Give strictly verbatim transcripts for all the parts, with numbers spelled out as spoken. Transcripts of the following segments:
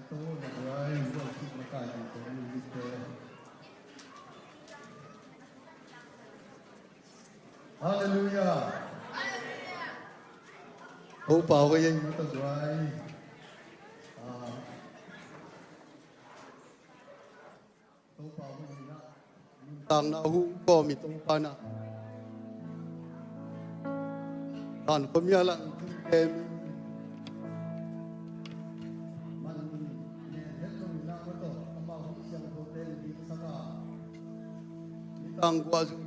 Tua na buai, buai sik makai ding tua music te. Halleluiah. Topa hoih ei mata buai. Ah. Topa hoih ei na. Tangna hu ko mi Topa na. Tan ko mi alang tum kem. Man ne het ko mi na ko to. Ama hu siang ko ten di saka. Tang gua zu.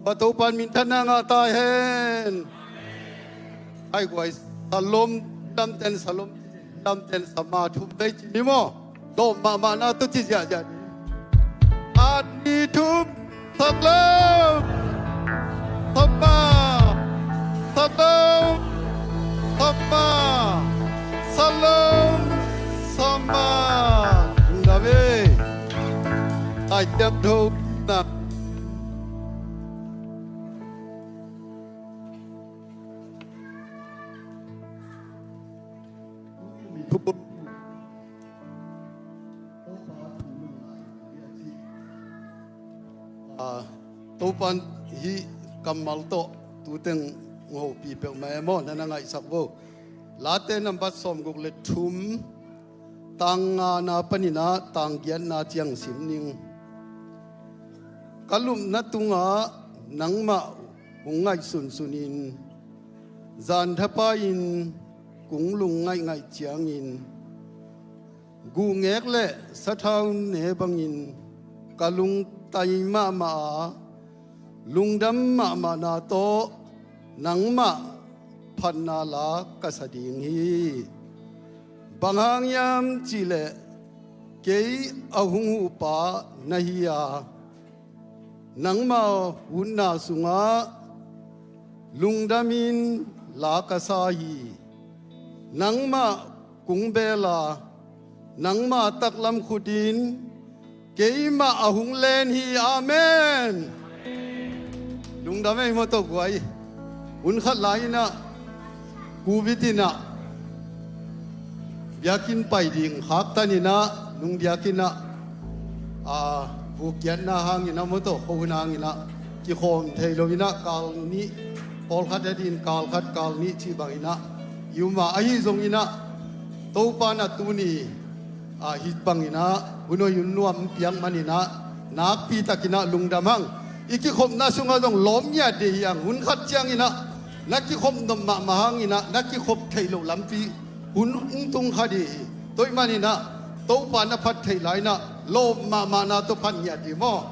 Topa minthanna ngah ta hen. Hai guai, Salom lamten, Salom lamten, sama thum vei ci ni maw. Dawm mahmah na tu ci ziahziah ni. At ni thum, Salom, sama, Salom, sama, Salom, sama. David. Ai tiam tho na. Ah, Topan hih kammal tawh tuteng hopih peuhmah e maw, na na ngaihsak vo. Late nambat sawmguk le thum, tang ngana paninah tang giatna ciang sim ning. Ka lupna tungah nangmah hong ngaihsunsunin, zanthapai-in kong lung ngaihngaih ciangin, guhngek le sathau ne bangin ka lungtai mahmah a, lungdam mahmahna tawh nangmah phatna la ka sa ding hi. Bang hang hiam cihleh kei a hong huhpa na hi a, nangmah hutna sungah lungdamin la ka sa hi. Nangmah kong bel a, nangmah taklam khutin keimah a hong len hi. Amen. Lungdam ei maw, tawh guai. Hun khat lai-inah Covid inah biakinn pai ding khaktan inah, nung biakinn ah, a, vukkiatna hangin a maw, tawh khuahun hangin ah kikhawm thei lo inah kal nih, pawlkhat a din kal khat kal nih cih bang inah i um a, ahi zong inah Topa na tuni, a, hih bang inah hun hoih hun nuam piak man inah nakpi tak inah lungdam hang. I kikhopna sungah zong lawm ngiat ding hi hang. Hun khat ciang inah na kikhop nop mahmah hang inah na kikhop theih loh lampi hun hong tung kha ding hi. Tua ahih man inah Topa na phat theih lai inah lawm mahmahna tawh phat ngiat ding maw,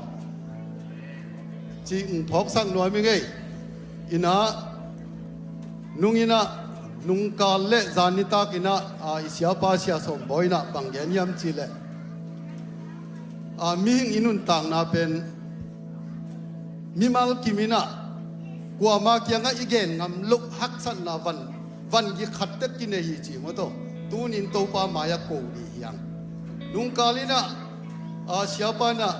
cih hong phawksak nuam ing ei. Inah nung inah nungkal le zan nitak inah, a, i siapa Sia Sawm Bawi inah bang gen hiam cihleh, a, mihing i nuntakna pen mimal kim inah kuama kiangah i gen ngam loh haksatna van, van gik khat tek kinei hi ci maw, tawh tunin Topa mai-ah ko ding hi hang. Nungkal inah, a, siapa inah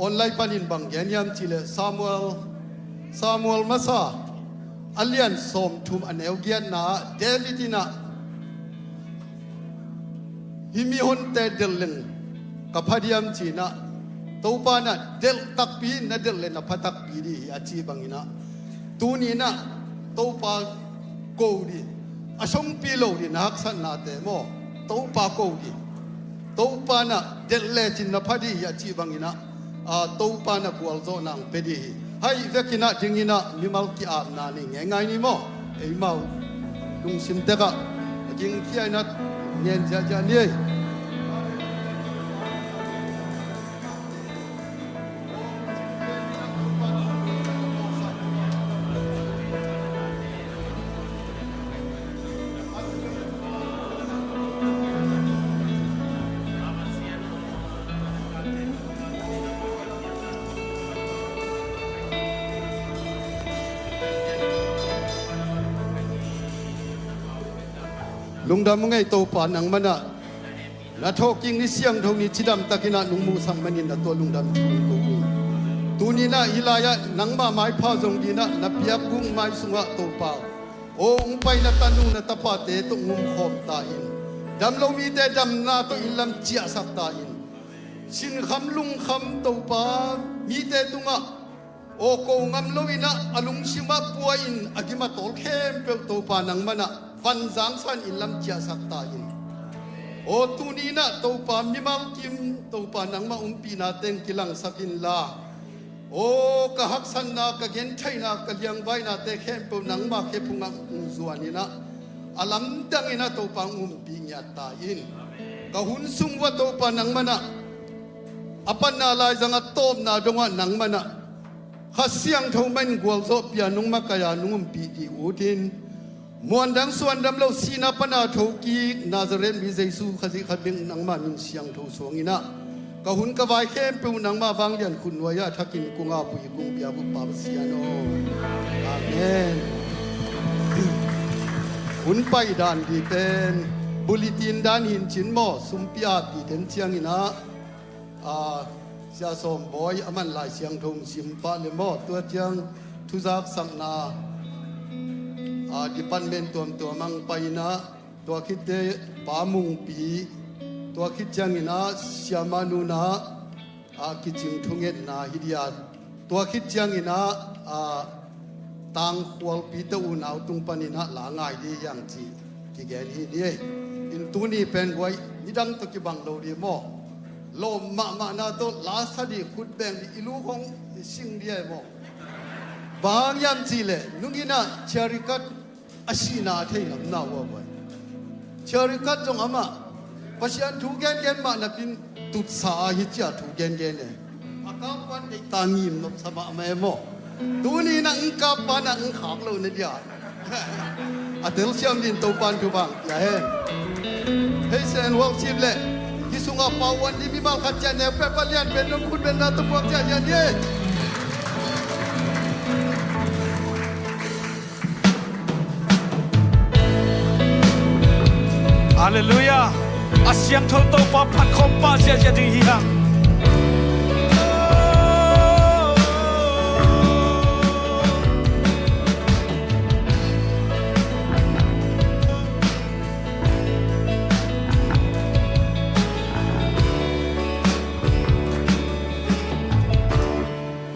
online panin bang gen hiam cihleh Samuel, Samuel masa a lian sawmthum a neu giatna ah David inah hih mihonte delh leng ka pha diam ci inah, Topa inah delh takpi, na delh le na pha takpi ding hi a cih bang inah tuni inah Topa ko ding, a songpi lo ding na haksatnate maw, Topa ko ding. Topa inah delh lecin na pha ding hi a cih bang inah, a, Topa inah gualzawhna hong pia ding hi. Hai vek inah ding inah mimal ki-apna nei ngeingai ni maw. Eimau lungsim tekah a gingkhia inah ngen ziahziah ni ei. Lungdam ung ei, Topa nangmah inah na thawhkik ni siangtho ni cidam tak inah nong muhsak manin na tungah lungdam thu ko ung. Tuni inah hih lai-ah nangmah maipha zong ding inah na piak buk mai sungah Topa aw, hong pai na tanu na tapate tawh ngumkhawm ta in. Damlo mite damna tawh inn lam ciahsak ta in. Sinkham lungkham Topa mite tungah aw ko ngam loinah a lungsimah pua-in a gim a tawl khempeuh Topa nangmanah vanzangsan inn lam ciahsak ta in. Aw tuninah Topa mimal kim Topa nangmah umpihna teng kilangsak inla, aw ka haksatna, ka gentheihna, ka liangvainate khempeuh nangma khephungah hong zuaninah a lamdanginah Topa hong umpih ngiat ta in. Ka hun sung uah Topa nangmanah a panna laizang a tawpna dongah nangmanah Kha Siangtho mah in gualzawhpih a nung makaih a nung umpih dih utin, muandang suandam lo sihna pana thokik Nazareth mi Jesu Khazih khat bek nangma min siangtho suanginah ka hun ka vai khempeuh nangma vanglian khutnuai-ah thakin kong ap uh hi kong biak uh Pa Pasian aw. Amen. Hun paidan dih pen bulletin dan hincin maw, sumpi ap dih den cianginah, a, Sia Sawm Bawi a man Lai Siangtho hong sim pah le maw, tua ciang thuzaksakna, a, department tuamtuam ang painah, tua khitte Pa Mungpi, tua khit cianginah Siamah Nunah, a, kicing thungetna hi dia, tua khit cianginah, a, tangkhualpite unau tung paninah la ngai dih hiang cih kigen hi ni ei. In tuni pen guai nidang tawh kibang lo dih maw? Lawm mahmahna tawh la sa dih, khut beng dih, i lu khong i sing dih ei maw? Bang hiam cihleh nunginah Charikat a sihna a thei ngamna uh a guai. Charikat zong amah Pasian thu gengen mah nakin tutsa a hi cia thu gengen e. A kappan deihta ngim nopsa mahmah e maw? Tuni na ng kappan a ng khak lo na dia. A telsiam din Topan thupha pia hen. Praise and worship le hih sungah pauan di mimal khat ciah neu peh palian pen nong khut benna tawh puak ciah ciah ni e. Halleluiah. A siangtho Topa phat khawm pah ziahziah ding hi hang.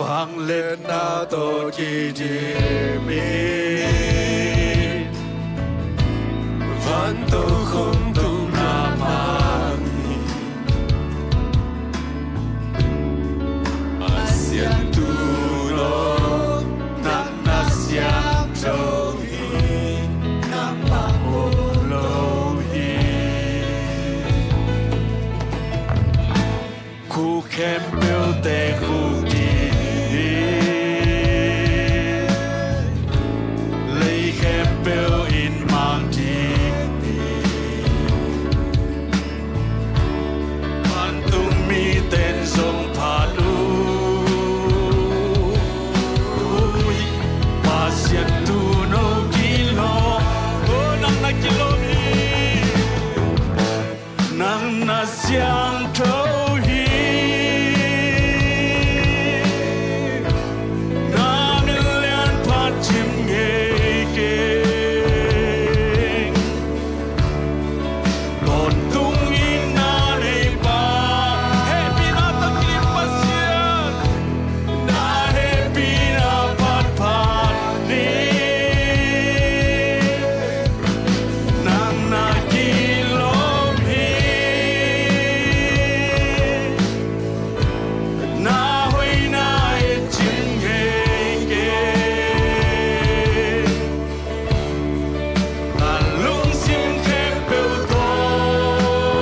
Vangliatna tawh kidim in, van tokhom tungah mang hi. A siangtho aw, nang na siangtho hi, nangmah om lo hi. Khuk khempeuhte khuk ding in, lei khempeuh in mang ding in, vantung mite in zong phat uh hi. Pasian tuuno kilawm, oh, nang na kilawm hi. Nang na siangtho hi. Na min lianpha cim ngei keng. Tawntung in na nei pa, hehpihna tawh kidim Pasian. Na hehpihna phatphat ni. Nang na kilawm hi. Na hoihna i cing ngei keng. Ka lungsim khempeuh tawh,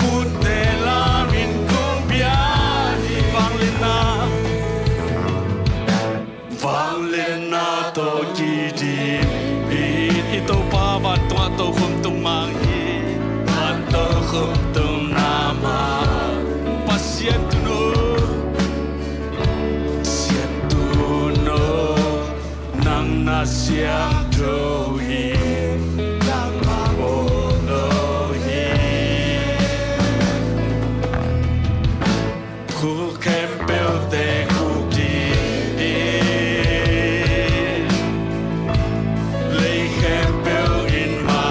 kutte lamin kong pia hi. Vangliatna, vangliatna tawh kidim in, i Topa vantungah tokhom tung mang hi. Van tokhom tung na mang, Pasian tuuno, Pasian tuuno, nang na siangtho hi, nangmah om lo hi. Khuk khempeuhte khuk ding in, lei khempeuh in ma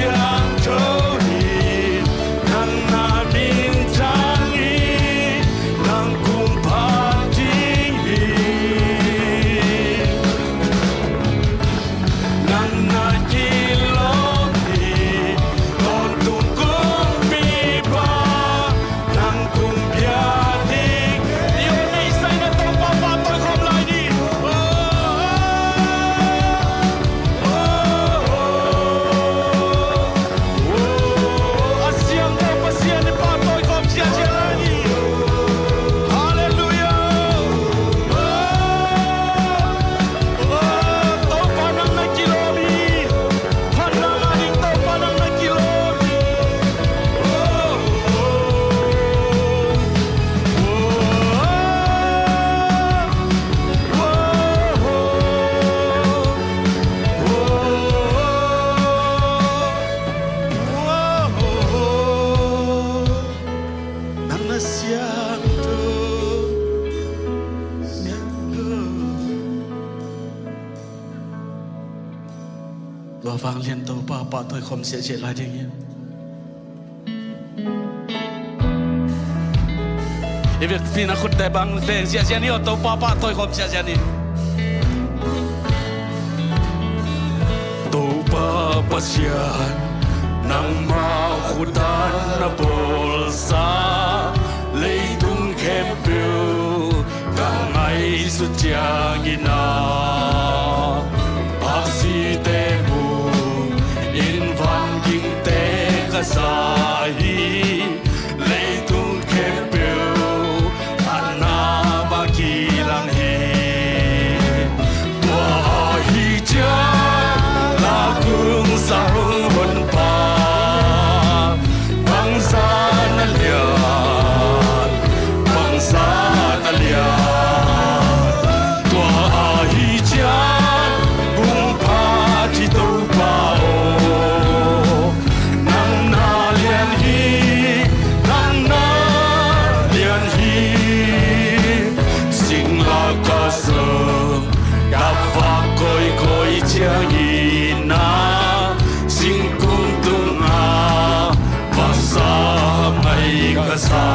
siangtho hi, nang na minthan hi, nang kong phat ding hi. Nang na kilawm hi, tawntung kumpipa, nang kong bia ding. Io, neihsa in a Topa pahtawi khawm lai ni. Oh, oh, oh, oh. A siangtho Pasian i pahtawi khawm siasia lai ni. Halleluiah. Oh, Topa nang na kilawm hi. Phatna ngah ding Topa nang na kilawm hi. Oh, oh, oh, oh, oh, oh, oh. Nang na siangtho, siangtho. Tua vanglian Topa pahtawi khawm siasia lai ding hi. I vekpi in a khutte bang beng siasia ni aw, Topa pahtawi khawm siasia ni. Topa Pasian, nangma khut tan na bawlsa leitung khempeuh ka ngaihsut ciangin a, a site mu in van gingte ka za hi. Leitung khempeuh a na ba kilang hi. Tua ahi ciang la kungsa hong honpa, bangzah na lian, bangzah na lian. Tua ahi ciang kong phat hi Topa aw. Nang na lian hi, nang na lian hi. Singlak a zong ka vak kawikawi ciangin a, singkung tungah vasa mai ka sa.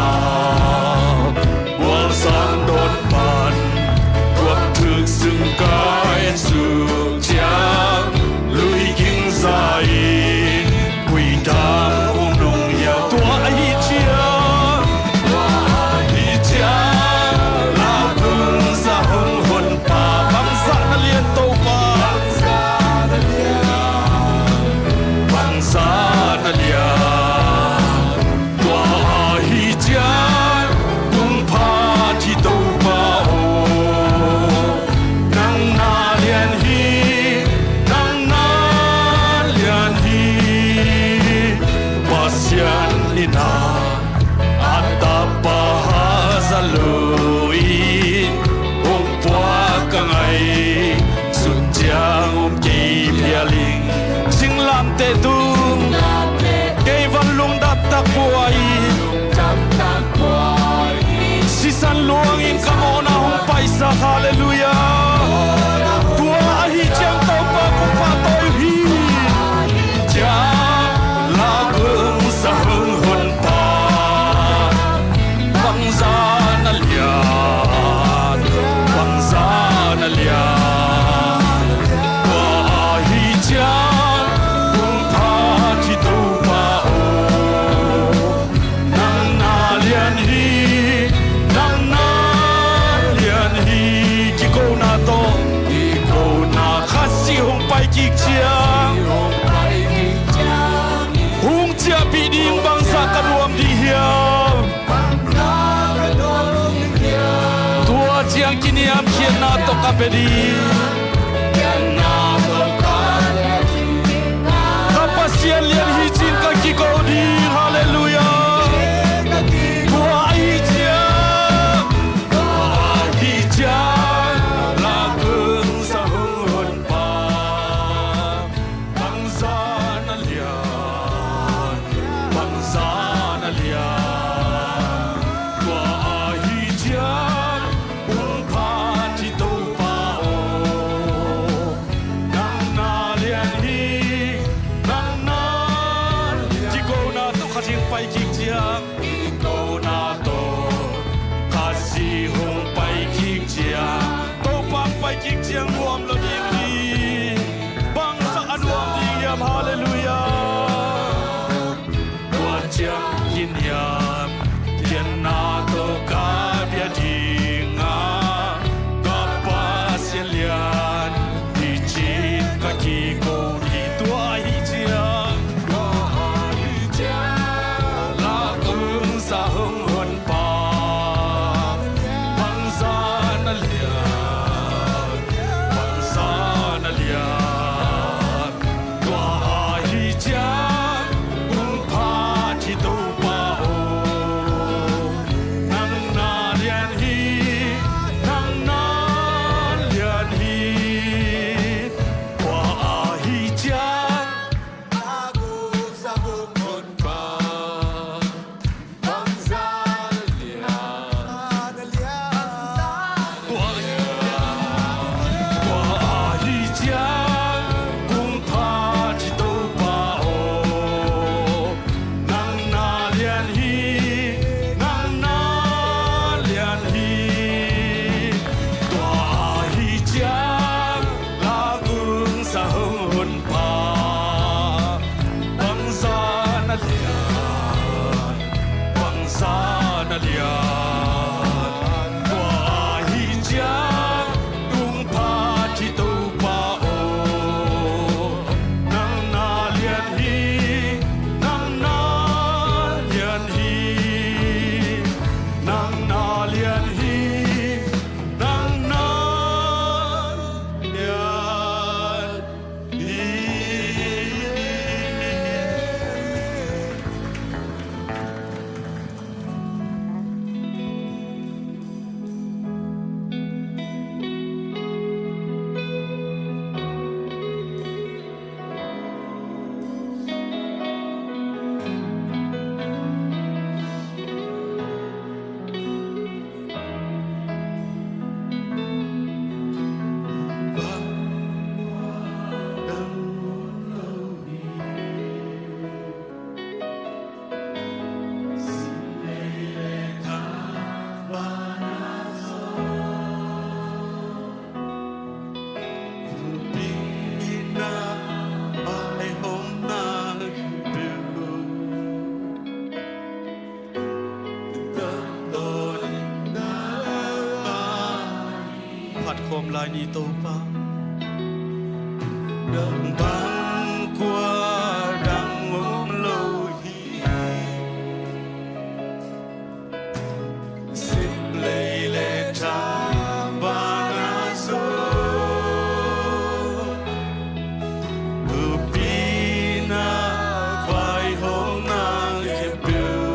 Mualsang dawn pan tuak thuk sung ka en suk ciang, lui ging za in kuidang hong nung hiau. Tua ahi ciang, tua ahi ciang la kungsa hong honpa, bangzah na lian Topa, bangzah na lian. Tua ahi ciang kong phat hi Topa aw. Nang na lian hi, nang na lian hi. Pasian in a, a Tapa haza lo in hong puak ka ngai. Sun ciang om kei phial ing. Singlamteh tung kei van lungdam tak pua in, sisan luangin ka mawhna hong paisak. Halleluiah. Tua ahi ciang Topa kong pahtawi uh hi. Ciang la kungsa hong honpa, bangzah na lian, bangzah na lian. Tua ahi ciang kong phat hi Topa aw. Nang na lian hi, nang na lian hi. Kikona tawh, kikona Khasi hong pai kik ciang, hong ciahpih ding bangzah ka nuam ding hiam? Tua ciang kiniamkhiatna tawh ka pia ding. Ka Pasian lian hi ci-in ka kiko ding. Halleluiah. Tua ahi ciang, tua ahi ciang la kungsa hong honpa, bangzah na lian, bangzah na lian. Tua ahi ciang kong phat hi Topa aw. Nang na lian hi, nang na Ciang nuam lo ding hi. Bangzah a nuam ding hiam? Halleluiah. Tua ciang hi niam, cianna tawh ka bia ding a, ka Pasian lian hi ci-in ka kiko hi. Tua ahi ciang, tua ahi ciang, la kungsa hong hon pa, bangzah na lian, bangzah na lian. Tua ahi ciang kong phat hi Topa aw, nang na lian hi, nang na lian hi. Tua ahi ciang Bangzah na lian, bangzah na lian. Tua ahi ciang kong phat hi Topa aw, nang na lian hi, nang na lian hi. Nang na lian hi, nang na lian hi. Phat khawm lai ni Topa. Dang bang kua dang om lo hi. Sim lei le tang bang a zo. Upina vaihawmna khempeuh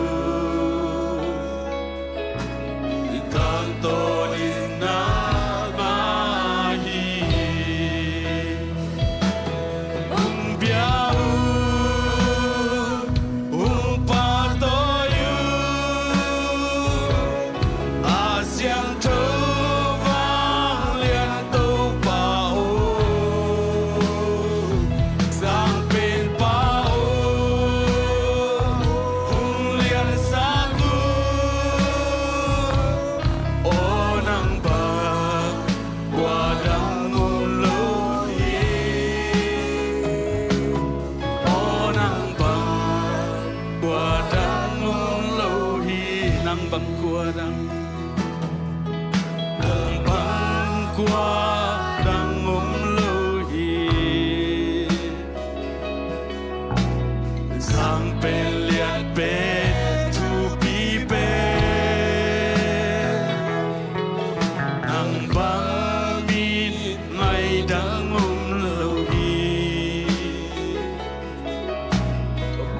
tangtawn in nangmah hi. Hong bia un, hong pahtawi un, a siangtho vanglian Topa aw, Sangpenpa aw, hong liansak un. Aw nang bang kua dang om lo hi. Aw nang bang kua dang om lo hi. Nang bang kua dang, nang bang kua dang om lo hi. Sang pen lian pen thupi pen, nang bang mi ngaih dang om lo hi.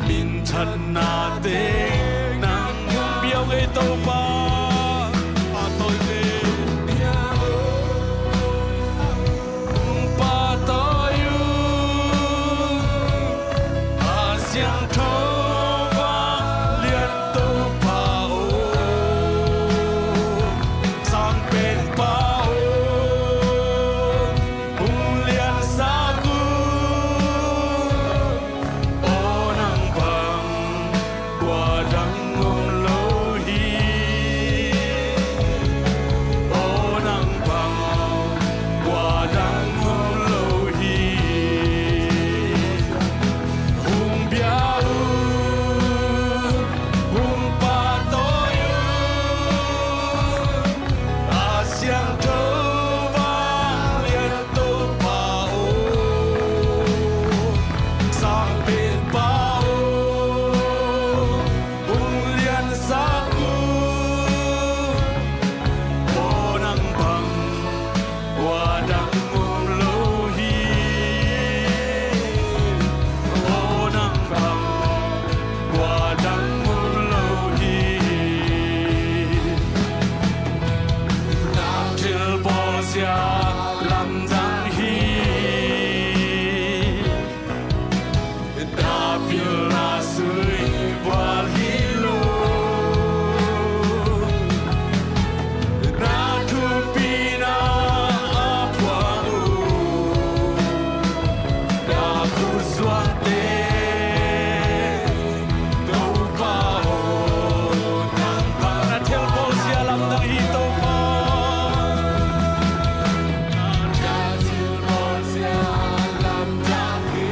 Minthanna teng nang hong pia ung ei Topa. Pahtawi teng hong pahtawi un, a siangtho vanglian Topa aw, Sangpenpa aw, hong liansak un. Aw nang bang kua dang om lo hi. Aw nang bang kua Pilna sui bual hi lo. Na thupi na a puang uh. Na khusuante Topa aw, nang bang na thelpawl sia lamdang hi Topa. Na thelpawl sia lamdang hi.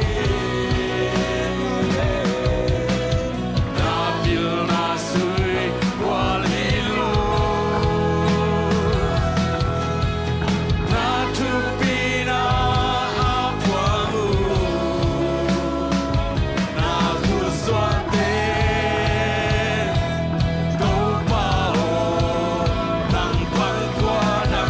Na pilna sui bual hi lo. Na thupina a puang uh. Na khusuante Topa aw, nang bang kua na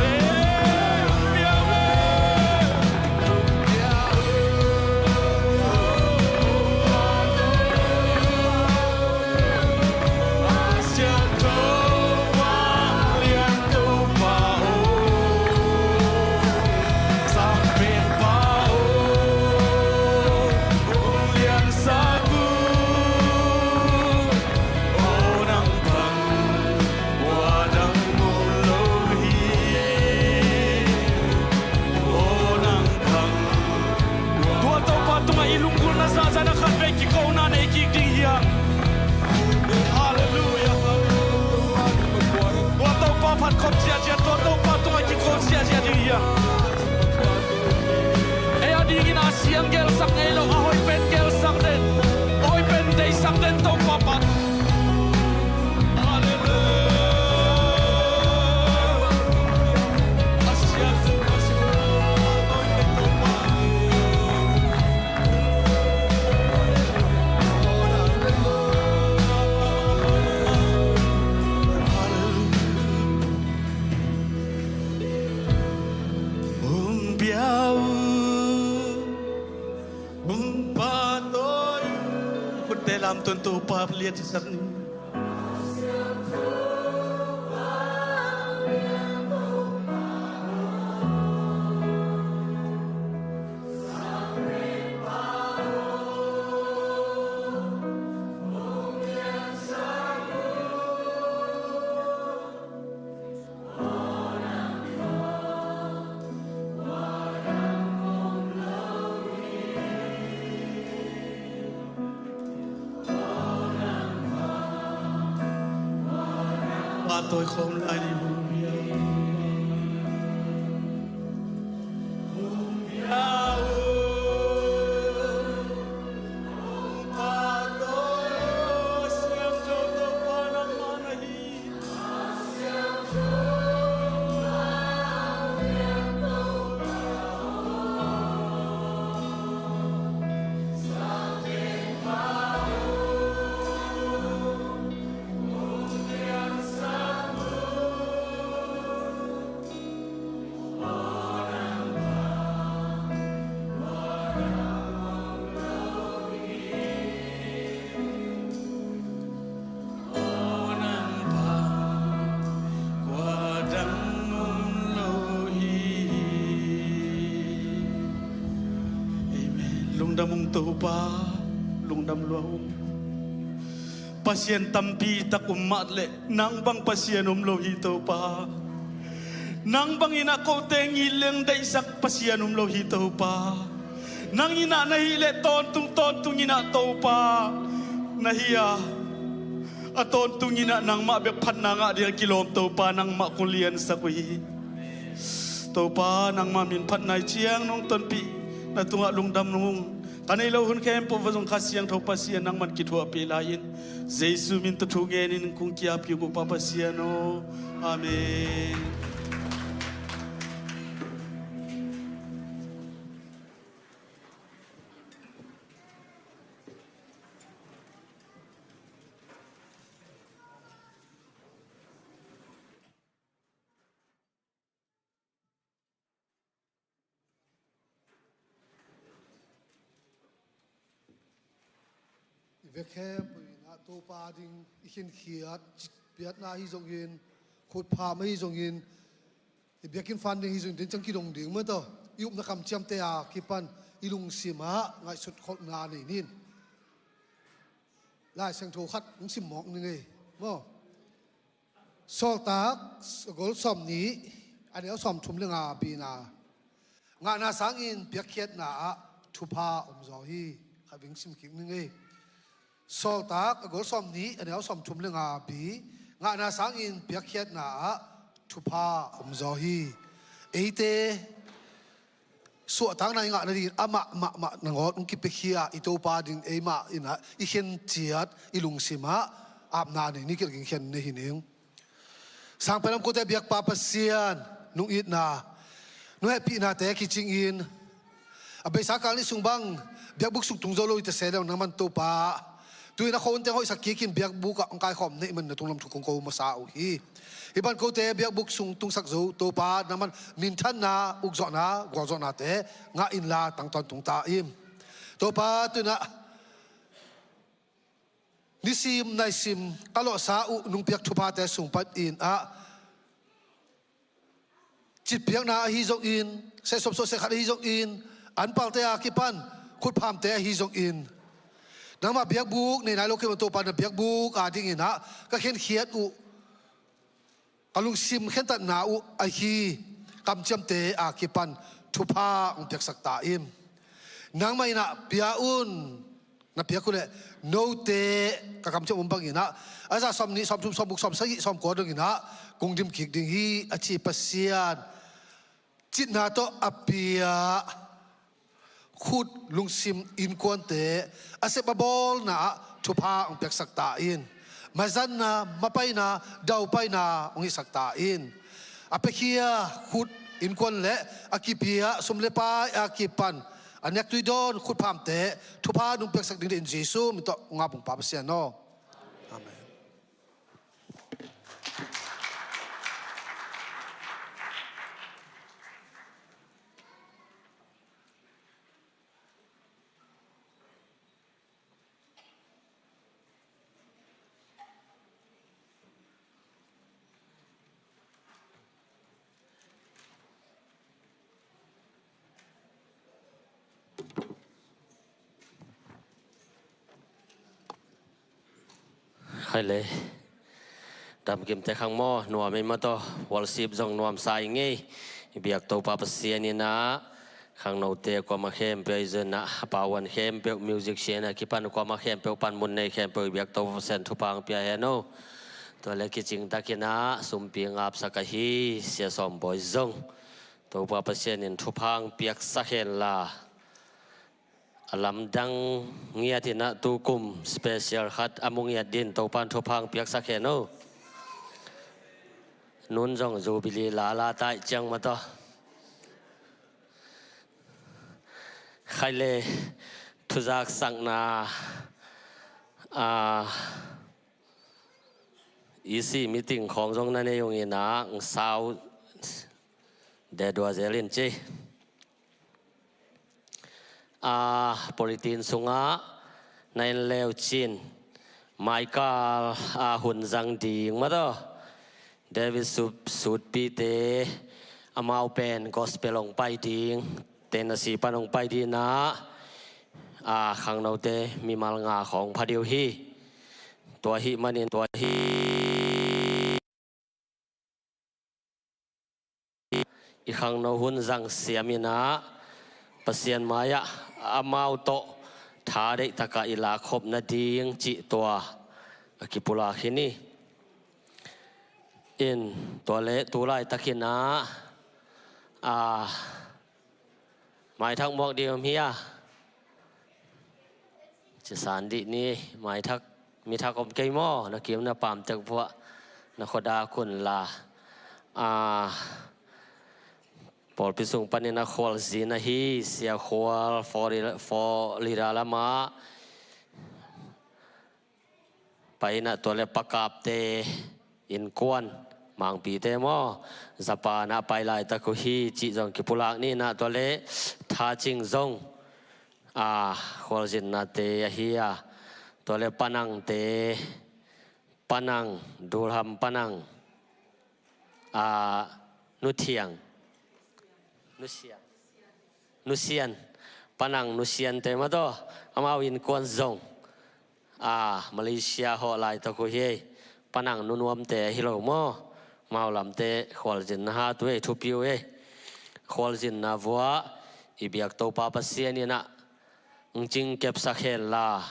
Tua Topa tungah i lunggulhna zahzah na khatvei kikona nei kik ding hi hang. Halleluiah. Tua Topa phat khop ziahziah, tua Topa tungah kiko ziahziah ding hi hang. Ei a dingin a siang gelsak ngei lo, a hoih pen gelsak den, a hoih pen deihsak den Topa phat. Hong pia uh, hong pahtawi uh. Khutte lamton Topa lian cisak ni. Pahtawi khawm lai ni. Amen. Lungdam ung Topa, lungdam lua ung. Pasian tampi tak um mah leh nang bang Pasian um lo hi Topa. Nang bangin ah kote ngileng deihsak Pasian um lo hi Topa. Nang in ah na hih leh tawntung tawntung in ah Topa na hi a, a tawntung in ah nangmah bek phatna ngah ding a kilawm Topa nangmah kong liansak uh hi. Topa nangmah min phatna i ciang nong tonpih na tungah lungdam nung ung. Ka neih loh hun khempeuh va zong Kha Siangtho Pasian nangman kithuahpih lai-in Jesu min tawh thu ngenin kong ki-ap kik uh Pa Pasian aw. Amen. I vek khempeuh in ah Topa ding i khinkhiat, citpiakna ahi zongin, khutpham ahi zongin, i biakinn fan ding ahi zongin, den ciang kidong ding mah tawh i upna kamciamte a kipan i lungsim ah ngaihsut kholhna nei ning. Lai Siangtho khat hong sim mawk ning ei maw. Sawltak a gol sawm nih, a neu sawm thum le nga bina. Ngahna sangin piakkhiatna ah thupha om zaw hi. Khat ving sim kik ning ei. Sawltak a gol sawm nih, a neu sawm thum le nga bi. Ngahna sangin piakkhiatna ah thupha om zaw hi. Eite suahtakna i ngah nadingin amah mahmah nangawn hong kipiakhia i Topa ding eimah in ah i khenciat i lungsim ah apna nei ni kilging khen nei hi ning. Sang pen lam kote biakpa Pasian, nung itna, nung hehpihnate kicingin a beisa kal nih sung bang biakbuk sung tung zo lo i ta se deuh nangman Topa. Tu-in a khonte hoihsak kikin biakbuk ah hong kaikhawm neih man na tunglam thu kong ko masa uh hi. Hih ban kote biakbuk sung tungsak zo Topa nangman minthanna, ukzawhna, gualzawhnate ngah inla tangtawn tung ta in. Topa tu-in ah nisim naisim ka lawhsa uh nung piak thuphate sung panin ah citpiakna ahi zongin, sehsawm suah sehkhat ahi zongin, anpalte a kipan khutphamte ahi zongin, nangmah biakbuk nei nai lo kei man Topa na biakbuk a dingin ah ka khenkhiat uh, ka lungsim khentatna uh ahi kamciamte a kipan thupha hong piaksak ta in. Nangmah in ah pia un, na piak uh leh note ka kamciam om bangin ah a za sawm nih, sawm thum, sawm guk, sawm sagih, sawm kua dongin ah kong dim kik ding hi a ci Pasian. Citna tawh a pia khut, lungsim, innkuante a sep a bawlna ah thupha hong piaksak ta in. Mazanna, mapaina, daupaina hong hisak ta in. A piakhia khut, innkuan le a kipia sum le pai a kipan a nektui dawn khutphamte thupha nong piaksak ding dingin Jesu min tawh hong ap ung Pa Pasian aw. Amen. Khai le. Damkim te khang maw, nuam ei maw taw, worship zong nuamsa i ngei. I biak Topa Pasian in ah khangnote kuamah khempeuh i zun ah, a pauan khempeuh, musician a kipan kuamah khempeuh, panmun nei khempeuh i biak Topa Pasian thupha hong pia hen aw. Tua le kicing takin ah sumpi ngapsak ahi Sia Sawm Bawi zong Topa Pasian in thupha hong piaksak hen la. A lamdang ngiat in ah tukum special khat a mu ngiat dingin Topa'n thupha hong piaksak hen aw. Nun zong Jubilee la la tai ciang maw taw. Khai le, thuzaksakna, a, E C meeting khawng zong na nei ung in ah, hong sau deh dua zel in ci. A, politin sungah na en leu cin, maikal a hun zang ding maw taw. David Sup-, Sutpite, amau pen gospel hong pai ding, Tennessee pan hong pai ding in ah, a, khangnote mimal nga khawng pha ding uh hi. Tua ahih manin tua hi. I khangno hun zang siam in ah Pasian mai-ah amau tawh tha deihtakah i lakkhop nading cih tua a kipulak hi ni. In tua le tu laitakin ah, a, maithak muak ding om hi a. Ci san dih ni, maithak, mithak om kei maw, na kim na pam tek vuah, na khuadak un la. A, pawlpi sung panin a khualzin ahi, Sia Khual, Florida, Florida lamah pai in ah tua le Pa Kapte innkuan, Mangpite maw, Japan ah pai laitak uh hi cih zong kipulak ni in ah tua le Tha Cing zong, a, khualzinnate ahi a, tua le Pa Nangte, Pa Nang, Durham Pa Nang, a, Nu Thiang, Nu Sian, Nu Sian, Pa Nang Nu Siante maw taw, amau innkuan zong, a, Malaysia hawh laitak uh hi ei. Panang nunuamte ahi lo maw? Maulamte khualzinna hat uh ei, thupi uh ei. Khualzinna vuah i biak Topa Pasian in ah hong cingkepsak hen la,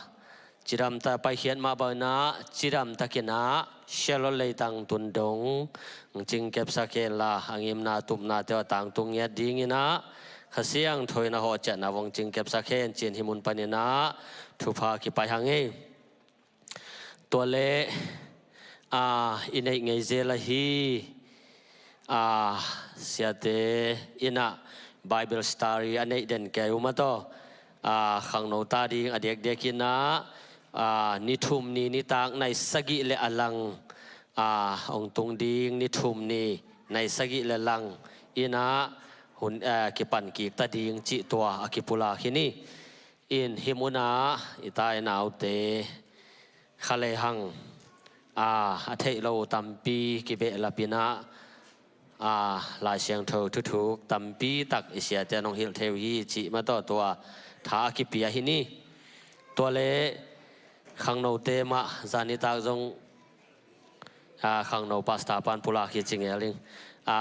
cidamtak paikhiat mah bang in ah, cidamtakin ah Shallot leitang tun dong hong cingkepsak hen la, a ngimna tupnate aw tangtung ngiat dingin ah, Kha Siangtho in a hawh ciatna vuah hong cingkepsak hen ci-in hih mun panin ah thupha kipai hang ei. Tua leh, a, i neih ngei zel ahi, a, siate in ah Bible study a neih den kei uh mah tawh, a, khangno ta ding a diakdiak in ah, a, ni thum ni nitak nai sagih le a lang, a, hong tung ding ni thum ni nai sagih le lang in ah hun, a, kipan kik ta ding cih tua a kipulak hi ni. In hih mun ah i tai naute kha lehang, a, a theih lo tampi kibehlap in ah, a, Lai Siangtho thuthuk tampi tak i siate in hong hilh thei uh hi cih mah tawh tua tha a kipia hi ni. Tua leh khangnote mah zan nitak zong, a, khangno pastor pan pulak hi ci ngel ing. A,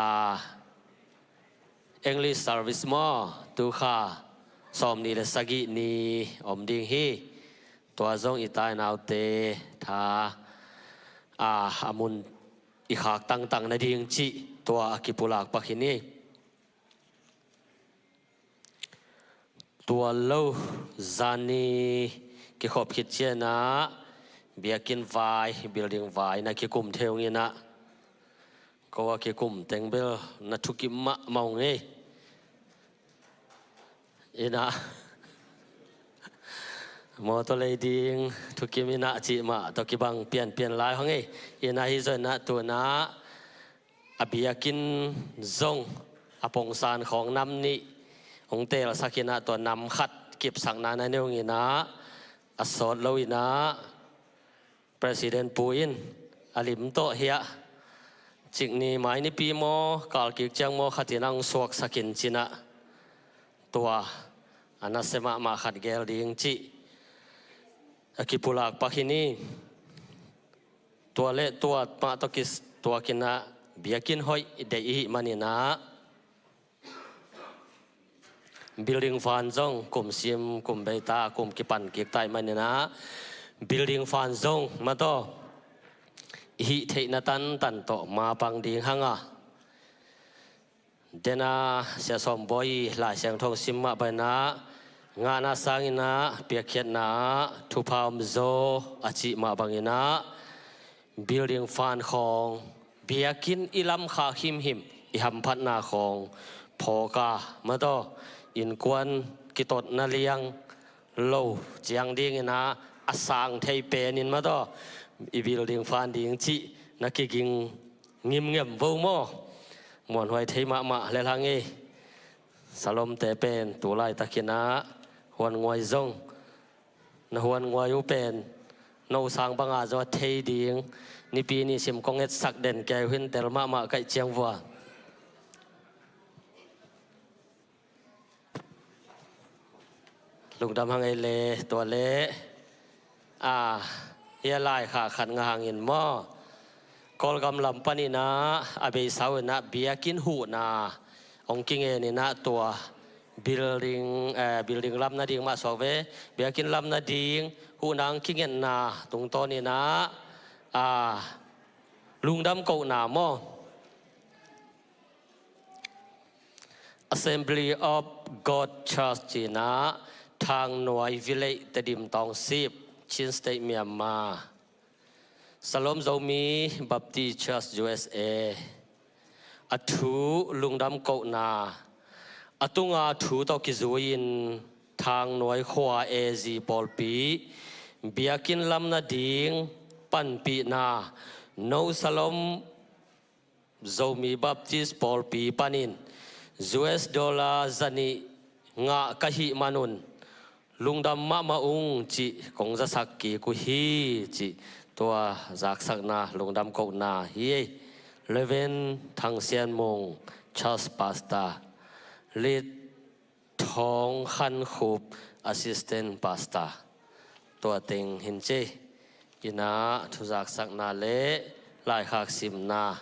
English service maw, tu kha sawmnih le sagih ni om ding hi. Tua zong i tai naute tha, a, a mun i khak tangtang nading cih tua a kipulak pak hi ni. Tua lo zan ni kikhop khit ciang ah biakinn vai, building vai na kikum thei ung in ah, ko a kikum teng bel na thukim mahmah ung ei. In ah mawtaw lei ding thukim in ah cih mah tawh kibang pianpian lai hang ei. In ah hih zong in ah tu in ah a biakinn zong a pongsan khawng nam nih hong teelsak in ah tua nam khat kipsakna na nei ung in ah, a sawt lo in ah President Pu in a lim tawh hiah cik ni mai nipi maw, kal kik ciang maw khat in ah hong suaksak in ci in ah tua a nasia mahmah khat geel ding cih a kipulak pak hi ni. Tua leh tua mah tawh kituak in ah biakinn hoih deih i hih man in ah building fund zong kum sim kum bei ta, kum kipan kik ta i hih man in ah building fund zong mah tawh i hih theihna tantan tawh mapang ding hang a, den a Sia Sawm Bawi Lai Siangtho sim mah bang in ah ngahna sang in ah piakkhiatna ah thupha om zaw a cih mah bang in ah building fund khawng, biakinn i lamkhak himhim i hamphatna khawng phawk a, mah tawh innkuan kitot na liang lo ciang ding in ah a sang thei pen in mah tawh i building fund ding cih na kiging ngimngem vo maw? Muanhuai thei mahmah lel hang ei. Salomte pen tu laitak in ah huan nguai zong na huan nguai uh pen no sang bang a zaw a thei ding. Nipi ni sim kong etsak den kei uh hi, tel mahmah ka hih ciang vua. Lungdam hang ei le. Tua leh, a, hih a laikhak khat ngah hangin maw, Kawlgam lam panin ah a beisa uh in ah biakinn huhna hong kingen in ah tua building, eh, building lam nading mah suak ve, biakinn lam nading huhna hong kingetna tungtawn in ah, a, lungdam kohna maw, Assembly of God Church ci in ah Thangnuai Village, Tedim Township, Chin State, Myanmar. Salom Zomi Baptist Church, U S A. A thu lungdam kohna a tunga thu tawh kizui-in Thangnuai khua A Z pawlpi biakinn lam nading panpihna no Salom Zomi Baptist pawlpi panin U S dollar zanih ngah ka hih manun lungdam mahmah ung cih kong zasak kik uh hi cih tua zaksakna lungdam kohna hi. Reverend Thang Sian Mung, Church Pastor. Lit Thawng Khan Khup, Assistant Pastor. Tua teng hin ci. Ina thuzaksakna le laikhak simna.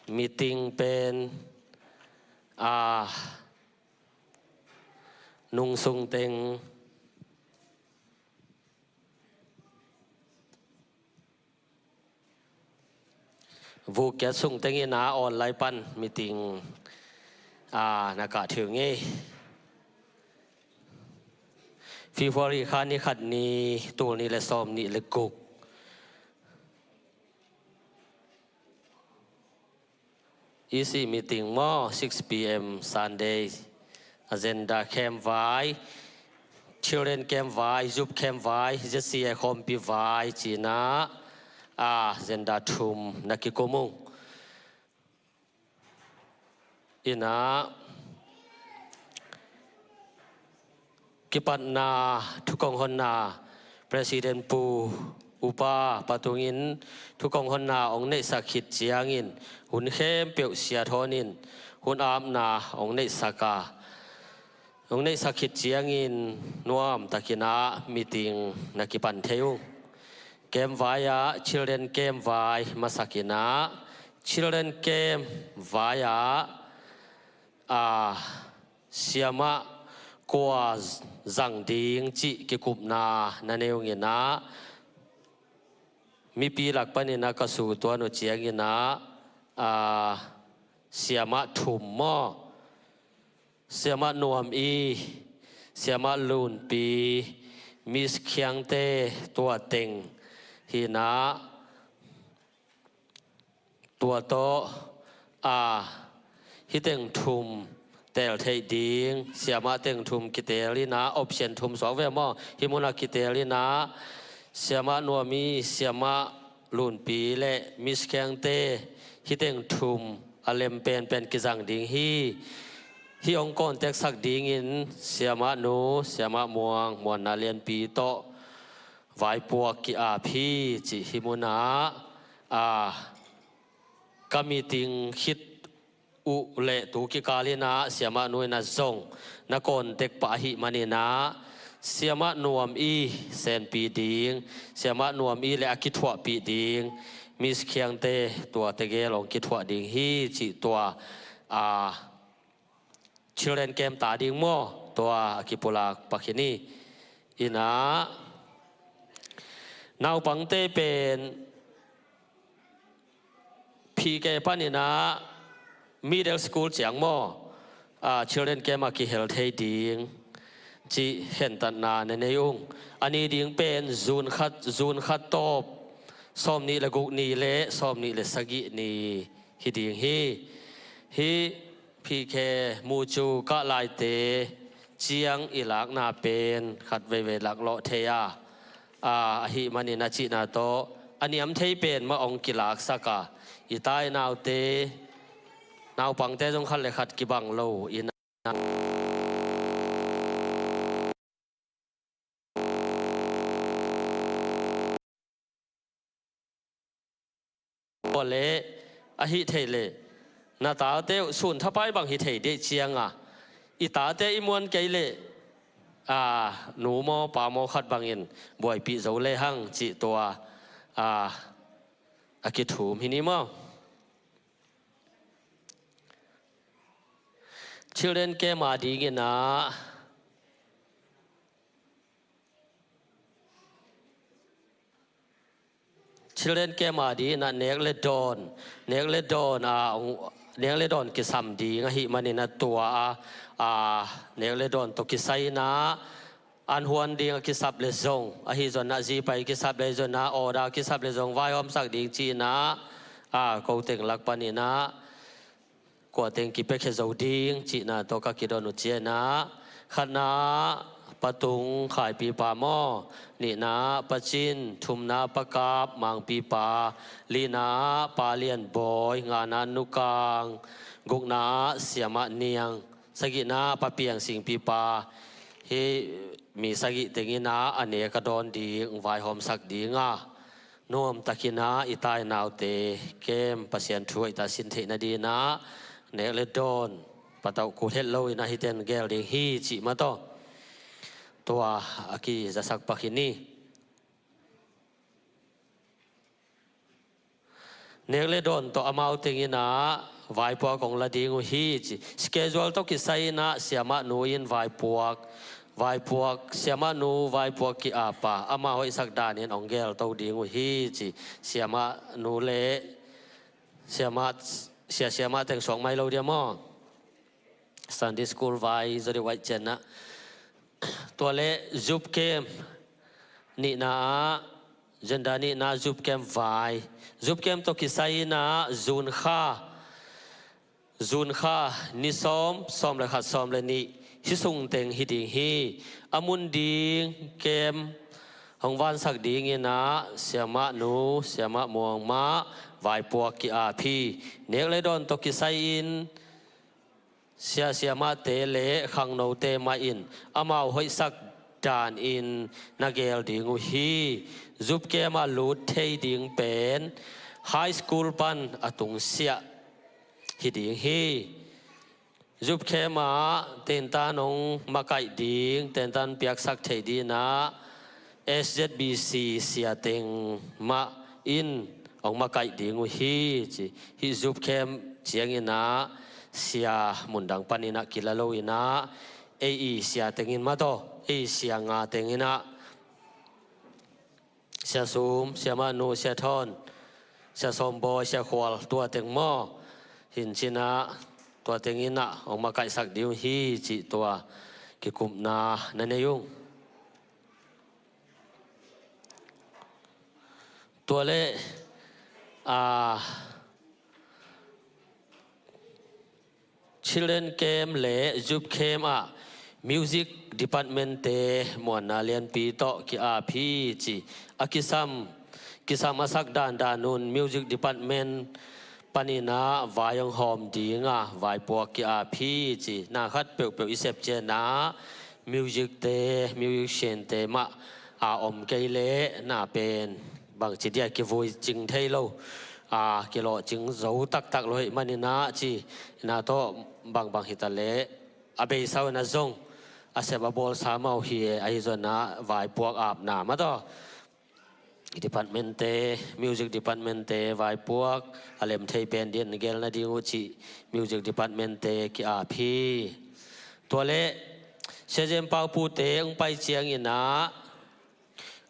Meeting pen a nungsung teng vuk kiat sung tengin a online pan meeting a na kah thei ung ei. February kha ni khat ni, tul nih le sawm nih le guk. E C meeting maw, six P M Sunday. Agenda camp vai, children camp vai, youth camp vai, Z C A khawmpi vai, cina a agenda thum na kikum ung. Ina kipatna thukong honna President Pu Upa Patungin thukong honna hong neihsak khit ciangin hun khempeuh siathawn in hun apna hong neihsak a, hong neihsak khit ciangin nuamtakin a meeting na kipan thei ung. Camp vai ah children camp vai masakin a, children camp vai ah a siamah kua zang ding cih kikupna na nei ung ina, mipi lak panin a ka su tuan uh ciangin a, a siamah thum maw, siamah Nuam i, siamah Lunpi, Miss Khiangte, tua teng hi ina, tua tawh a hih teng thum teel theih ding, siamah teng thum kiteel ina, option thum suak ve maw, hih munah kiteel ina, siamah Nuam i, siamah Lunpi le Miss Khiangte, hih teng thum a lem penpen kizang ding hi. Hih hong contact sak dingin siamah nu, siamah Muang, Muanna Lianpi tawh vaipuak ki-ap hi cih hih munah a ka meeting khit uh le tu kikal ina siamah nu ina zong na contact pah ahih manin a, siamah Nuam i senpi ding, siamah Nuam i le a kithuahpih ding, Miss Khiangte tua tegel hong kithuah ding hi cih tua a children camp ta ding maw, tua a kipulak pakhin hi. Ina naupangte pen P K pan ina middle school ciang maw, a children camp a kihel thei ding cih khentatna na nei ung. A ni ding pen June khat, June khat tawp sawm nih le guk ni le sawm nih le sagih ni hi ding hi. Hih P K mu cu kah laite ciang i lakna pen khat veivei laklawh thei a, a, ahih manin a cihna tawh a niam thei pen mah hong kilaksak a, i tai naute, naupangte zong khat le khat kibang lo ina le ahih theih leh na tate uh sun thapai bang hi thei deih cianga i tate i muan kei leh, a, nu maw pa maw khat bangin buaipih zo lehang cih tua, a, a kithum hi ni maw? Children camp a dingin ah children camp a dingin ah nek le dawn, nek le dawn a, nek le dawn kisam ding ahih manin a tua a, a, nek le dawn tawh kisai in ah an huan ding a kisap le zong ahi zong ah, zipai kisap le zong ah, order kisap le zong vaihawmsak ding ci-in ah, a, ko teng lak panin ah kua teng kipiakhia zo ding cihna tawh ka kidon uh ciangin ah, khatna Pa Tung Khaipipa maw, nihna Pa Cin, thumna Pa Kap Mangpipa, lina Pa Lian Bawi, ngana Nu Kang, gukna Siamah Niang, sagihna Pa Piang Singpipa, hih mi sagih teng in ah a nek a dawn ding vaihawmsak ding a, nuamtakin ah i tai naute camp Pasian thu a i ta sin theih nadingin ah nek le dawn patauh kul het lo in ah hih teng gel ding hi cih mah tawh. Tua a kizasak pak hi ni. Nek le dawn tawh amau teng in ah vaipuak hong la ding uh hi ci. Schedule tawh kisai in ah siamahnu in vaipuak, vaipuak, siamahnu vaipuak ki-apa, ama hoihsak danin hong gelto ding uh hi ci. Siamahnu le siamah, sia siamah teng suak mai lo dia maw? Sunday school vai zaw deuh aih cianah. Tua le Youth Camp nihna ah, Zenda nihna Youth Camp vai. Youth Camp tawh kisai in ah June kha, June kha ni sawm, sawm le khat, sawm le nih, hih sung teng hi ding hi. A mun ding camp hong vansak ding in ah siamahnu, siamah muangmah, vaipuak ki-ap hi. Nek le dawn tawh kisai in sia siamahte le khangnote mah in amau hoihsak danin na gel ding uh hi. Youth Camp ah lut thei ding pen high school pan a tungsiah hi ding hi. Youth Camp ah tentan hong makaih ding, tentan piaksak theih ding in ah S Z B C sia teng mah in hong makaih ding uh hi ci. Hih Youth Camp ciangin ah sia mundang panin ah kila lo in ah, ei i sia teng in mah tawh, ei sia nga teng in ah, Sia Sum, siamahnu, Sia Thawn, Sia Sawmbawi, Sia Khual, tua teng maw? Hi in cin ah tua teng in ah hong makaihsak ding uh hi cih tua kikupna na nei ung. Tua le, a, Children Camp le Youth Camp ah music department-te muanna lianpi tawh ki-ap hi ci. A kisam, kisam a sak dandan un music department panin ah vai hong hawm ding a vaipuak ki-ap hi ci. Na khat peuhpeuh i sep ciangin ah music-te, musician-te mah a om kei leh na pen bangci dia kivui cing thei lo, a, kilawh cing zo taktak lo hi manin ah ci. Na tawh bangbang hi ta leh a beisa uh na zong a sep a bawlsa mah uh hi e. Ahi zongin ah vaipuak apna mah tawh department-te, music department-te vaipuak a lem thei pen dingin gel nading uh cih music department-te ki-ap hi. Tua le Sia Zen Pau Pu-te hong pai ciangin ah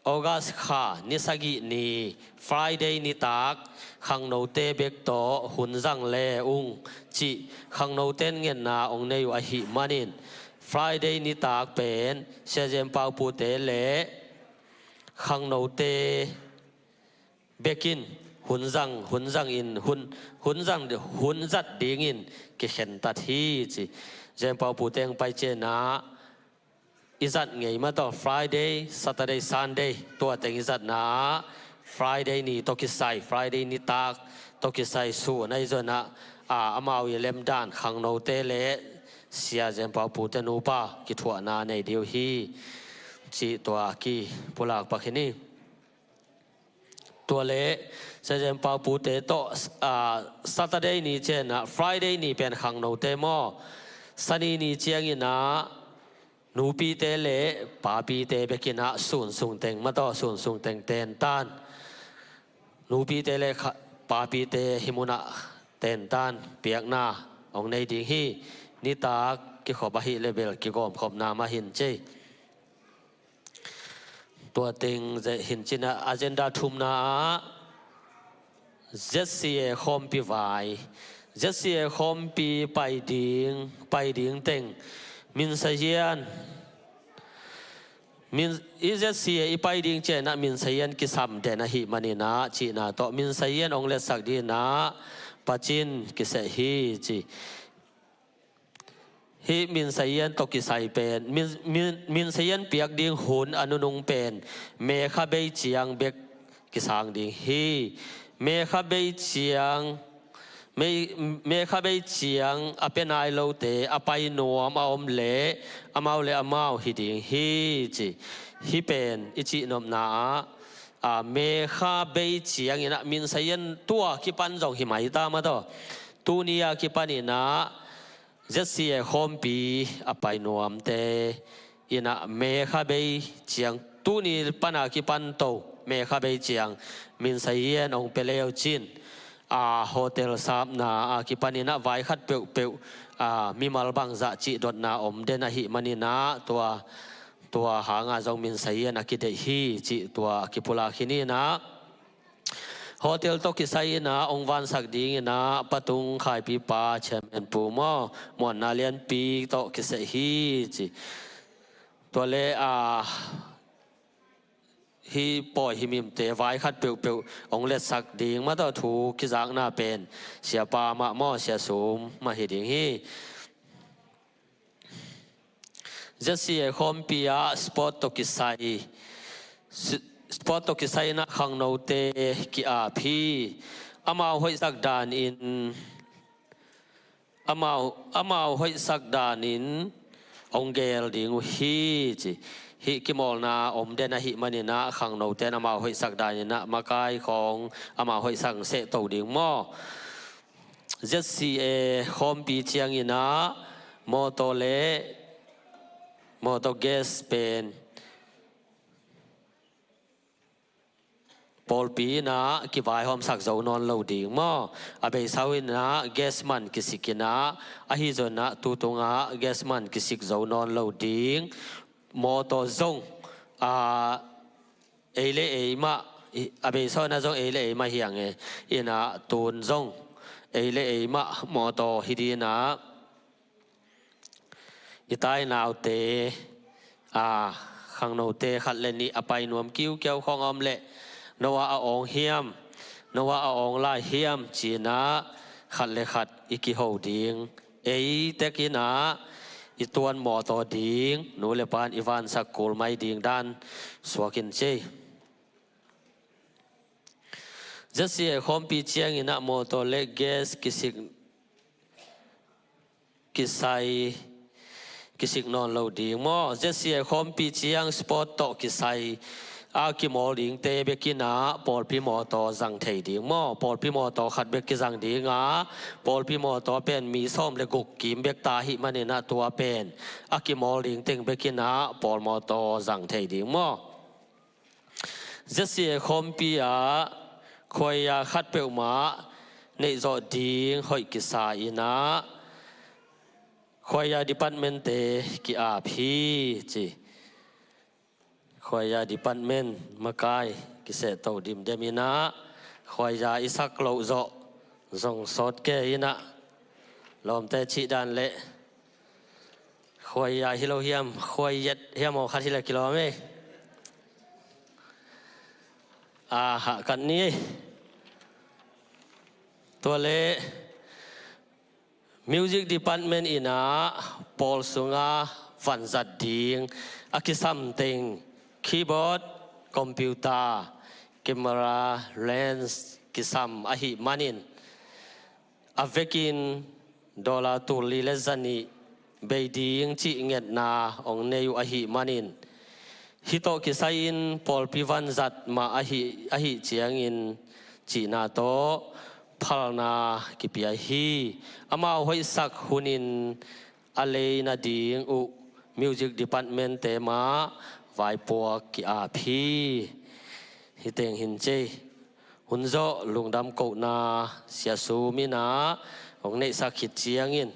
August kha ni sagih ni Friday nitak khangnote bek tawh hun zang le ung cih khangnote in ngetna hong nei uh ahih manin Friday nitak pen Sia Zen Pau Pu-te le khangnote bek in hun zang, hun zang in, hun, hun zang, hun zat dingin kikhentat hi ci. Zen Pau Pu-te hong pai ciangin ah i zat ngei mah tawh Friday, Saturday, Sunday, tua teng i zatna ah Friday ni tawh kisai, Friday nitak tawh kisai sun ahi zongin ah, a, amau i lemdan khangnote le Sia Zen Pau Pu-te nupa kithuahna nei ding uh hi cih tua kipulak pak hi ni. Tua le Sia Zen Pau Pu-te tawh, a, Saturday ni ciangin ah Friday ni pen khangnote maw? Sani ni ciangin ah nupite le papite bek in ah sun sung teng mah tawh, sun sung teng tentan, nupite le kha-, papite hih mun ah tentan piakna hong nei ding hi. Nitak kikhop ahih leh bel kigawmkhopna mah hi in ci. Tua teng hi in cin ah agenda thumna ah Z C A khawmpi vai. Z C A khawmpi pai ding, pai ding teng Min Sa Hian, Min, i Z C A i pai ding ciangin ah Min Sa Hian kisam den ahih manin ah cihna tawh Min Sa Hian hong letsak dingin ah Pa Cin kiseh hi ci. Hih Min Sa Hian tawh kisai pen, Min, Min, Min Sa Hian piak ding hun a nunung pen May kha bei ciang bek kisang ding hi. May kha bei ciang, May, May kha bei ciang a pia nai lote a pai nuam a om leh amau le amau hi ding hi ci. Hih pen i cihnopna ah, a, May kha bei ciangin ah Min Sa Hian tua kipan zong hi mai ta mah tawh. Tuni a kipanin ah Z C A khawmpi a pai nuamte inah May kha bei ciang, tuni pana kipan to May kha bei ciang Min Sa Yen hong pia leu cin, a, hotel sapna a kipan inah vai khat peuhpeuh, a, mimal bangzah cih dotna om den ahih man inah tua, tua hanga zong Min Sa Yen a kideih hi cih tua a kipulak hi inah. Hotel tawh kisai inah hong vansak ding inah Pa Tung Khai Pi pa Chairman Pu maw, muanna lianpi tawh kiseh hi ci. Tua le, a, hih pawi himhimte vai khat peuhpeuh hong letsak ding mah tawh thu kizakna pen Siapa mah maw, Sia Sum mah hi ding hi. Z C A khawmpi ah sport tawh kisai, si-, sport tawh kisai inah khangnote ki-ap hi. Amau hoihsak danin, amau, amau hoihsak danin hong gel ding uh hi ci. Hih kimawlna om den ahih man inah khangnote in amau hoihsak dan inah makai khawng amau hoihsak seh to ding maw. Z C A khawmpi ciang inah mawtaw le mawtaw gas pen pawlpi inah kivaihawmsak zo nawn lo ding maw. A beisa uh inah gas man kisik inah, ahi zong inah tu tungah gas man kisik zo nawn lo ding. Mawtaw zong, a, ei le ei mah, i, a beisa uh inah zong ei le ei mah hi ang e. Inah tun zong ei le ei mah mawtaw hi ding inah. I tainaute, a, khangnote khat le nih a pai nuam kiukiau khawng a om leh, no ah a awng hiam, no ah a awng lai hiam ci inah khat le khat i kiho ding. Ei tek inah i tuan mawtaw ding nu le pa in i vansak kul mai ding dan suak in ci. Z C A khawmpi ciang inah mawtaw le gas kisik, kisai, kisik nawn lo ding maw. Z C A khawmpi ciang sport tawh kisai a kimawl dingte bek inah pawlpi mawtaw zang thei ding maw. Pawlpi mawtaw khat bek kizang ding a, pawlpi mawtaw pen mi sawm le guk kim bek ta ahih man inah tua pen a kimawl ding teng bek inah pawl mawtaw zang thei ding maw. Z C A khawmpi ah khuaia khat peuhmah neih zawh ding hoih kisa inah khuaia department-te ki-ap hi ci. Khuaia department makai kiseh to dimdem inah khuaia i sak loh zawh zong sawt kei inah lawmte cih dan le khuaia hi lo hiam, khuaia hiam aw khat hi le kilawm ei. A, hahkat ni ei. Tua le music department inah pawl sunga vanzat ding a kisam teng keyboard, computer, camera, lens kisam ahih manin a vekin dollar tul li le zanih bei ding cih ngetna hong nei uh ahih manin, hih tawh kisai-in pawlpi vanzat mah ahi, ahih ciangin cihna tawh phalna kipia hi. Amau hoihsak hunin a lei nading uh music department-te mah vaipuak ki-ap hi. Hih teng hin cei. Hun zawh lungdam kohna Sia Sum inah hong neihsak khit ciangin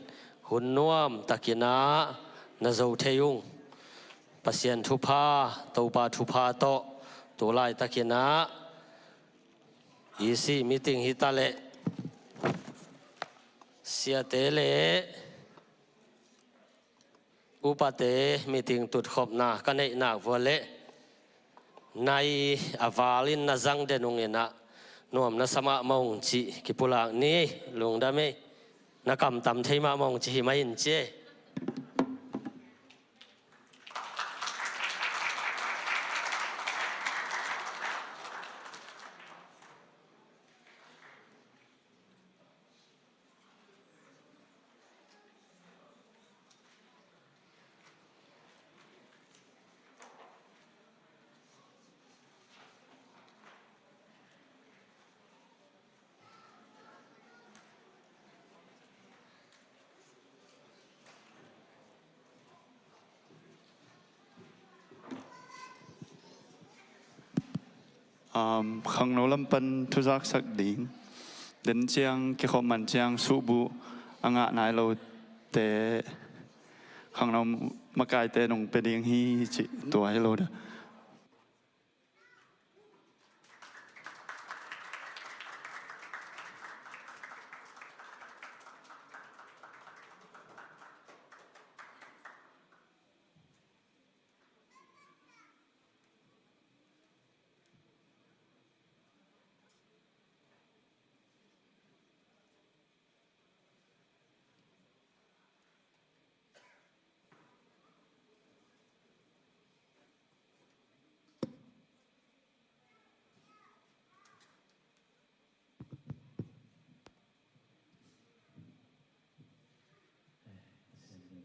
hun nuam takin ah na zo thei ung. Pasian thupha, Topa thupha tawh tu laitakin ah E C meeting hi ta leh siate le upate meeting tutkhopna ka neih nak vua leh nai a valin na zang den ung inah nuam na sa mahmah ung cih kipulak ni. Lungdam ei. Na kamtam thei mahmah ung cih hi mah in ci ei. Um, khangno lam pan thuzaksak ding. Den ciang kikhop man ciang suhbuh a ngah nai lote khangno makaite nong pia ding hi cih tua hi lo dah.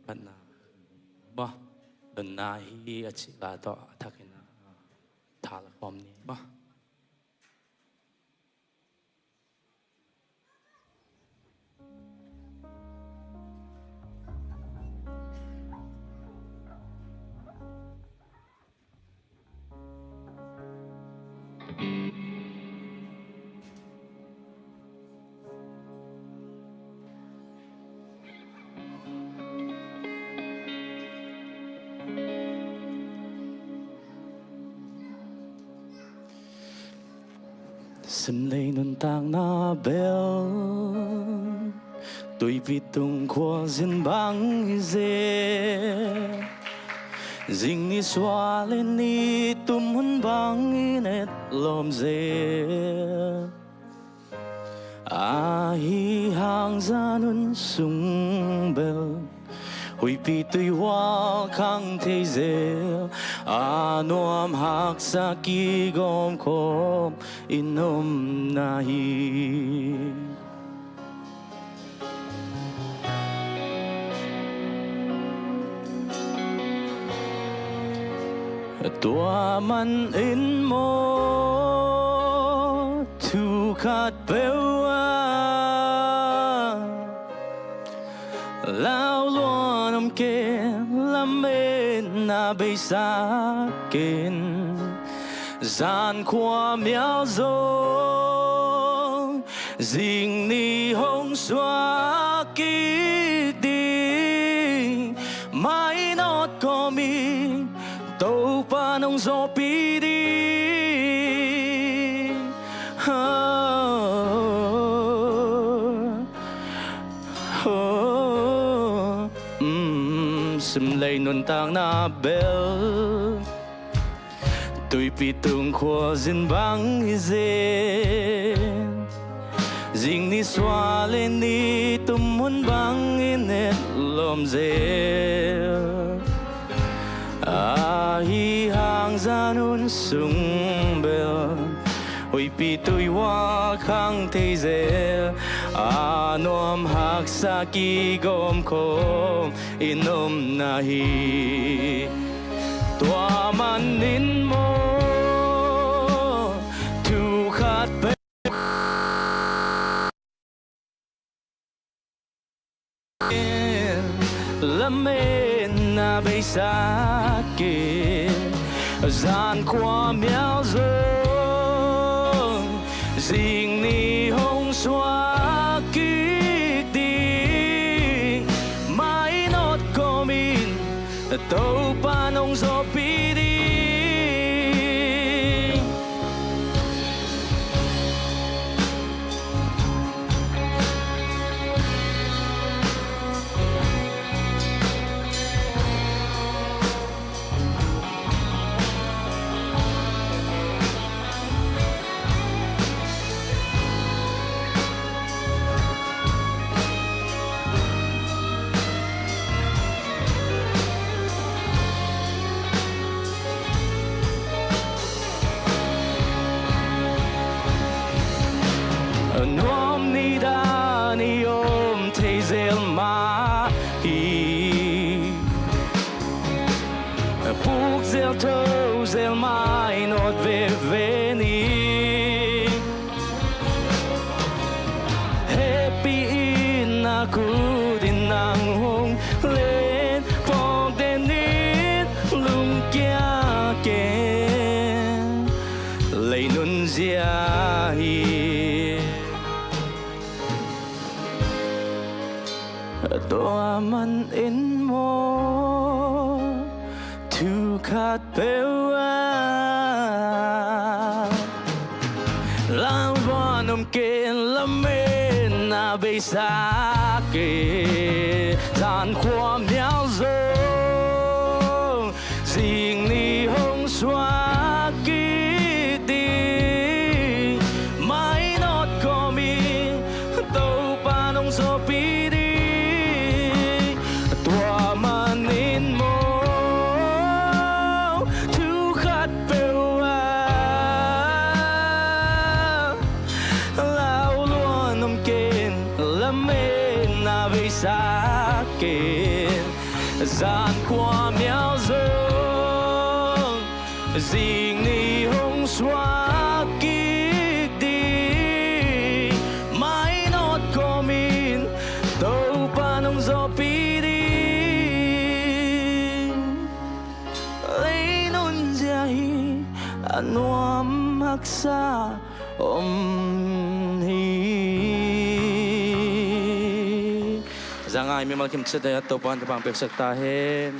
Patna maw, donna hi a cih la tawh a thakin a tha la khawm ni maw. Simlei nuntakna bel tuipi tung khualzin bang hi zel. Zing ni sual in ni tum hun bang in et lawm zel. Ahi hang zan hun sung bel huipi tuihual khang thei zel. A nuam haksa kigawm khawm in om na hi. Tua man in maw thu khat peuh a lau luan om kei, lametna beisak in zan khua mial zong zing ni hong suak kik ding. Mainawt kawmin Topa nong zawhpih ding. Ha. Oh, mm, simlei nuntakna bel tuipi tung khualzin bang hi zel. Zing ni sual in ni tum hun bang in et lawm zel. Ahi hang zan hun sung bel huipi tuihual khang thei zel. A nuam haksa kigawm khawm in om na hi. Tua man in maw thu khat peuh lametna beisak in zan khua mial zong zing ni hong suak kik ding. Mainawt kawmin Topa nong zawhpih ding. Nuam ni dan i om thei zel mah hi. Puk zel tho zel, mainawt veve ni. Hehpih in na khut in nang hong len, phawk den in lungkia ken. Lei nun Tua manin maw, thu khat peuh ah lauhuan om kei in, lametna beisak kei in, zan khuamial zong zing ni hong suak kik ding. Mainawt kawmin Topa'n hong zawhpih ding. Tua manin maw, thu khat peuh ah lauhuan om kei in, lametna beisak kei in, zan khuamial zong zing ni hong suak kik ding. Mainawt kawmin Topa'n hong zawhpih ding. Lei nunzia hi a nuam haksa om hi. Zangai mimal kim ciat ah Topa'n thupha piaksak ta hen.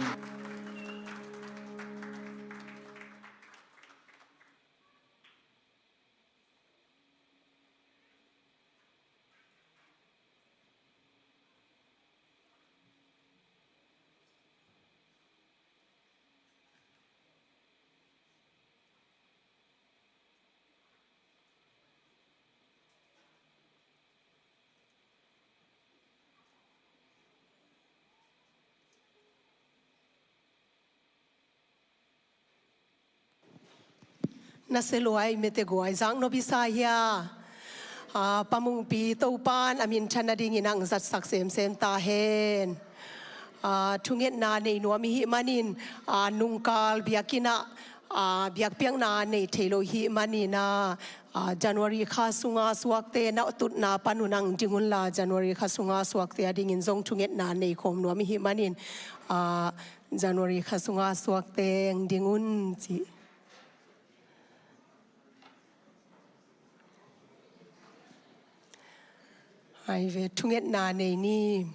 Na se luai mete guai, zak nop i sa hia? A, Pa Mungpi, Topa'n a minthan nadingin hong zatsak semsem ta hen. A, thungetna nei nuam i hih manin, a, nungkal biakinn ah, a, biakpiakna nei thei lo i hih manin ah, a, January kha sunga suakte na tutna pan un hong ding unla, January kha sunga suakte adingin zong thungetna nei khawm nuam i hih manin, a, January kha sunga suakte hong ding un ci. Ai ve, thungetna nei ni.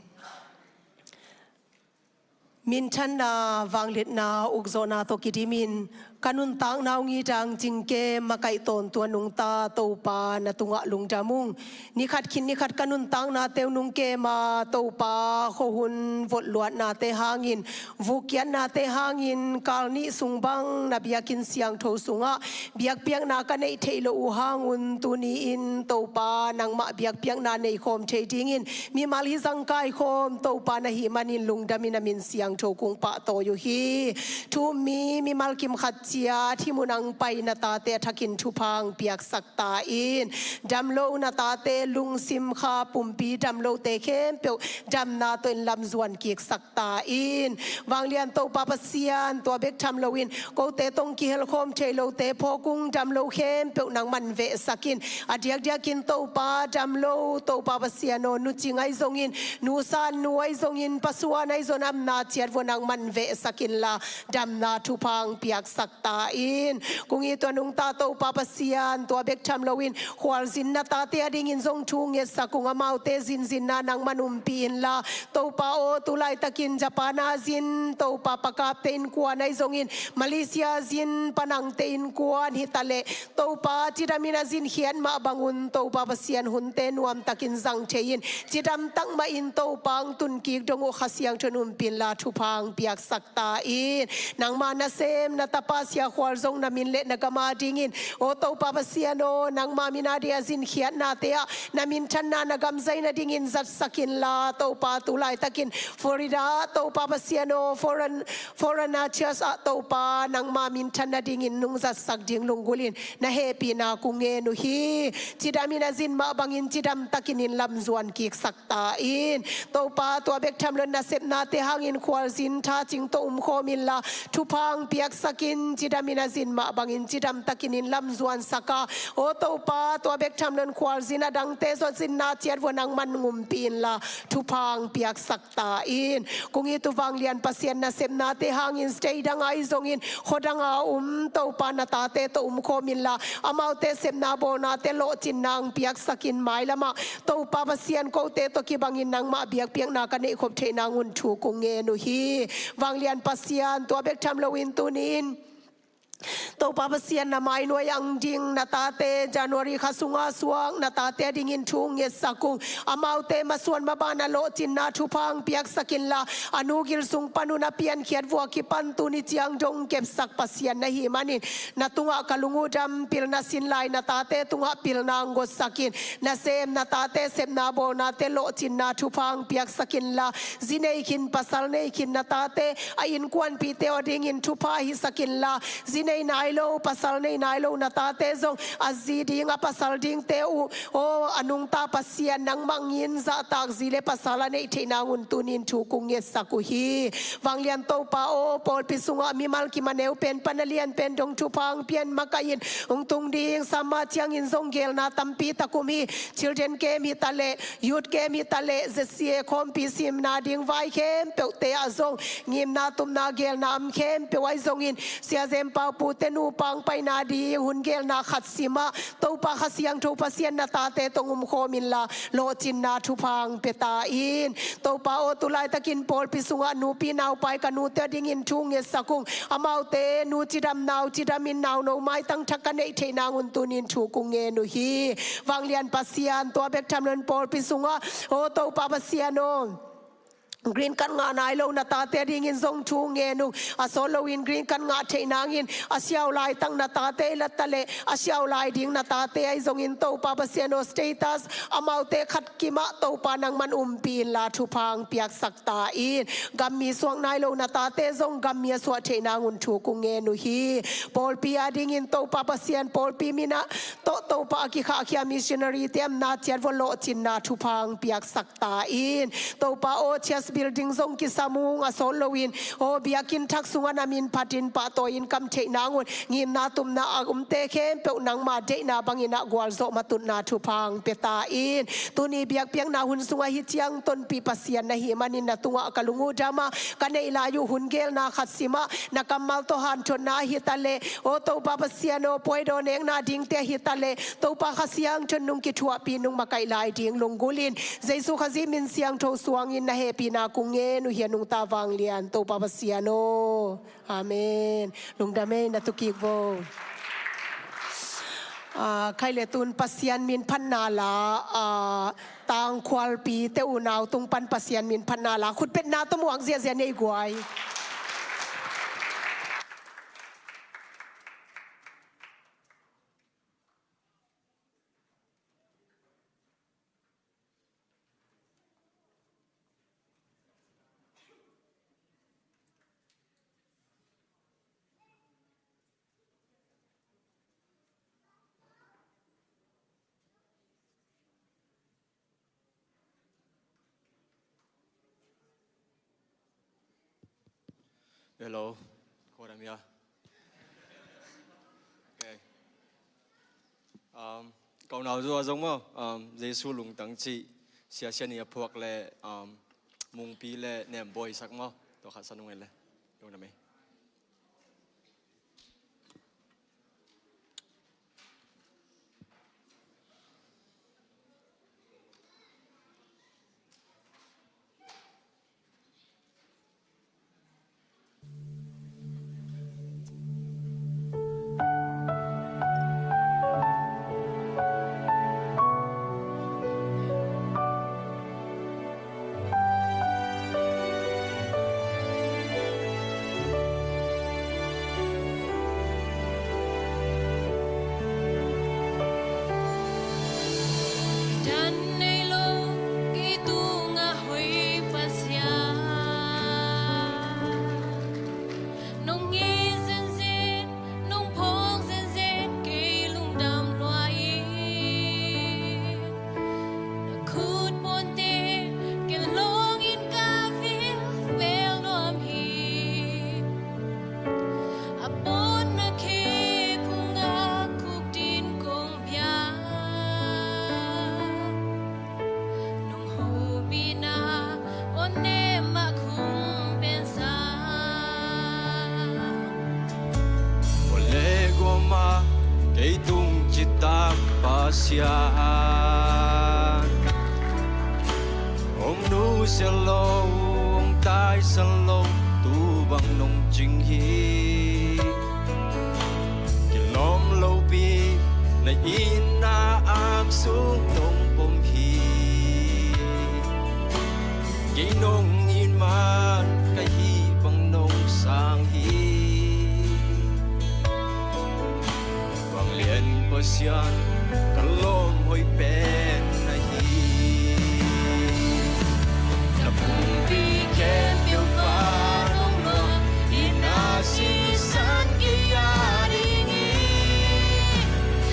Minthanna, vangliatna, ukzawhna tawh kidimin ka nuntakna hong it a hong cingkem makaih tawntung a nungta Topa na tungah lungdam ung. Ni khat khit ni khat ka nuntaknate uh nungkem a, Topa, khuahun votluatnate hangin, vukkiatnate hangin, kal nih sung bang na biakinn siangtho sungah biakpiakna ka neih theih loh uh hang un, tuni-in Topa, nangmah biakpiakna nei khawm thei dingin mimal hih zang kaikhawm Topa na hih manin lungdamin a min siangtho kong pahtawi uh hi. Thu-um mi mimal kim khat ciat hih mun hong pai na tate a thakin thupha hong piaksak ta in. Dam lo na tate, lungsim kha pumpi dam lote khempeuh damna tawh in lamzuan kiksak ta in. Vanglian Topa Pasian, tua bek tham loin kote tawh hong kihelkhawm thei lote phawk ung, dam lo khempeuh nangma'n vehsak in. A diakdiakin Topa, dam lo Topa Pasian aw, nu Cing ahi zongin, nu San Nu ahi zongin, Pa Suan ahi zong, amna ciat vua nangma'n vehsak inla, damna thupha hong piaksak ta in. Kong it uh a nungta Topa Pasian, tua bek tham loin khualzin na tate adingin zong thu ngetsak ung, amaute zinzinna nangma'n umpih inla, Topa aw, tu laitakin Japan ah zin Topa Pa Kapte innkuan ahi zongin, Malaysia zin Pa Nangte innkuan hi ta leh, Topa, cidamin a zinkhiat mah bangun Topa Pasian hunte nuamtakin zang thei in, cidam tak mahin Topa hong tun kik dong uh Kha Siangtho in umpih inla, thupha hong piaksak ta in. Nangma nasem na tapa Sia Khual zong na min le na gam adingin, aw Topa Pasian aw, nangma min adingin a zinkhiatnate ah na minthanna na gam zaina dingin zatsak inla, Topa, tu laitakin Florida ah Topa Pasian aw, foreign, foreigner church ah Topa, nangma minthan nadingin nong zatsak ding lunggulhin na hehpihna kong ngen uh hi. Cidamin a zin mah bangin cidam takin in lamzuan kiksak ta in. Topa, tua bek tham loin nasepnate hangin khualzin thacing tawh umkhawm inla, thupha hong piaksak in, cidamin a zin mah bangin cidam takin in lam zuansak a, aw Topa, tua bek tham loin khualzin a dangte zong zinna ciat vua nangman hong umpih inla, thupha hong piaksak ta in. Kong it uh vanglian Pasian, na sepnate hangin state dang ahi zongin, khua dang a om Topa, na tate tawh omkhawm inla, amaute sepna bawlnate lawhcinna hong piaksak in, mailam ah Topa Pasian, kote tawh kibangin nangmah biakpiakna ka neihkhop theih nang un thu kong ngen uh hi. Vanglian Pasian, tua bek tham loin tuni-in Topa Pasian, na mainuai ah hong ding na tate, January kha sunga suak na tate a dingin thu hong ngetsak ung. Amaute masuan maban a lawhcinna thupha hong piaksak inla, a nu gil sung pan un a piankhiat vua kipan tuni ciang dong kepsak Pasian na hih manin, na tungah ka lung uh dam, pilna sin lai na tate tungah pilna hong gotsak in, nasem na tate sepna bawlnate lawhcinna thupha hong piaksak inla, zi nei khin pasal nei khin na tate, a innkuanpihte aw dingin thupha hisak inla, zi nei nai lo, pasal nei nai lo na tate zong a zi ding a pasal dingte uh, aw a nungta Pasian, nangmah hong it zahtak zi le pasal a neih theih nang un tuni-in thu kong ngetsak uh hi. Vanglian Topa aw, pawlpi sungah mimal kim a neu pen pan a lian pen dong thupha hong pia in, makaih in, hong tung ding summer ciangin zong geelna tampi tak om hi. Children camp hi ta leh, youth camp hi ta leh, Z C A khawmpi simna ding vai khempeuhte ah zong ngimna tupna geelna om khempeuh ahi zongin, Sia Zem Pau Pu te nupa hong paina ding hun geelna khat sim ah, Topa Kha Siangtho Pasian, na tate tawh hong omkhawm inla, lawhcinna thupha hong pia ta in. Topa aw, tu laitakin pawlpi sungah nupi naupai ka nute a dingin thu hong ngetsak ung. Amaute nu cidam nau cidam in nauno maitang thak ka neih theih nang un tuni-in thu kong ngen uh hi. Vanglian Pasian, tua bek tham loin pawlpi sungah, aw Topa Pasian aw, green card ngah nai lo na tate a dingin zong thu ngen ung. A sawt loin green card ngah theih nangin a siau laitak na tate i la ta leh, a siau lai ding na tate ahi zongin Topa Pasian aw, status amaute khat kimah Topa nangman umpih inla, thupha hong piaksak ta in. Gammi suak nai lo na tate zong gammi a suah theih nang un thu kong ngen uh hi. Pawlpi a dingin Topa Pasian, pawlpi minah tawh Topa a kikhahkhia missionary te omna ciat vua lawhcinna thupha hong piaksak ta in. Topa aw, church building zong kisam ung, a sawt loin aw, biakinn thak sungah na min phatin pahtawi in kam theih nang un, ngimna tupna a omte khempeuh nangma deihna bangin ah gualzawh matutna thupha hong pia ta in. Tuni biakpiakna hun sungah hih ciang tonpih Pasian na hih manin na tungah ka lung uh dam a, ka neih lai uh hun geelna khat sim ah, na kammal tawh hanthotna ahi ta leh, aw Topa Pasian aw, puaidaw nekna dingte ahi ta leh, Topa Kha Siangtho in nong kithuahpih, nong makaih lai ding lunggulh in, Jesu Khazih min siangtho suangin na hehpihna kong ngen uh hi, a nungta vanglian Topa Pasian aw. Amen. Lungdam ei, na tu kik vo. Ah, khai le tun Pasian min phatna la, ah, Tangkhualpi te unau tung pan Pasian min phatna la, khutbetna tawh muak ziahziah nei guai. Hello. Khuadam hia? Okay. Um, ka unau Zu a zong maw, um, Jesu lungtang cih, Sia Sian i a phuak le, um, Mungpi le Nembawi sak maw, tua khat sa nung e le. Lungdam ei. Leitung citak Pasian, hong nusia lo, hong taisa lo, tu bang nong cing hi. Kilawm lopi na itna aksung nong pom hi. Kei nong it man ka hih bang nong sang hi. Vanglian Pasian, ka lawm hoih pen na hi. Na pumpi khempeuh pan hong luah, itna sisan kei a ding hi.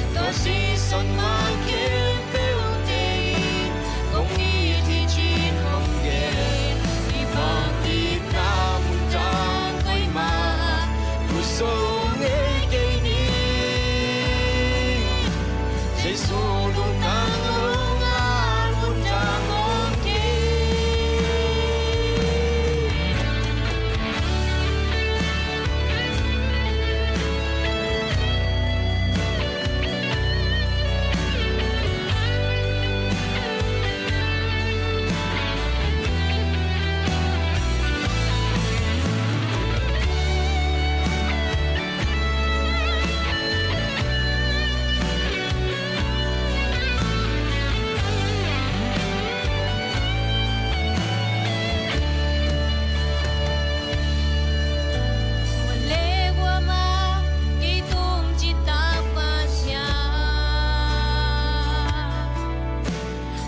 Tua sisan man khempeuh te in kong it hi cin hong gen. Hih bang itna mun dang koi mah ah pusuak ngei kei ni. Jesu lungtang lo ngal mun dang om kei.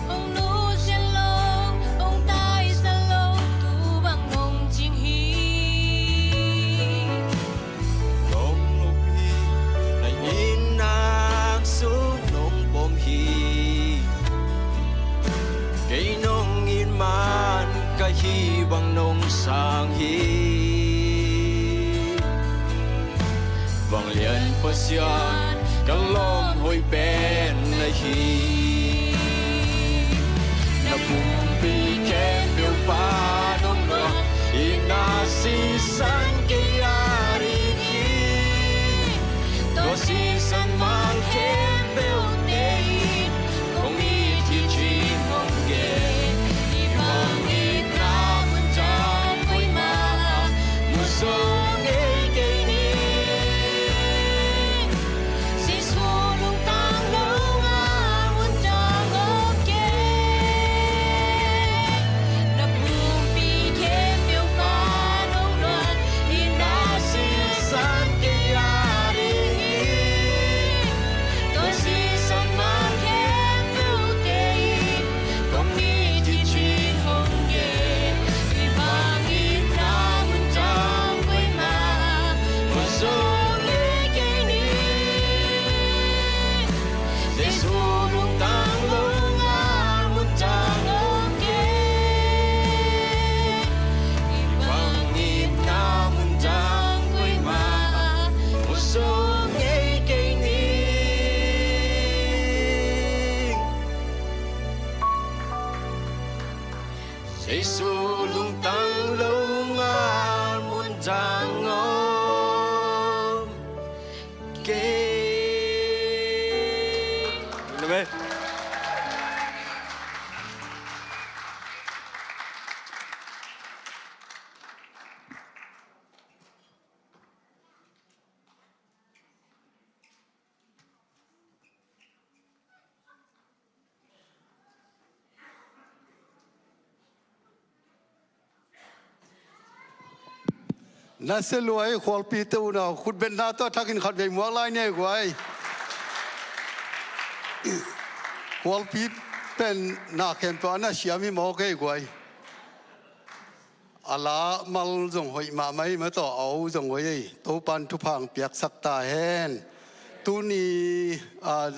Hong nusia lo, hong taisa lo, tu bang nong cing hi. Lawm lopi na itna aksung nong pom hi. Kei nong it man ka hih bang nong sang hi. Vanglian Pasian, ka lawm hoih pen na hi. Na pumpi khempeuh pan hong luah, itna sisan kei a ding hi. Tua sisan man khempeuh te in kong it hi cin hong gen. Hih bang itna mun dang koi mah ah pusuak ngei kei ni. Jesu lungtang lo ngal mun dang om kei. Na pumpi khempeuh pan hong luah, itna sisan kei a ding hi. Tua sisan man khempeuh te in kong it hi cin hong gen. Hih bang itna mun dang koi mah ah pusuak ngei kei ni. Jesu lungtang lo ngal mun dang om kei. Hih bang itna mun dang koi mah ah pusuak ngei kei ni. Jesu lungtang lo ngal mun dang om kei. Amen. Na sia lua ei, khualpi te unau khutbetna tawh thakin khatvei muak lai ni ei guai. Khualpi pen na khempeuh a na siam hi mawk ei guai. A la mal zong hoih mahmah ei, ma tawh a au zong hoih ei. Topan thupha hong piaksak ta hen. Tuni a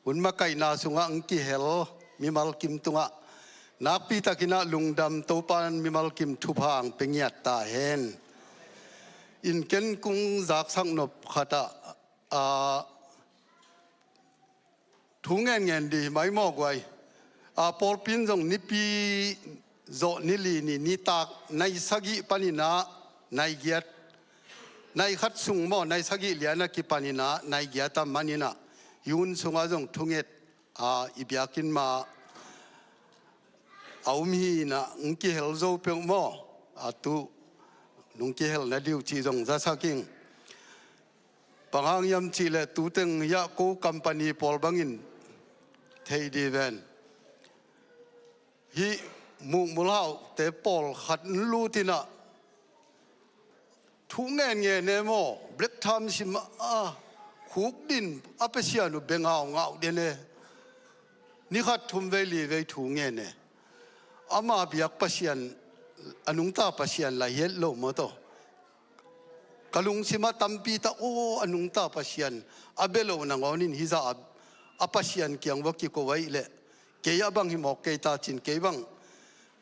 hun makaihna sungah hong kihel mimal kim tungah nakpitakin ah lungdam, Topan mimal kim thupha hong pia ngiat ta hen. In ken kong zaksak nop khat ah, a, thu ngen ngen dih mai maw guai. A, pawlpi in zong nipi zawh ni li ni, nitak nai sagih panin ah nai giat nai khat sung maw, nai sagih lian a kipan inah, nai giat a man inah, i hun sungah zong thunget, a, i biakinn mah a um hi inah, hong kihel zo peuh maw, a tu, nong kihel na diu cih zong zasak ing. Bang hang hiam cihleh tu teng hiah ko company pawl bangin thei di ven. Hih mukmulhaute pawlkhat in lut inah thu ngenngen e maw, Black Time sim a khuk din a Pasian uh bia ngaungau den e. Ni khat thum vei li vei thu ngen e. Ama biak Pasian, a nungta Pasian la hiat lo maw taw. Ka lungsim ah tampi tak, aw, a nungta Pasian a bia lo nangawnin hizah a, a Pasian kiang va kiko ahih leh, kei a bang hi mawk kei ta cin, kei bang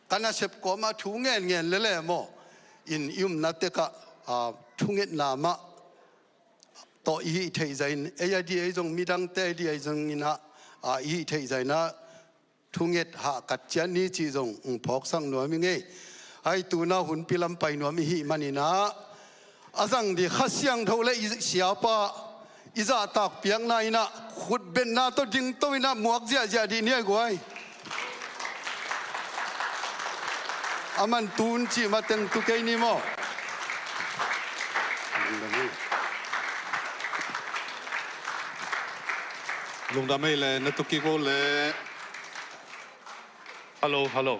ka nasep kawmah thu ngenngen lele maw, in i umna tekah, a, thungetna mah tawh i hih theih zahin, ei a di ei zong, midangte a di ei zong inah, a, i hih theih zahinah thunget hahkat ciat ni cih zong hong phawksak nuam i ngei. Hai tuna hunpi lam pai nuam i hih maninah, a zang di Kha Siangtho le i siapa i zahtak piakna inah khutbetna tawh dingto inah muak ziahziah dih ni ai guai. A man tun cih mateng tu kei ni maw. Lungdam ei le, na tu kik uh le. Hello, hello.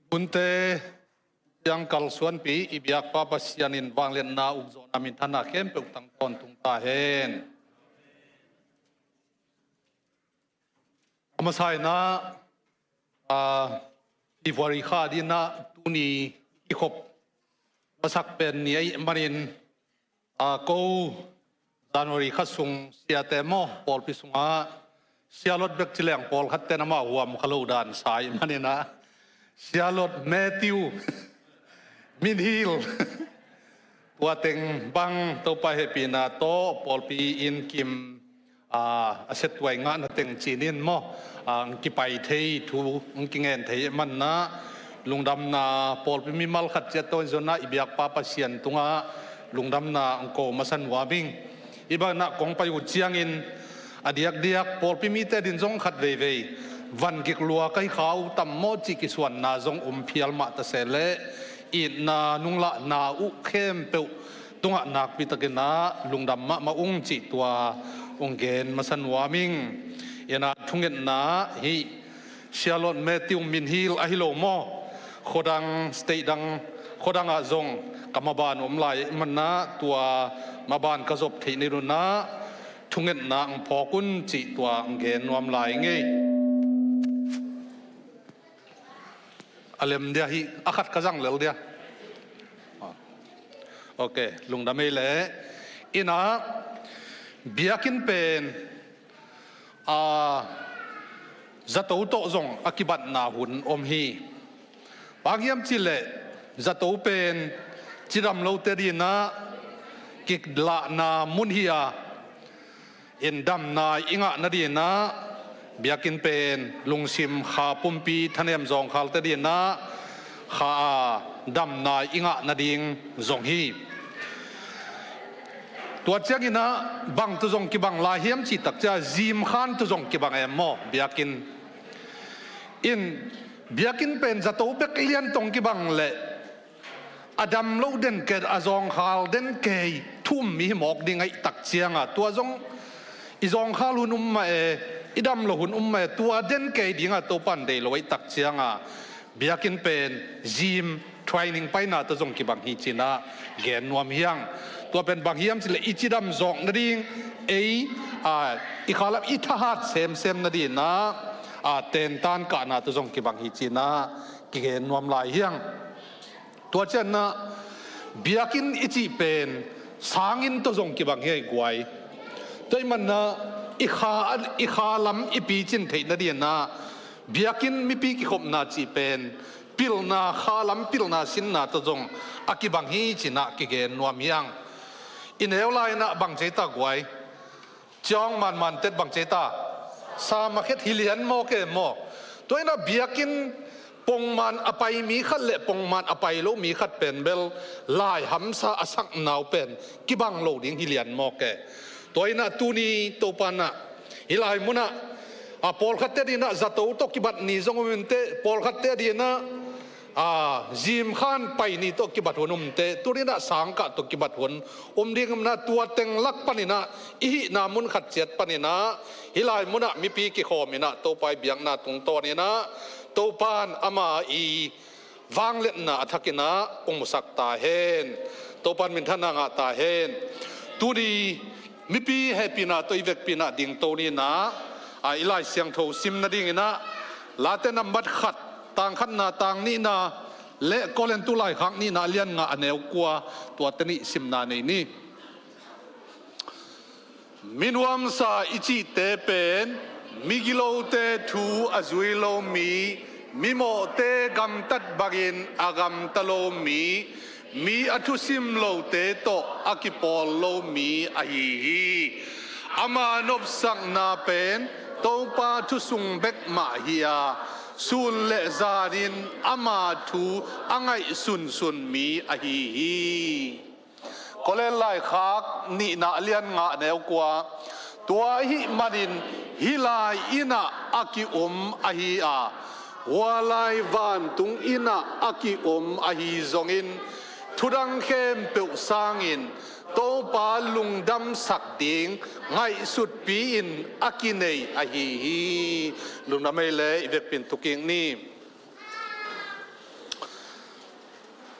Hunte ciang kalsuanpi i biakpa Pasian in vangliatna ukzawhna minthana khempeuh tang tawntung ta hen. A masa inah, a, February kha dinah tuni i khop masak pen ni ahih manin, a, ko January kha sung siate maw, pawlpi sungah sialot bek ci leng pawlkhatte in amah huam kha lo dan sa ahih maninah, sialot Matthew Min Hil, tua teng bang Topa hehpihna tawh pawlpi inn kim, a, a siattuai ngahna teng cinin maw, a, hong kipai thei, thu hong kingen thei manah, lungdamna pawlpi mimal khat ciat tawh in zonna i biakpa Pasian tungah lungdamna hong ko masa nuam ing. Hih banah kong pai uh ciangin, a diakdiak pawlpi mite din zong khat veivei van gik lua ka hi kha uh tam maw cih kisuanna zong om phial mah ta se leh, itna nunglahna uh khempeuh tungah nakpi takinah lungdam mahmah ung cih tua hong gen masa nuam ing. Inah thungetna hih sialot Matthew Min Hil ahi lo maw, khuadang state dang, khuadangah zong ka maban om lai manah tua maban ka zop theih ni dunah thungetna hong phawk un cih tua hong gen nuam lai ngei. A lem dia hih, a khat ka zang lel dia. Ok, lungdam ei le. Inah biakinn pen, a, zato tawh zong a kibatna hun om hi. Bang hiam cihleh zato pen cidam lote dinah kilahna mun hi a, in damna i ngah nadinah biakinn pen lungsim kha pumpi thanem zawngkhalte dinah kha a damna i ngah nading zong hi. Tua cianginah bang tawh zong kibang lai hiam cih tak ciah zimkhan tawh zong kibang em maw, biakinn. In biakinn pen zato bek lian tawh kibang leh a dam lo den kei, a zawngkhal den kei thu um mi hi mawk ding ahih tak cianga, tua zong i zawngkhal hun um mah e, i dam lo hun um mah e, tua den kei dinga Topan deih lo ahih tak cianga, biakinn pen zim training paina tawh zong kibang hi cinah gen nuam hi hang. Tua pen bang hiam cihleh i cidam zawk nading, ei, a, i khalam i thahat semsem nadinah, a, tentan kahna tawh zong kibang hi cinah kigen nuam lai hi hang. Tua cianah biakinn i cih pen sanginn tawh zong kibang hi a, i guai. Tua ahih manah i kha, i khalam i picin theih nadinah biakinn mipi kikhopna cih pen pilna, khalam pilna sinna tawh zong a kibang hi cinah kigen nuam hi hang. I neu lai-inah bang ci ta, guai? Ciawng manman tet bang ci ta. Sa makhet hi lian maw ke maw. Tua inah biakinn pongman a pai mi khat le pongman a pai lo mi khat pen bel lai hamsa a sakna uh pen kibang lo ding hi lian maw ke. Tua inah tuni Topa inah hih lai munah a pawlkhatte adinah zato tawh kibat ni zong um inteh, pawlkhatte adinah a, zimkhan pai ni tawh kibat hun umte, tu inah sangkah tawh kibat hun um ding umna, tua teng lak paninah i hihna mun khat ciat paninah hih lai munah mipi kikhawm inah Topa i biakna tungtawn inah Topa in ama i vangliatna a thakinah hong musak ta hen. Topa in minthanna ngah ta hen. Tuni mipi hehpihna tawh i vekpihna dingto ninah a, i Lai Siangtho sim nadinginah Late nambat khat, tang khatna, tang nihna le Korintu laikhak nihna a lian nga a neu kua, tuate nih simna nei ni. Minuamsa i cihte pen migilote thu a zui lo mi, mimawhte gamtat bangin a gamta lo mi, mi a thusim lote tawh a kipawl lo mi ahi hi. Ama nopsakna pen Topa thusung bek mah hi a, sun le zanin ama thu a ngaihsunsun mi ahi hi. Korin laikhak nihna a lian nga a neu kua, tua ahih manin hih lai innah a ki-um ahi a, hua lai vantung innah a ki-um ahi zongin thudang khempeuh sangin Topa lungdamsak ding ngaihsutpi-in a kinei ahi hi. Lungdam ei le i vekpi-in thukik ni.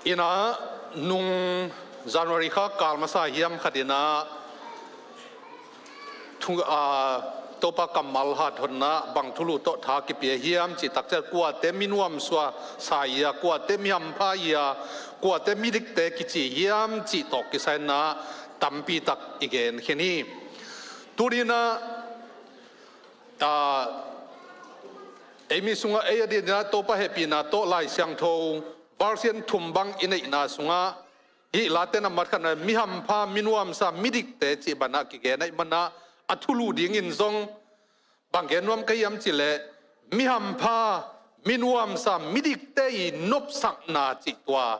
Inah nung January kha kal masa hiam khat inah thu, a, Topa kammal hat honna bang thulu tawh tha kipia hiam cih takciat kuate minuamsa sa ia, kuate mihampha ia, kuate midikte kici hiam cih tawh kisai inah tampi tak i gen khin hi. Tuninah, a, ei mi sungah ei adinah Topa hehpihna tawh Lai Siangtho version thum bang i neihna sungah hih Late nambat khatna mihampha, minuamsa, midikte cih banah kigen ahih manah a thulu dingin zong bang gen nuam ka hiam cihleh mihampha, minuamsa, midikte i nopsakna cih tua,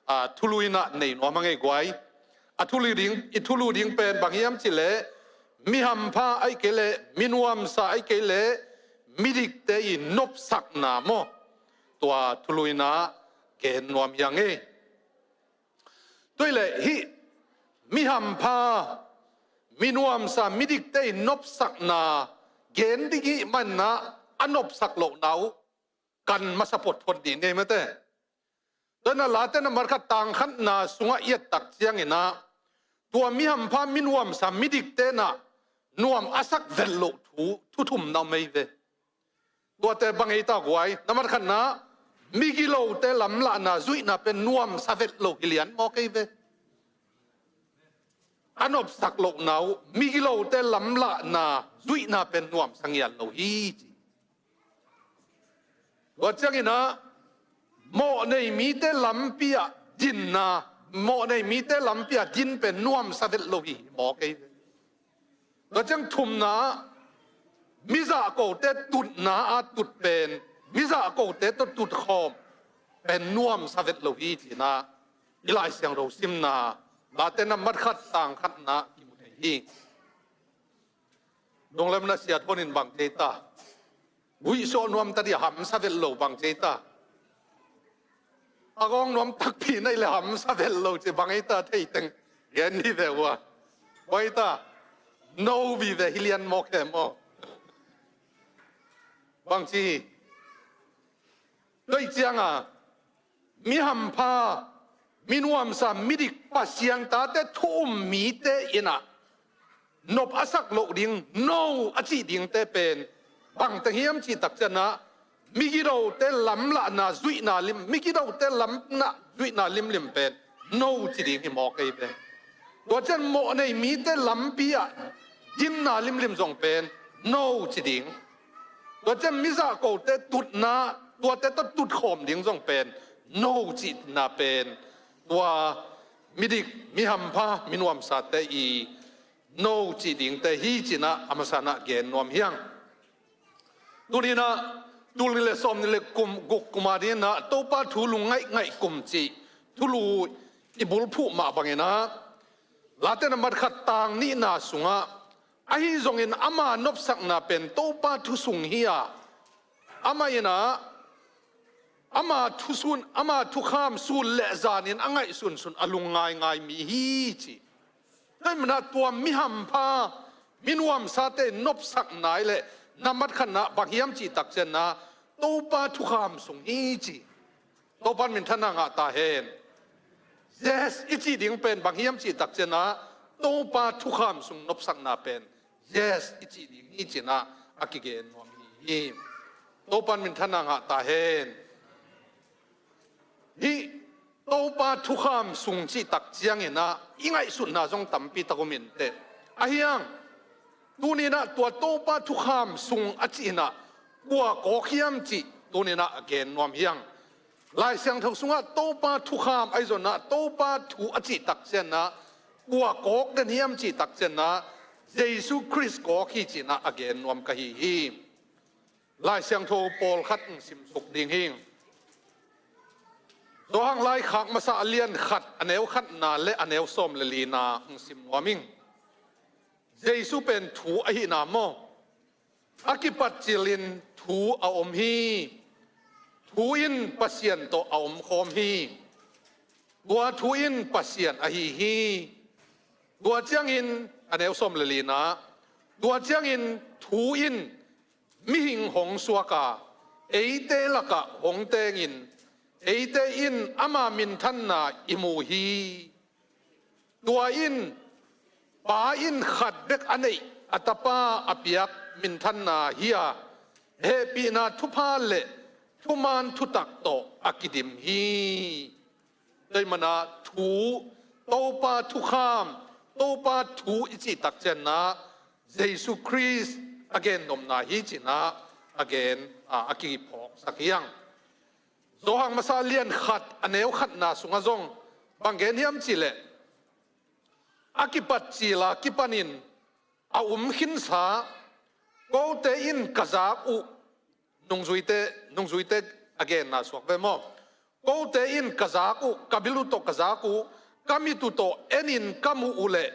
a, thulu inah nei nuam a ngei guai. A thulu ding, i thulu ding pen bang hiam cihleh mihampha ahih kei leh minuamsa ahih kei leh midikte i nopsakna maw, tua thulu inah gen nuam hi a ngei. Tua hileh hih mihampha, minuamsa, midikte i nopsakna gen ding hih manah a nopsak lohna uh kan masa photphot dih nei mate. Tua inah Late nambat khat tang khatna sungah i et tak cianginah tua mihampha, minuamsa, midikte inah nuam a sak vet loh thu, thu thum na om ei ve. Tuate bang ei ta guai, nambat khatna, migilote lamlahna zuihna pen nuamsa vet lo hi lian maw kei ve. A nopsak lohna uh migilote lamlahna zuihna pen nuamsa ngial lo hi ci. Tua cianginah mawhnei mite lampi ah dinna, mawhnei mite lampi ah din pen nuamsa vet lo hi maw kei ve. Tua ciang thumna ah mizahkote tutna ah tut pen, mizahkote tawh tutkhawm pen nuamsa vet lo hi cinah i Lai Siangtho simna Late nambat khat tang khatna kimu thei hi. Nunglam na siat honin bang cei ta. Guihsawh nuam ta dih a hamsa vet lo bang cei ta. A gawng nuam takpi na hih leh hamsa vet lo ci bang ei ta thei teng. Gen ni ve ua. Bang ei ta. No vive hi lian maw khe maw. Bang ci hi. Tua ih cianga mihampha, minuamsa, midik, Pasian tate thu um mite inah nop a sak loh ding, no a cih dingte pen bangteng hiam cih takcianah migilote lamlahna zuihna lim, migilote lamna zuihna limlim pen no ci ding hi maw kei pen. Tua cian mawhnei mite lampi ah dinna limlim zong pen no ci ding. Tua cian mizahkote tutna, tuate tawh tutkhawm ding zong pen no cihna pen tua midik, mihampha, minuamsate i no cih dingte hi ci-in ah a masa-in ah gen nuam hi hang. Tuni-in ah, tul nih le sawmnih le kum, guk kum a dingin ah Topa thu lungngaih ngaih kum cih thulu i bulphuh mah bangin ah, Late na mat khat tang nihna sungah, ahi zongin ama nopsakna pen Topa thu sung hi a, amah in ah ama thusun, ama thukham sun le zanin a ngaihsunsun a lungngaingai mi hi ci. Tua ahih manin ah tua mi hampha, mi nuamsate nopsakna hi leh na mat khatna bang hiam cih tak ciangin ah Topa thukham sung hi ci. Topa in minthanna ngah ta hen. Yes i cih ding pen bang hiam cih tak ciangin ah Topa thukham sung nopsakna pen yes i cih ding hi ci-in ah a kigen nuam hi. Topa in minthanna ngah ta hen. Hih Topa thukham sung cih tak ciangin ah i ngaihsutna zong tampi tak om in teh. Ahi hang, tuni-in ah tua Topa thukham sung a cih in ah kua kawk hiam cih tuni-in ah a gen nuam hi hang. Lai Siangtho sungah Topa thukham ahi zongin ah Topa thu a cih tak ciangin ah kua kawk den hiam cih tak ciangin ah Jesu Khrist kawk hi ci-in ah a gen nuam ka hi hi. Lai Siangtho pawlkhat hong simsuk ding hi. Johan laikhak masa a lian khat a neu khatna le a neu sawm le lina hong sim nuam ing. Jesu pen thu ahihna maw? A kipat cilin thu a om hi. Thu in Pasian tawh a omkhawm hi. Tua thu in Pasian ahi hi. Tua ciangin a neu sawm le lina, tua ciangin thu in mihing hong suak a, eite lakah hong tengin, eite in ama minthanna i mu hi. Tua in Pa in khat bek a neih a Tapa a piak minthanna hi a, hehpihna thupha le thuman thutak tawh a kidim hi. Tua ahih manin ah thu, Topa thukham, Topa thu i cih tak ciangin ah Jesu Khrist a gennopna hi ci-in ah a gen, a, a kiphawksak hi hang. Johan masa lian khat a neu khatna sungah zong bang gen hiam cih leh, a kipat cil a kipanin a um khinsa, kote in ka zak uh, nungzuite, nungzuite a genna suak ve maw? Kote in ka zak uh, ka bil uh tawh ka zak uh, ka mit uh tawh enin ka muh uh leh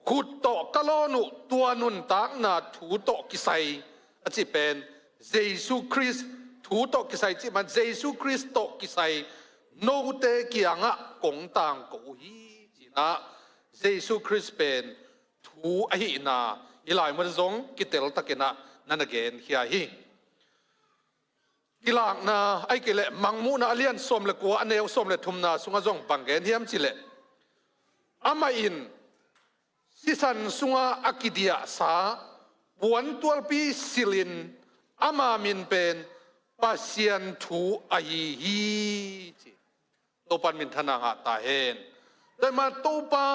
khut tawh ka lawn uh, tua nuntakna thu tawh kisai a cih pen Jesu Khrist thu tawh kisai cih man, Jesu Khrist tawh kisai note kiangah kong tangko uh hi ci-in ah Jesu Khrist pen thu ahihna hih lai mun zong kiteltakin ah na na genkhia hi. Kilakna ahih kei leh Mangmuhna a lian sawm le kua a neu sawm le thumna sungah zong bang gen hiam cih leh, amah in sisan sungah a kidiahsa puantualpi silhin ama min pen Pasian thu ahi hi ci. Topa in minthanna ngah ta hen. Tua ahih manin Topa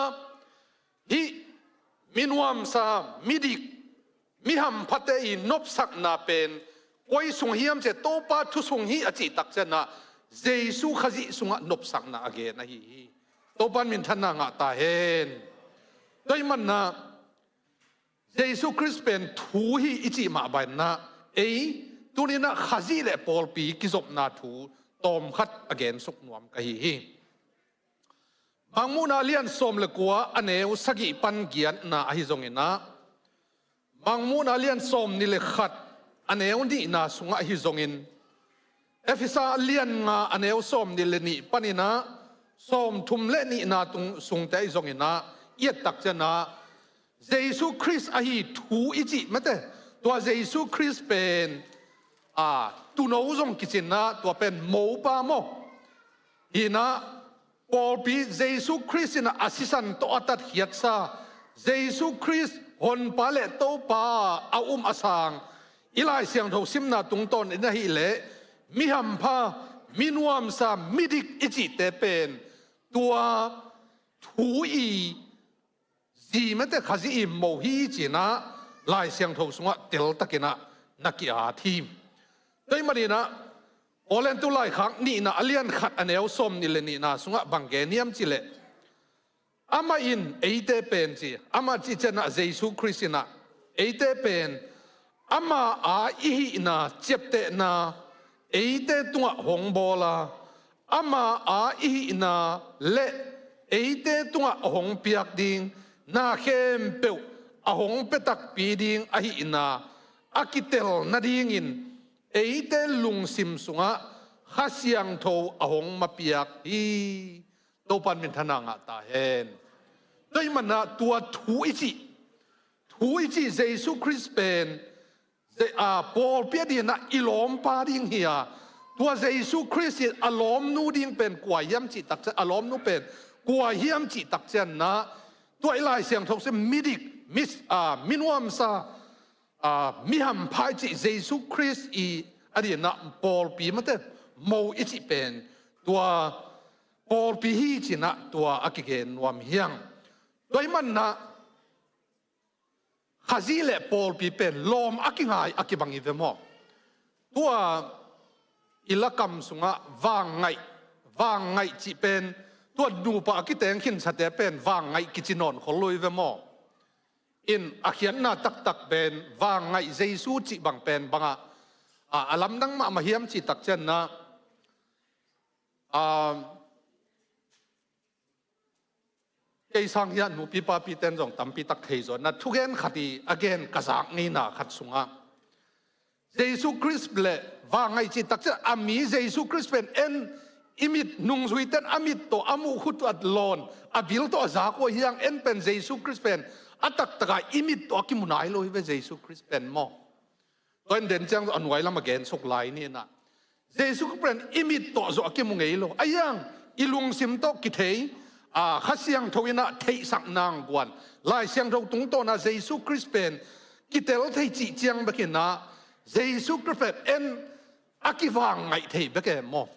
hih mi nuamsa, mi dik, mi hamphate i nopsakna pen koi sung hiam cih leh Topa thu sung hi a cih tak ciangin ah Jesu Khazih sungah nopsakna a gen ahi hi. Topa in minthanna ngah ta hen. Tua ahih manin ah Jesu Khrist pen thu hi i cih mah bangin ah, ei, tuni-in ah Khazih le pawlpi kizopna thu tawmkhat a gensuk nuam ka hi hi. Mangmuhna a lian sawm le kua a neu sagih pan giatna ahi zongin ah, Mangmuhna a lian sawm nih le khat a neu nihna sungah ahi zongin, Efesa a lian nga a neu sawm nih le nih panin ah sawm thum le nihna tung sungte ahi zongin ah, i et tak ciangin ah Jesu Khrist ahi thu i cih mate, tua Jesu Khrist pen, a, tuuno zong kici-in ah tua pen mopa maw? Hi-in ah pawlpi Jesu Khrist in a sisan tawh a tatkhiatsa, Jesu Khrist Honpa le Topa a um a sang, i Lai Siangtho simna tungtawnin ahih leh mi hampha, mi nuamsa, mi dik i cihte pen tua thu i zi mate Khazih i mo hi ci-in ah Lai Siangtho sungah teltakin ah na ki-at hi. Tua ahih manin ah Korintu laikhak nihna a lian khat a neu sawm nih le nihna sungah bang gen hiam cih leh, Amah in eite pen ci, amah cih ciangah Jesu Khrist inah eite pen ama a i hihna ciaptehna eite tungah hong bawl a, ama a i hihna le eite tungah a hong piak ding na khempeuh a hong pia takpi ding ahihna a kitel nadingin eite lungsim sungah Kha Siangtho a hong mapiak hi. Topa'n minthanna ngah ta hen. Tua ahih manin ah tua thu i cih, thu i cih Jesu Khrist pen, Je-, a, pawlpi adingin ah i lawmpa ding hi a, tua Jesu Khrist in a lawmnu ding pen kua hiam cih takciang, a lawmnu pen kua hiam cih takciangah, tua i Lai Siangtho sim midik, mis-, a, minuamsa, a, mihampha i cih Jesu Khrist i adingin ah pawlpi mate, mo i cih pen tua pawlpi hi ci-in ah tua a kigen nuam hi hang. Tua ahih manin ah Khazih le pawlpi pen lawm a kingai a kibang hi ve maw? Tua i lakam sungah vangngaih, vangngaih cih pen tua nupa a kiteng khinsate pen vangngaih kici nawn khol lo hi ve maw? In a khiatna taktak pen vangngaih Jesu cih bang pen bangah a, a lamdang mahmah hiam cih takciangah, a, kei sang hiah nupi papi ten zong tampi tak thei zaw na thugen khat i a gen ka zak ngeina khat sungah Jesu Khrist le vangngaih cih takciang a mi Jesu Khrist pen en i mit nungzuiten a mit tawh a muh khut a lawn a bil tawh a zak uh hi hang. En pen Jesu Khrist pen a taktakah i mit tawh a kimu nai lo hi ve Jesu Khrist pen maw? Tua in den ciang a nuai lam a gen suk lai ni-in ah Jesu Khrist pen i mit tawh zawh a kimu ngei lo. Ahi hang i lungsim tawh kithei, a, Kha Siangtho in ah theihsak nang guan. Lai Siangtho tungtawn ah Jesu Khrist pen kitel thei cih ciang bek in ah Jesu Khrist pen en a kivangngaih thei bek e maw?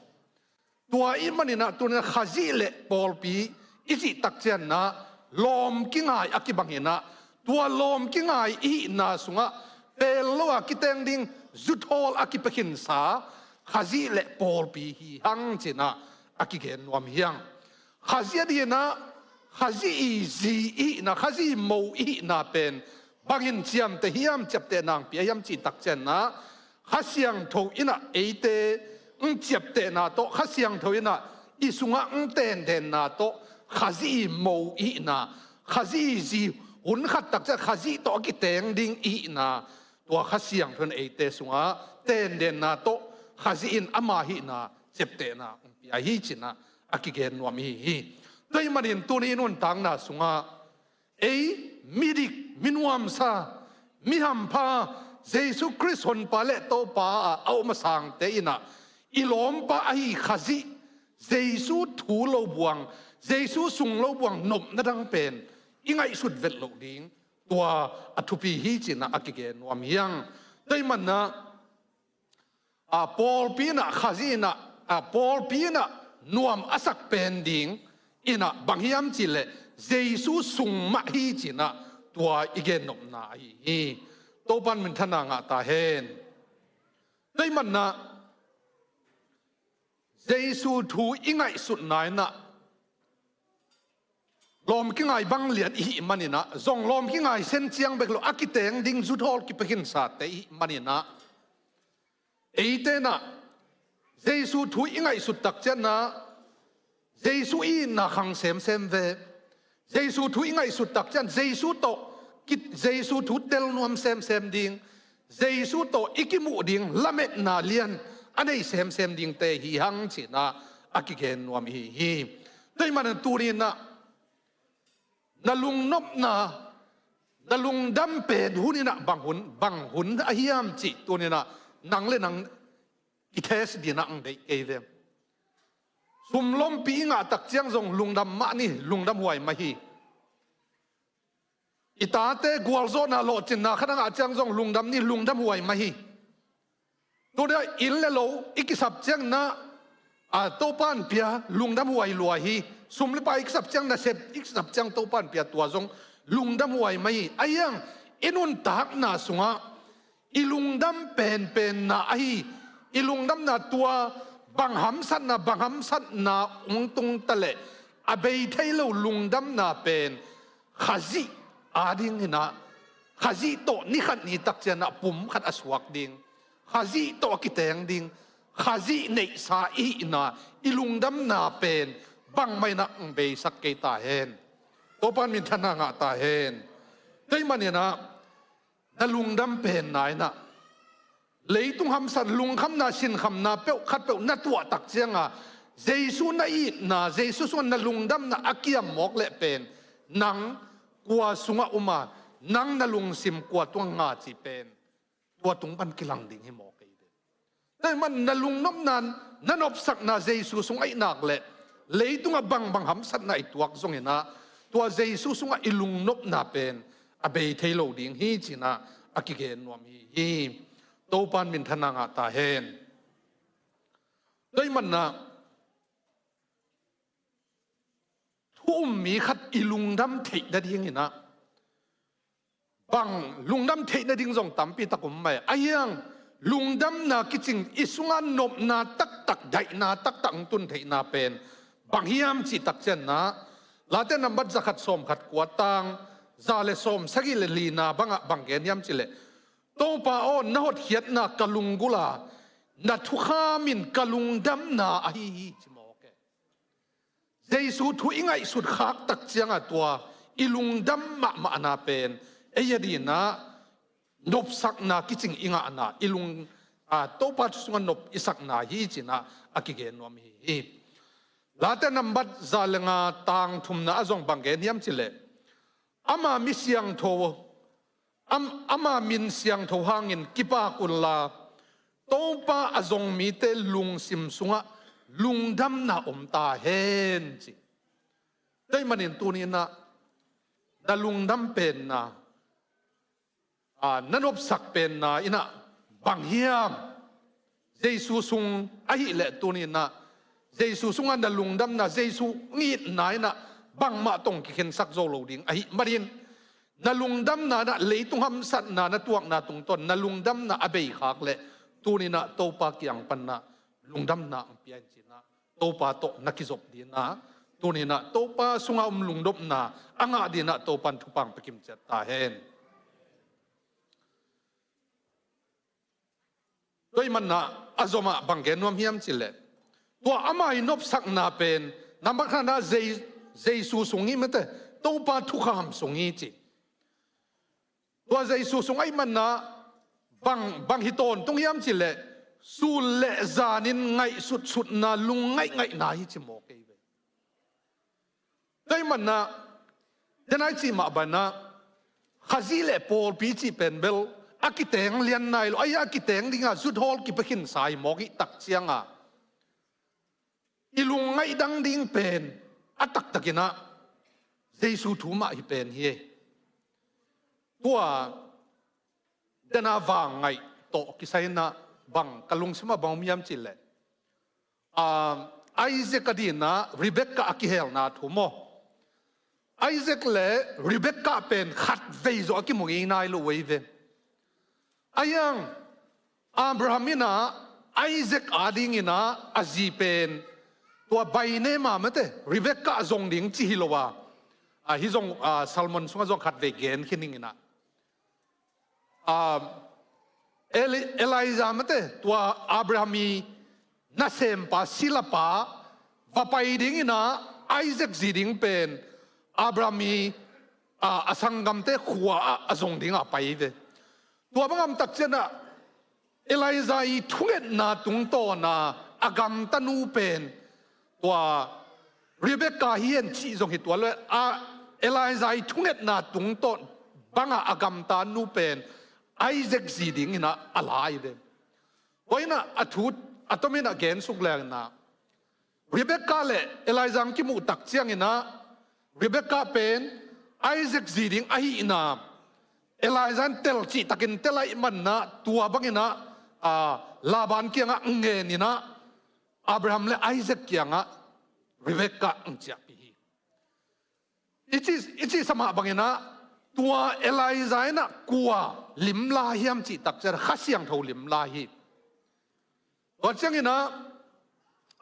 Tua ahih manin ah tuni-in ah Khazih le pawlpi i cih takciangah lawm kingai a kibang hi-in ah tua lawm kingai i hihna sungah pel lo a kiteng ding zuthawl a kipia khinsa Khazih le pawlpi hi hang ci-in ah a kigen nuam hi hang. Khazih adingin ah Khazih i zi i hihna, Khazih mo i hihna pen bangin ciamteh hiam, ciapteh nang pia hiam cih takciangah Kha Siangtho in ah eite hong ciaptehna tawh, Kha Siangtho in ah i sungah hong tendenna tawh Khazih i mo i hihna, Khazih i zi, hun khat takciang Khazih tawh a kiteng ding i hihna, tua Kha Siangtho in eite sungah tendenna tawh Khazih in ama hihna ciaptehna hong pia hi ci-in ah a kigen nuam i hi hi. Tua ahih manin tuni i nuntakna sungah ei midik, minuamsa, mihampha, Jesu Khrist Honpa le Topa a, a om a sangte in ah i lawmpa ahi Khazih, Jesu thu lo buang, Jesu sung lo buang nopna dang pen i ngaihsut vet loh ding tua a thupi hi ci-in ah a kigen nuam hi hang. Tua ahih manin ah a, pawlpi in ah Khazih in ah, a, pawlpi in ah nuam a sak pen ding in ah bang hiam cih leh Jesu sung mah hi ci-in ah tua i gennopna ahi hi. Topa'n minthanna ngah ta hen. Tua ahih manin ah Jesu thu i ngaihsutna in ah lawm kingai bang lian i hih manin ah zong lawm kingai sen ciang bek lo a kiteng ding zuthawl kipia khinsate i hih manin ah eite in ah Jesu thu i ngaihsut takciangah Jesu i itna khang semsem ve. Jesu thu i ngaihsut takciang Jesu tawh ki-, Jesu thu tel nuam semsem ding, Jesu tawh i kimuh ding lametna lian a nei semsem dingte hi hang ci-in ah a kigen nuam i hi hi. Tua ahih manin tuni-in ah na lungnopna, na lungdam pen hun in ah bang hun, bang hun ahi hiam cih tuni-in ah nang le nang i test dingin ah ang deih kei ve. Sum lompi i ngah takciang zong lungdam mah ni, lungdam huai mah hi. I tate gualzawhna lawhcinna khat a ngah ciang zong lungdam ni, lungdam huai mah hi. Tuni-in ah inn le lo i kisap ciangin ah, a, Topa'n pia lungdam huai lua hi. Sum le pai i kisap ciang, nasep i kisap ciang Topa'n pia tua zong lungdam huai mah hi. Ahi hang i nuntakna sungah i lungdam penpenna ahi, i lungdamna tua bang hamsatna, bang hamsatna hong tung ta leh a bei thei lo lungdamna pen Khazih adingin ah, Khazih tawh ni khat ni tak ciangin ah pum khat a suak ding, Khazih tawh a kiteng ding, Khazih neihsa i hihna, i lungdamna pen bangmah in ah hong beisak kei ta hen. Topa'n minthanna ngah ta hen. Tua ahih manin ah na lungdam penna in ah leitung hamsat, lungkhamna, sinkhamna peuh khatpeuh na tuah tak ciangin ah Jesu na itna, Jesu sungah na lungdamna a kiam mawk leh pen nang kua sungah om a, nang na lungsim kua tungah nga cih pen tua tung pan kilang ding hi mawk hi ve. Tua ahih manin na lungnopna, na nopsakna Jesu sung ahih nak leh leitungah bangbang hamsatna i tuak zongin ah tua Jesu sungah i lungnopna pen a bei thei lo ding hi ci-in ah a kigen nuam hi hi. Topa'n minthanna ngah ta hen. Tua ahih manin ah thu um mi khat i lungdam theih nadingin ah bang lungdam theih nading zong tampi tak om mai. Ahi hang lungdamna kicing i sungah nopna taktak, daihna taktak hong tun theihna pen bang hiam cih tak ciangin ah Late nambat za khat sawm khat kua, tang za le sawm sagih le lina bangah bang gen hiam cih leh, Topa aw, na hotkhiatna ka lunggulh a, na thukham in ka lungdamna ahi hi ci mawk e. Jesu thu i ngaihsut khak tak ciangin ah tua i lungdam mahmahna pen ei adingin ah nopsakna kicing i ngahna, i lung, a, Topa thu sungah nop i sakna hi ci-in ah a kigen nuam hi hi. Late nambat za le nga, tang thumna ah zong bang gen hiam cih leh, ama mi siangtho, am, ama min siangtho hangin kipak unla, Topa a zong mite lungsim sungah lungdamna om ta hen ci. Tua ahih manin tuni-in ah na lungdam penna, a, na nopsak penna in ah bang hiam? Jesu sung ahih leh tuni-in ah Jesu sungah na lungdamna, Jesu itna in ah bangmah tawh kikhensak zo lo ding ahih manin, na lungdamna in ah leitung hamsatna na tuakna tungtawn na lungdamna a bei khak leh tuni-in ah Topa kiang pan ah lungdamna hong pia in ci-in ah Topa tawh na kizop dingin ah tuni-in ah Topa sungah om lungnopna a ngah dingin ah Topa'n thupha hong pia kimciat ta hen. Tua ahih manin ah a zomah bang gen nuam hiam cih leh, tua ama i nopsakna pen nambat khatna ah Je-, Jesu sung hi mate, Topa thukham sung hi ci. Tua Jesu sung ahih manin ah bang, bang hi tawntung hiam cih leh, sun le zanin ngaihsutsutna, lung ngaihngaihna hi ci mawk e ve. Tua ahih manin ah, den a i cih mah bangin ah, Khazih le pawlpi cih pen bel a kiteng lian nai lo, ahi a kiteng dingin ah zuthawl kipia khinsa hi mawk hi tak ciangin ah, i lung ngaih dang ding pen a taktakin ah Jesu thu mah hi pen hi. Tua den a vangngaih tawh kisai-in ah bang ka lungsim ah bang om hiam cih leh, ah, Isaac adingin ah Rebekah a kihelna thu maw. Isaac le Rebekah pen khatvei zong a kimu ngei nai lo uh ei ve. Ahi hang Abraham in ah Isaac adingin ah a zi pen tua bainema mate, Rebekah zong ding ci hi lo a, a, hih zong, a, sermon sungah zong khatvei gen khin ing in ah, a, Eli-, Elijah mate, tua Abraham i nasempa, silapa va pai dingin ah Isaac zi ding pen Abraham i, a, a sanggamte khua ah a zong dingin a pai ve. Tua bang a om tak ciangin ah Elijah i thungetna tungtawn a a gamtanu pen tua Rebekah hi hen cih zong hi tuan lo, a, Elijah i thungetna tungtawn bangin a gamtanu pen Isaac zi dingin ah a la hi ve. Tua in ah a thu a tomin ah gen suk leng in ah, Rebekah le Elijah hong kimuh tak ciangin ah Rebekah pen Isaac zi ding ahihna Elijah in tel cihtakin tel ahih manin ah tua bangin ah, a, Laban kiangah ngen in ah Abraham le Isaac kiangah Rebekah hong ciahpih hi. I cih, i cihsa mah bangin ah tua Elijah in ah kua lim la hiam cih tak ciang Kha Siangtho lim la hi. Tua ciangin ah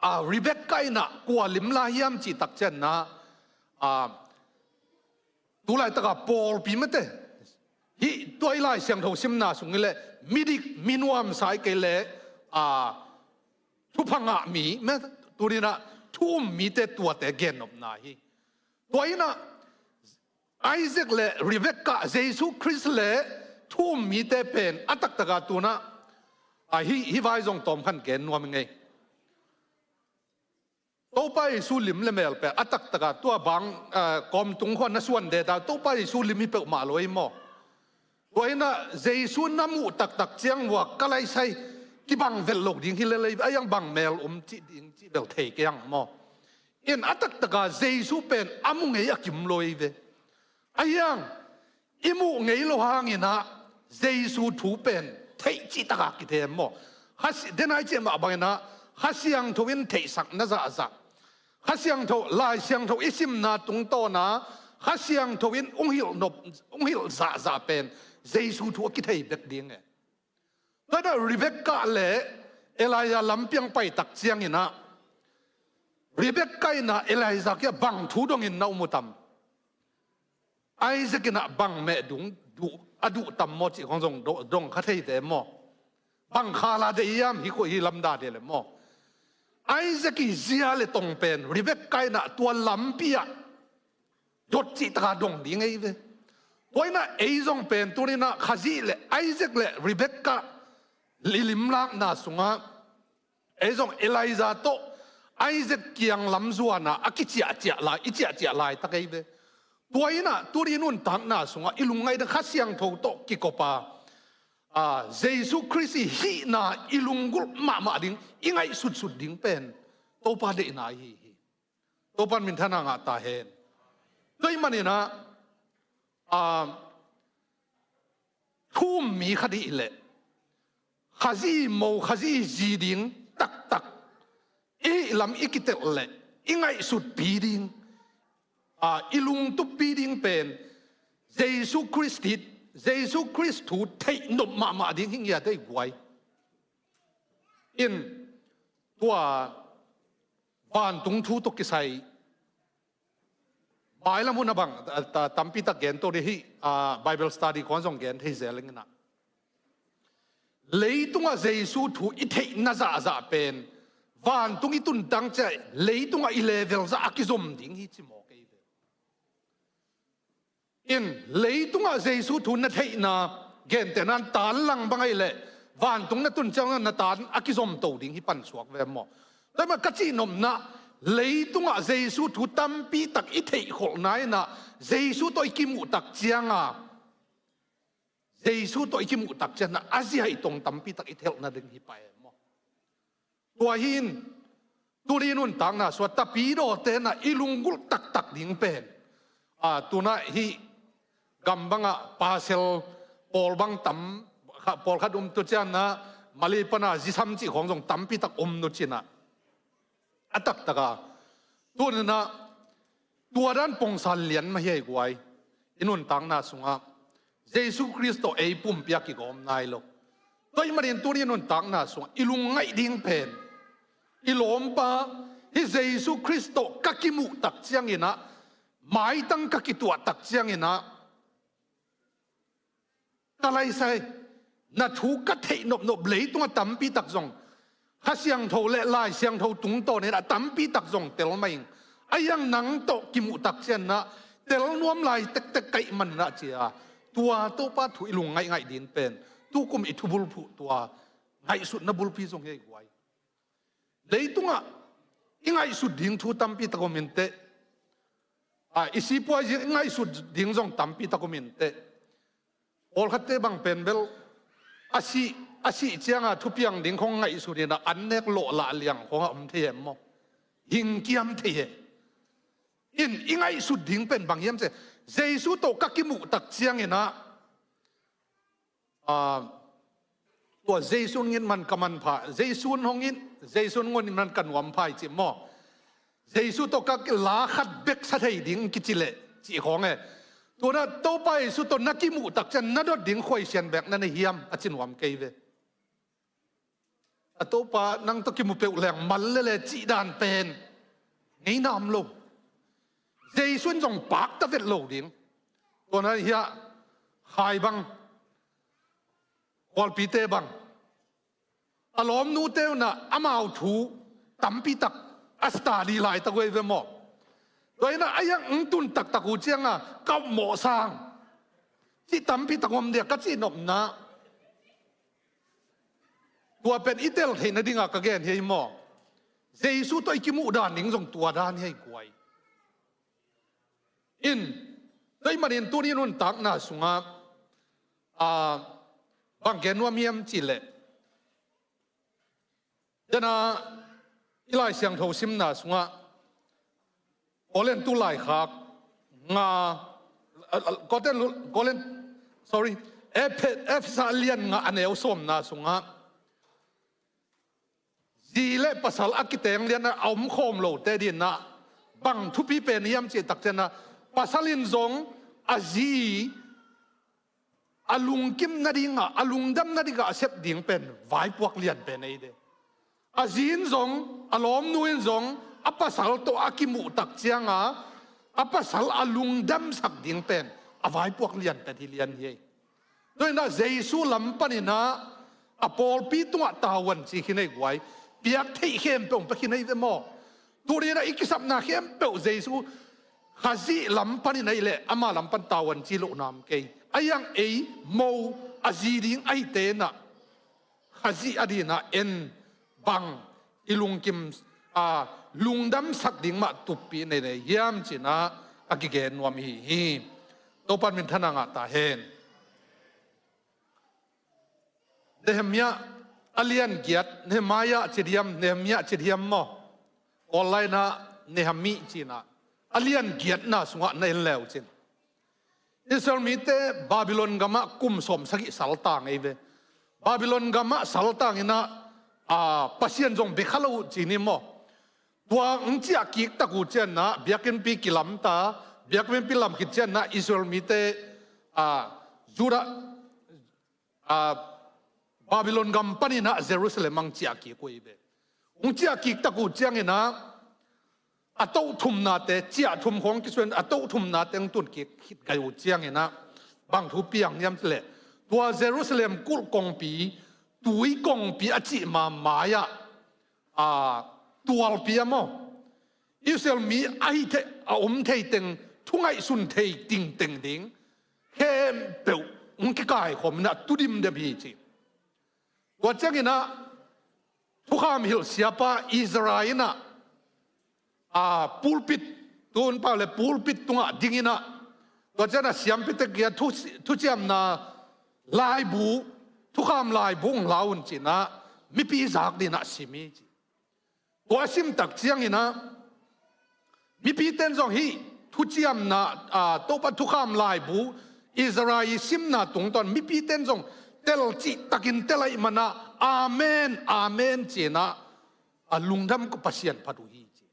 a, Rebekah in ah kua lim la hiam cih tak ciangin ah, a, tu laitaka pawlpi mate, hih tua i Lai Siangtho simna sung hi leh midik minuamsa hi kei leh, a, thupha ngah mi, mate, tuni in ah thu um mite tuate gennopna hi. Tua in ah Isaac le Rebekah, Jesu Khrist le thu um mite pen a taktaka tu in ah, a, hih, hih vai zong tawmkhat gen nuam ing ei. Topa Jesu lim le mel pen a taktaka tua bang, a, kawmtung khua na suan deta Topa Jesu lim hi peuhmah lo ei maw. Tua in ah Jesu na muh taktak ciang vua ka laisai kibang velh lo ding hi lel ei ve, a iang bang mel um cih ding cih bel thei kei ang maw. In a taktaka Jesu pen a mu ngei a kim lo ei ve. A iang i muh ngei lo hangin ah Jesu thu pen theih cihtaka kithei maw. Kha si-, denai ciah mah bangin ah Kha Siangtho in theihsak na zahzah, Kha Siangtho, Lai Siangtho i simna tungtawna Kha Siangtho in ung hilh nop, ung hilh zahzah pen Jesu thu a kithei bek ding e. Tua in ah Rebekah le Elijah lampiang paitak ciangin ah Rebekah in ah Elijah kiang bang thu dongin na um uh tam? Isaac in ah bang meh dung duh, a duh tam maw cih khong zong do-, dong kha thei ve maw. Bang khala deih hiam hih khuh hih lamda deh le maw. Isaac i zia le tong pen Rebekah in ah tua lampi ah dot cihtaka dong ding ei ve. Tua in ah ei zong pen tuni in ah Khazih le Isaac le Rebekah i limlakna sungah ei zong Elijah tawh Isaac kiang lam zuana a kiciahciah lai, i ciahciah laitak ei ve. Tua in ah tuni i nuntakna sungah i lungngaih ding Kha Siangtho tawh kikopa, a, Jesu Khrist i hihna i lunggulh mahmah ding, i ngaihsutsut ding pen Topa deihna ahi hi. Topan minthanna ngah ta hen. Tua ahih manin ah, a, thu um mi khat i hih leh Khazih mo, Khazih zi ding taktak i hih lam i kitelh leh i ngaihsutpi ding, a, i lungtuppi ding pen Jesu Khrist hi, Jesu Khrist thu theih nop mahmah ding hi ngiat ei guai. In tua vantung thu tawh kisai mailam hun a bang, a, ta-, tampitak gen to dih hi, a, Bible study khong zong gen thei zel ing in ah. Leitungah Jesu thu i theihna zahzah pen vantung i tuntang ciah leitungah i level zah a kizom ding hi ci mawk ei ve. In leitungah Jesu thu na theihna gentehna tan lang bang ahih leh vantung na tun ciang na tan a kizom to ding hi pansuak ve maw. Tua ahih manin ka cihnopna, leitungah Jesu thu tampitak i theihkholhna in ah Jesu tawh i kimuhtak cianga, Jesu tawh i kimuhtak ciangin ah a zia i tong tampitak i theihna ding hi pah e maw. Tua hi in tuni nuntakna sungah tapidawte in ah i lunggulh taktak ding pen, a, tu-in ah hih gam bangah pasal pawl bang tam, kha-, pawlkhat um tu ciangin ah Mali pana zisam cih khong zong tampitak um nu ci-in ah a taktaka. Tuni-in ah tua dan pongsan lian mah hi ei guai. I nuntakna sungah Jesu Khrist tawh ei pumpi a kigawm nai lo. Tua ahih manin tuni nuntakna sungah i lungngaih ding pen, i lawmpa, hih Jesu Khrist tawh ka kimuhtak ciangin ah, maitang ka kituahtak ciangin ah, ka laisai, na thu ka theih nopnop leitungah tampitak zong, Kha Siangtho le Lai Siangtho tungtawn in ah tampitak zong tel mah ing. A iang nang tawh kimuhtak ciangin ah tel nuam lai tektek ka hih manin ah ci-a, tua Topa thu i lungngaih ngaih ding pen tukum i thubulphuh tua ngaihsutna bulpi zong hi ei guai. Leitungah i ngaihsut ding thu tampitak om inteh. A, i sipuai zing i ngaihsut ding zong tampitak om inteh. Pawlkhatte bang pen bel a sih, a sih cianga thupiang ding khong ngaihsut in ah an nek lawhlah liang khong a om thei e maw. Hingkiam thei e. In i ngaihsut ding pen bang hiam cih leh, Jesu tawh ka kimuhtak ciangin ah, a, tua Jesu in ngin man ka manpha, Jesu in hong in, Jesu in ngun in man ka nuampha i ci maw. Jesu tawh ka ki-, la khat bek sa thei ding kici leh cih khong e. Tua-in ah Topa Jesu tawh na kimuhtak ciang na dot ding khuaisian bek na nei hiam a ci nuam kei ve. Topa nang tawh kimu peuh leng mal lele cih dan pen ngei nam lo. Jesu in zong pakta vet lo ding. Tua na hiah Khai bang, Khualpite bang, a lawmnute unah amau thu tampitak a study laitak uh ei ve maw? Tua inah a iang ung tun taktak uh cianga ka upmawh sang cih tampitak om dia ka cih nopna. Tua pen i tel theih nadinga ka gen hi ei maw? Jesu tawh i kimuh dan ding zong tua dan hi ei guai. In, tua ahih manin tuni nuntakna sungah, a, bang gen nuam hiam cihleh, dena i Lai Siangtho simna sungah Korintu laikhak nga, a, a, Korintu, Korin, sorry, Ephe-, Efesa lian nga a neu sawmna sungah zi le pasal a kiteng lian a omkhawm lote dinah bang thupi pen hiam cih takcianah, pasal in zong a zi a lungkim nadingah, a lungdam nadingah a sep ding pen vaipuak lian pen ei de. A zi in zong, a lawmnu in zong a pasal tawh a kimuh takcianga a pasal a lungdamsak ding pen a vaipuak lian pen hi lian hi ei. Tua inah Jesu lam paninah a pawlpi tungah tavuan ci khin ei guai. Piak theih khempeuh pia khin ei ve maw? Tuni inah i kisapna khempeuh Jesu Khazih lam panin ei leh ama lam pan tavuan ci loh nam kei. A iang ei mo a zi ding ahite inah Khazih a dinah en bang i lungkim, a, lungdamsak ding mah tuppi nei nei hiam cinah a kigen nuam hi hi. Topan minthanna ngah ta hen. Nehemiah a lian giat, Nehemiah ci diam, Nehemiah ci diam maw? Online ah Nehemiah cinah a lian giatna sungah na en leu cin, Israel mite Babylon gamah kum sawm sagih saltang ei ve. Babylon gamah saltang inah, a, Pasian zong bia kha lo uh ci ni maw? Tua hong ciah kik tak uh cianah biakinnpi kilamta, biakinnpi lam khit cianah Israel mite, a, Judah, a, Babylon gam paninah Jerusalem hong ciah kik uh ei ve. Hong ciah kik tak uh cianginah a toh thumnate, ciah thum khawng kisuan a toh thumnate hong tun kik khit gai uh cianginah bang thu piang hiam cileh, tua Jerusalem kulh kongpi, tui kongpi a cih ma mai-ah, a, tualpi a maw? Israel mi a hih theih, a om thei teng, thu ngaihsun thei tingteng ding khempeuh hong kikaikhawm inah tu dimdem hi ci. Tua cianginah thukham hilh siapa Ezra inah, a, pulpit, tun pau le pulpit tungah dinginah, tua cianah siampite kia thu, thuciamna laibu, thukham laibu hong la un cinah mipi zak dinah sim hi ci. Tua a sim tak cianginah mipite in zong hih thuciamna, a, Topa thukham laibu Ezra i simna tungtawn mipite in zong telcih takin tel ahih manah amen, amen cinah a lungdam ko Pasian phat uh hi ci.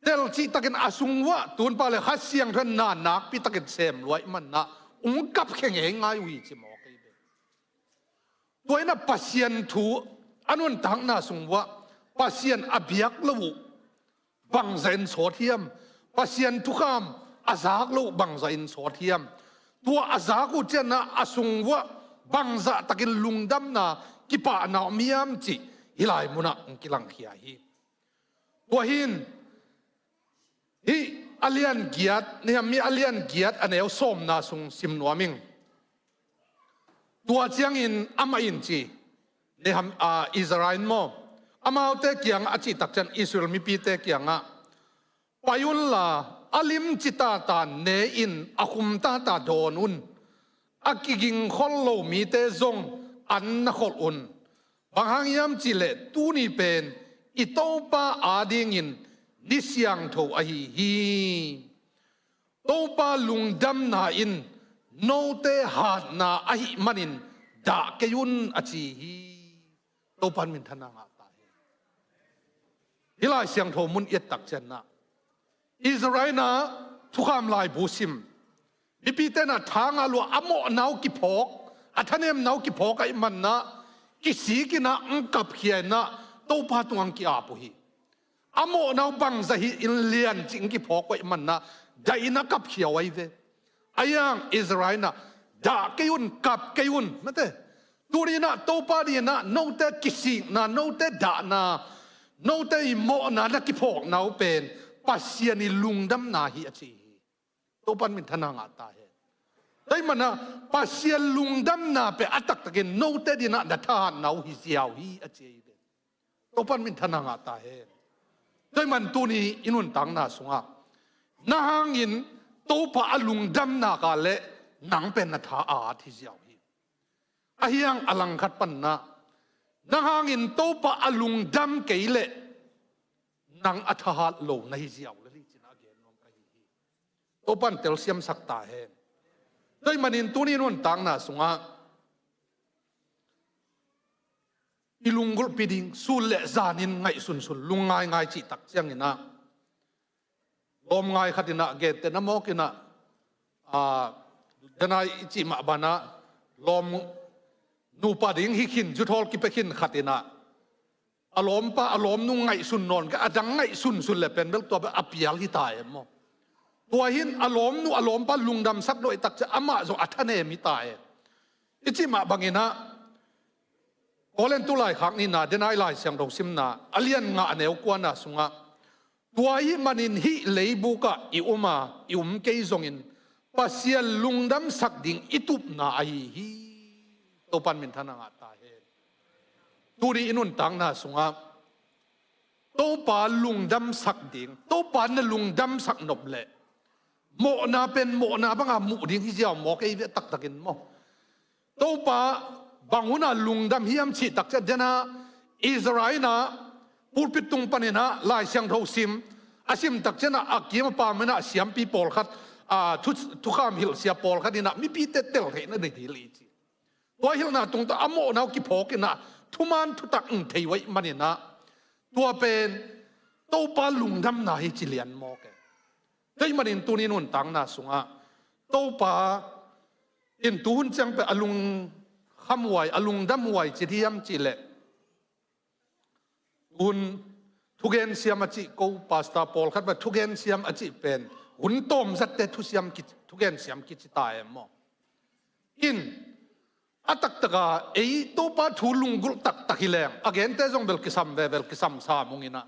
Telcih takin a sung uah tun pau le Kha Siangtho in na nakpi takin sem lua ahih manah hong kap khe ngeingai uh hi ci mawk ei ve. Tua inah Pasian thu a nuntakna sung uah Pasian a biak lo uh bangzah in sawt hiam? Pasian thukham a zak lo uh bangzah in sawt hiam? Tua a zak uh cianah a sung uah bangzah takin lungdamna, kipahna om hiam cih hih lai munah hong kilangkhia hi. Tua hin hih a lian giat, Nehemiah a lian giat a neu sawmna sung sim nuam ing. Tua ciangin amah in ci, Nehem-, a, Ezra in maw, amaute kiangah a cih tak ciang Israel mipite kiangah, pai unla a limci tata ne in a khum tata dawn un. A kigingkhol lo mite zong an na kholh un. Bang hang hiam cihleh tuni pen i Topa adingin ni siangtho ahi hi. Topa lungdamna in note hatna ahih manin dah kei un a ci hi. Topan minthanna ngah ta hi. Hih Lai Siangtho mun i et tak cianah Ezra in ah thukham laibu sim. Mipite in ah tha ngah lua, a mawhna uh kiphawk, a thanemna uh kiphawk ahih manin ah kisik in ah, hong kapkhia in ah, Topa tungah hong ki-ap uh hi. A mawhna uh bangzah hi in lian cih hong kiphawk uh ahih manin ah, dah in ah kapkhia uh ahi ve. Ahi hang Ezra in ah, dah kei un, kap kei un, mate. Tuni in ah Topa ading in ah note kisikna, note dahna, note i mawhna na kiphawkna uh pen Pasian i lungdamna hi, a ci hi. Topa in minthanna ngah ta hen. Tua ahih manin ah Pasian lungdamna pen a taktakin note ading in ah na thahatna uh hi ziau hi, a ci hi. Topa in minthanna ngah ta hen. Tua ahih manin tuni i nuntakna sungah, na hangin Topa a lungdam nak leh nang pen na tha a at hi ziau hi. Ahi hang a langkhat panin ah, na hangin Topa a lungdam kei leh nang a thahat lo na hi ziau lel hi, ci-in ah a gen nuam ka hi hi. Topa in telsiamsak ta hen. Tua ahih manin tuni i nuntakna sungah i lunggulhpi ding, sun leh zanin ngaihsunsun, lungngaingai cih tak ciangin ah, lawmngai khat in ah, gente na mawk in ah, aa, denai i cih mah bangin ah, lawm nupa ding hi khin, zuthawl kipia khin khat in ah, a lawmpa, a lawmnu ngaihsun nawn kei, a dang ngaihsunsun leh pen bel tua bel a pial hi ta e maw. Tua hi in a lawmnu, a lawmpa lungdamsak nawn tak ciang amah zong a thanem hi ta e. I cih mah bangin ah, Korintu laikhak nihna, denai Lai Siangtho simna, a lian nga, a neu kuana sungah, tua ahih manin hih leibuk ah i om a, i om kei zongin Pasian lungdamsak ding i tupna ahi hi. Topa in minthanna ngah ta hen. Tuni i nuntakna sungah Topa lungdamsak ding, Topa na lungdamsak nop leh mawhna pen mawhna banga muh ding hi ziau maw, kei ve taktakin maw. Topa bang hun a lungdam hiam cih tak ciang, denai Ezra in ah pulpit tung panin ah Lai Siangtho sim, a sim tak ciang ah a kim a pam in ah siampi pawlkhat, a, thu, thukham hilhsia pawlkhat in ah mipite tel theihna ding hi ci. Tua hilhna tungtawn a mawhna uh kiphawk in ah thuman thutak hong thei uh ahih manin ah, tua pen Topa lungdamna hi ci lian mawk e. Tua ahih manin tuni nuntakna sungah Topa in tuhun ciang pen a lungkham huai, a lungdam huai ci hiam cih leh, hun thugen siam a cih ko, pastor pawlkhat bang thugen siam a cih pen hun tawm zatte thusiam ki, thugen siam kici ta e maw. In a taktaka ei Topa thu lunggulh taktak hi leng, a gente zong bel kisam ve, bel kisam sam ung in ah,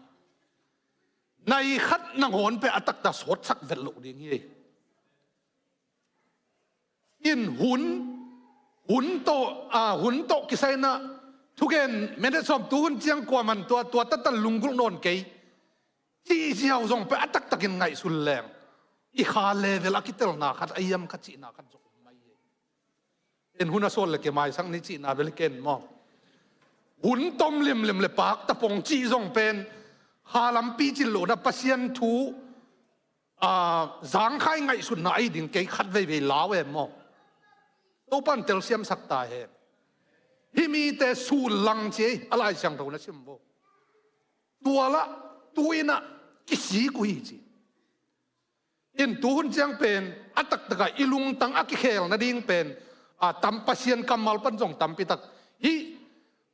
nai khat nangawn pen a taktak sawtsak vet loh ding hi. In hun, hun tawh, a, hun tawh kisai in ah thugen minute sawm, tuhun ciang kua man tua, tua taktak lunggulh nawn kei, cih ziau zong pen a taktakin ngaihsun leng, i kha level a kitelna khat a hiam kha cihna khat zong om mai hi. In hun a sawt leh kimaisak ni cihna bel hi ken maw. Hun tom limlim leh pak tapong cih zong pen kha lampi cin lohna, Pasian thu, a, zangkhai ngaihsutna ahi ding kei khat veivei lau e maw. Topa in telsiamsak ta hen. Hih mite sun lang ci ei, a Lai Siangtho na sim vo. Tua lah tu in ah kisik uh hi ci. In tuhun ciang pen a taktaka i lungtang a kikhel nading pen, a, tam, Pasian kammal pan zong tampi tak, hih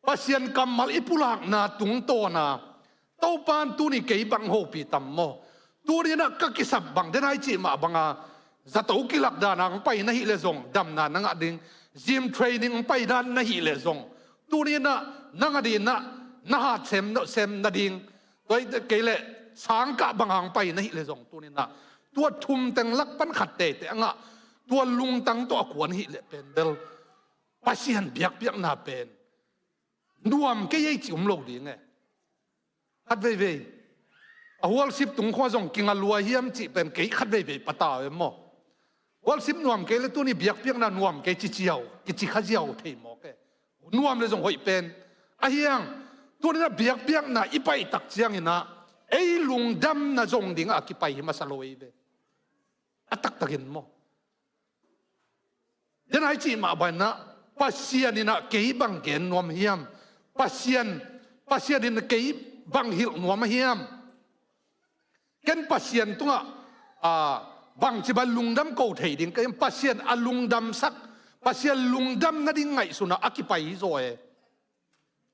Pasian kammal i pulakna tungtawna Topa in tuni kei bang hopih tam maw. Tuni in ah ka kisap bang, denai cih mah banga zato kilak dan a hong pai na hih leh zong damna na ngah ding, gym training hong pai dan na hih leh zong, tuni in ah nang ading in ah na hat sem, sem nading, tua hi kei leh sangkah banga hong pai na hih leh zong, tuni in ah tua thum teng lak pan khat teitei a ngah, tua lungtang tawh a kuan hih leh pen bel Pasian biakpiakna pen nuam kei ei cih om lo ding e. Khat veivei a worship tung khua zong kinga lua hiam cih pen kei khat veivei patau e maw. Worship nuam kei leh tuni biakpiakna nuam kei ci ziau, kici kha ziau thei mawk e. Nuam leh zong hoih pen. Ahi hang tuni in ah biakpiakna i pai tak ciangin ah ei lungdamna zong ding a kipai hi masa lo ei ve. A taktakin maw. Denai cih mah bangin ah Pasian in ah kei bang gen nuam hiam? Pasian, Pasian in kei bang hilh nuam hiam? Ken Pasian tungah, a, bangci bang lungdam ko thei ding ka hiam? Pasian a lungdamsak, Pasian lungdam nading ngaihsun ah a kipai hi zaw e.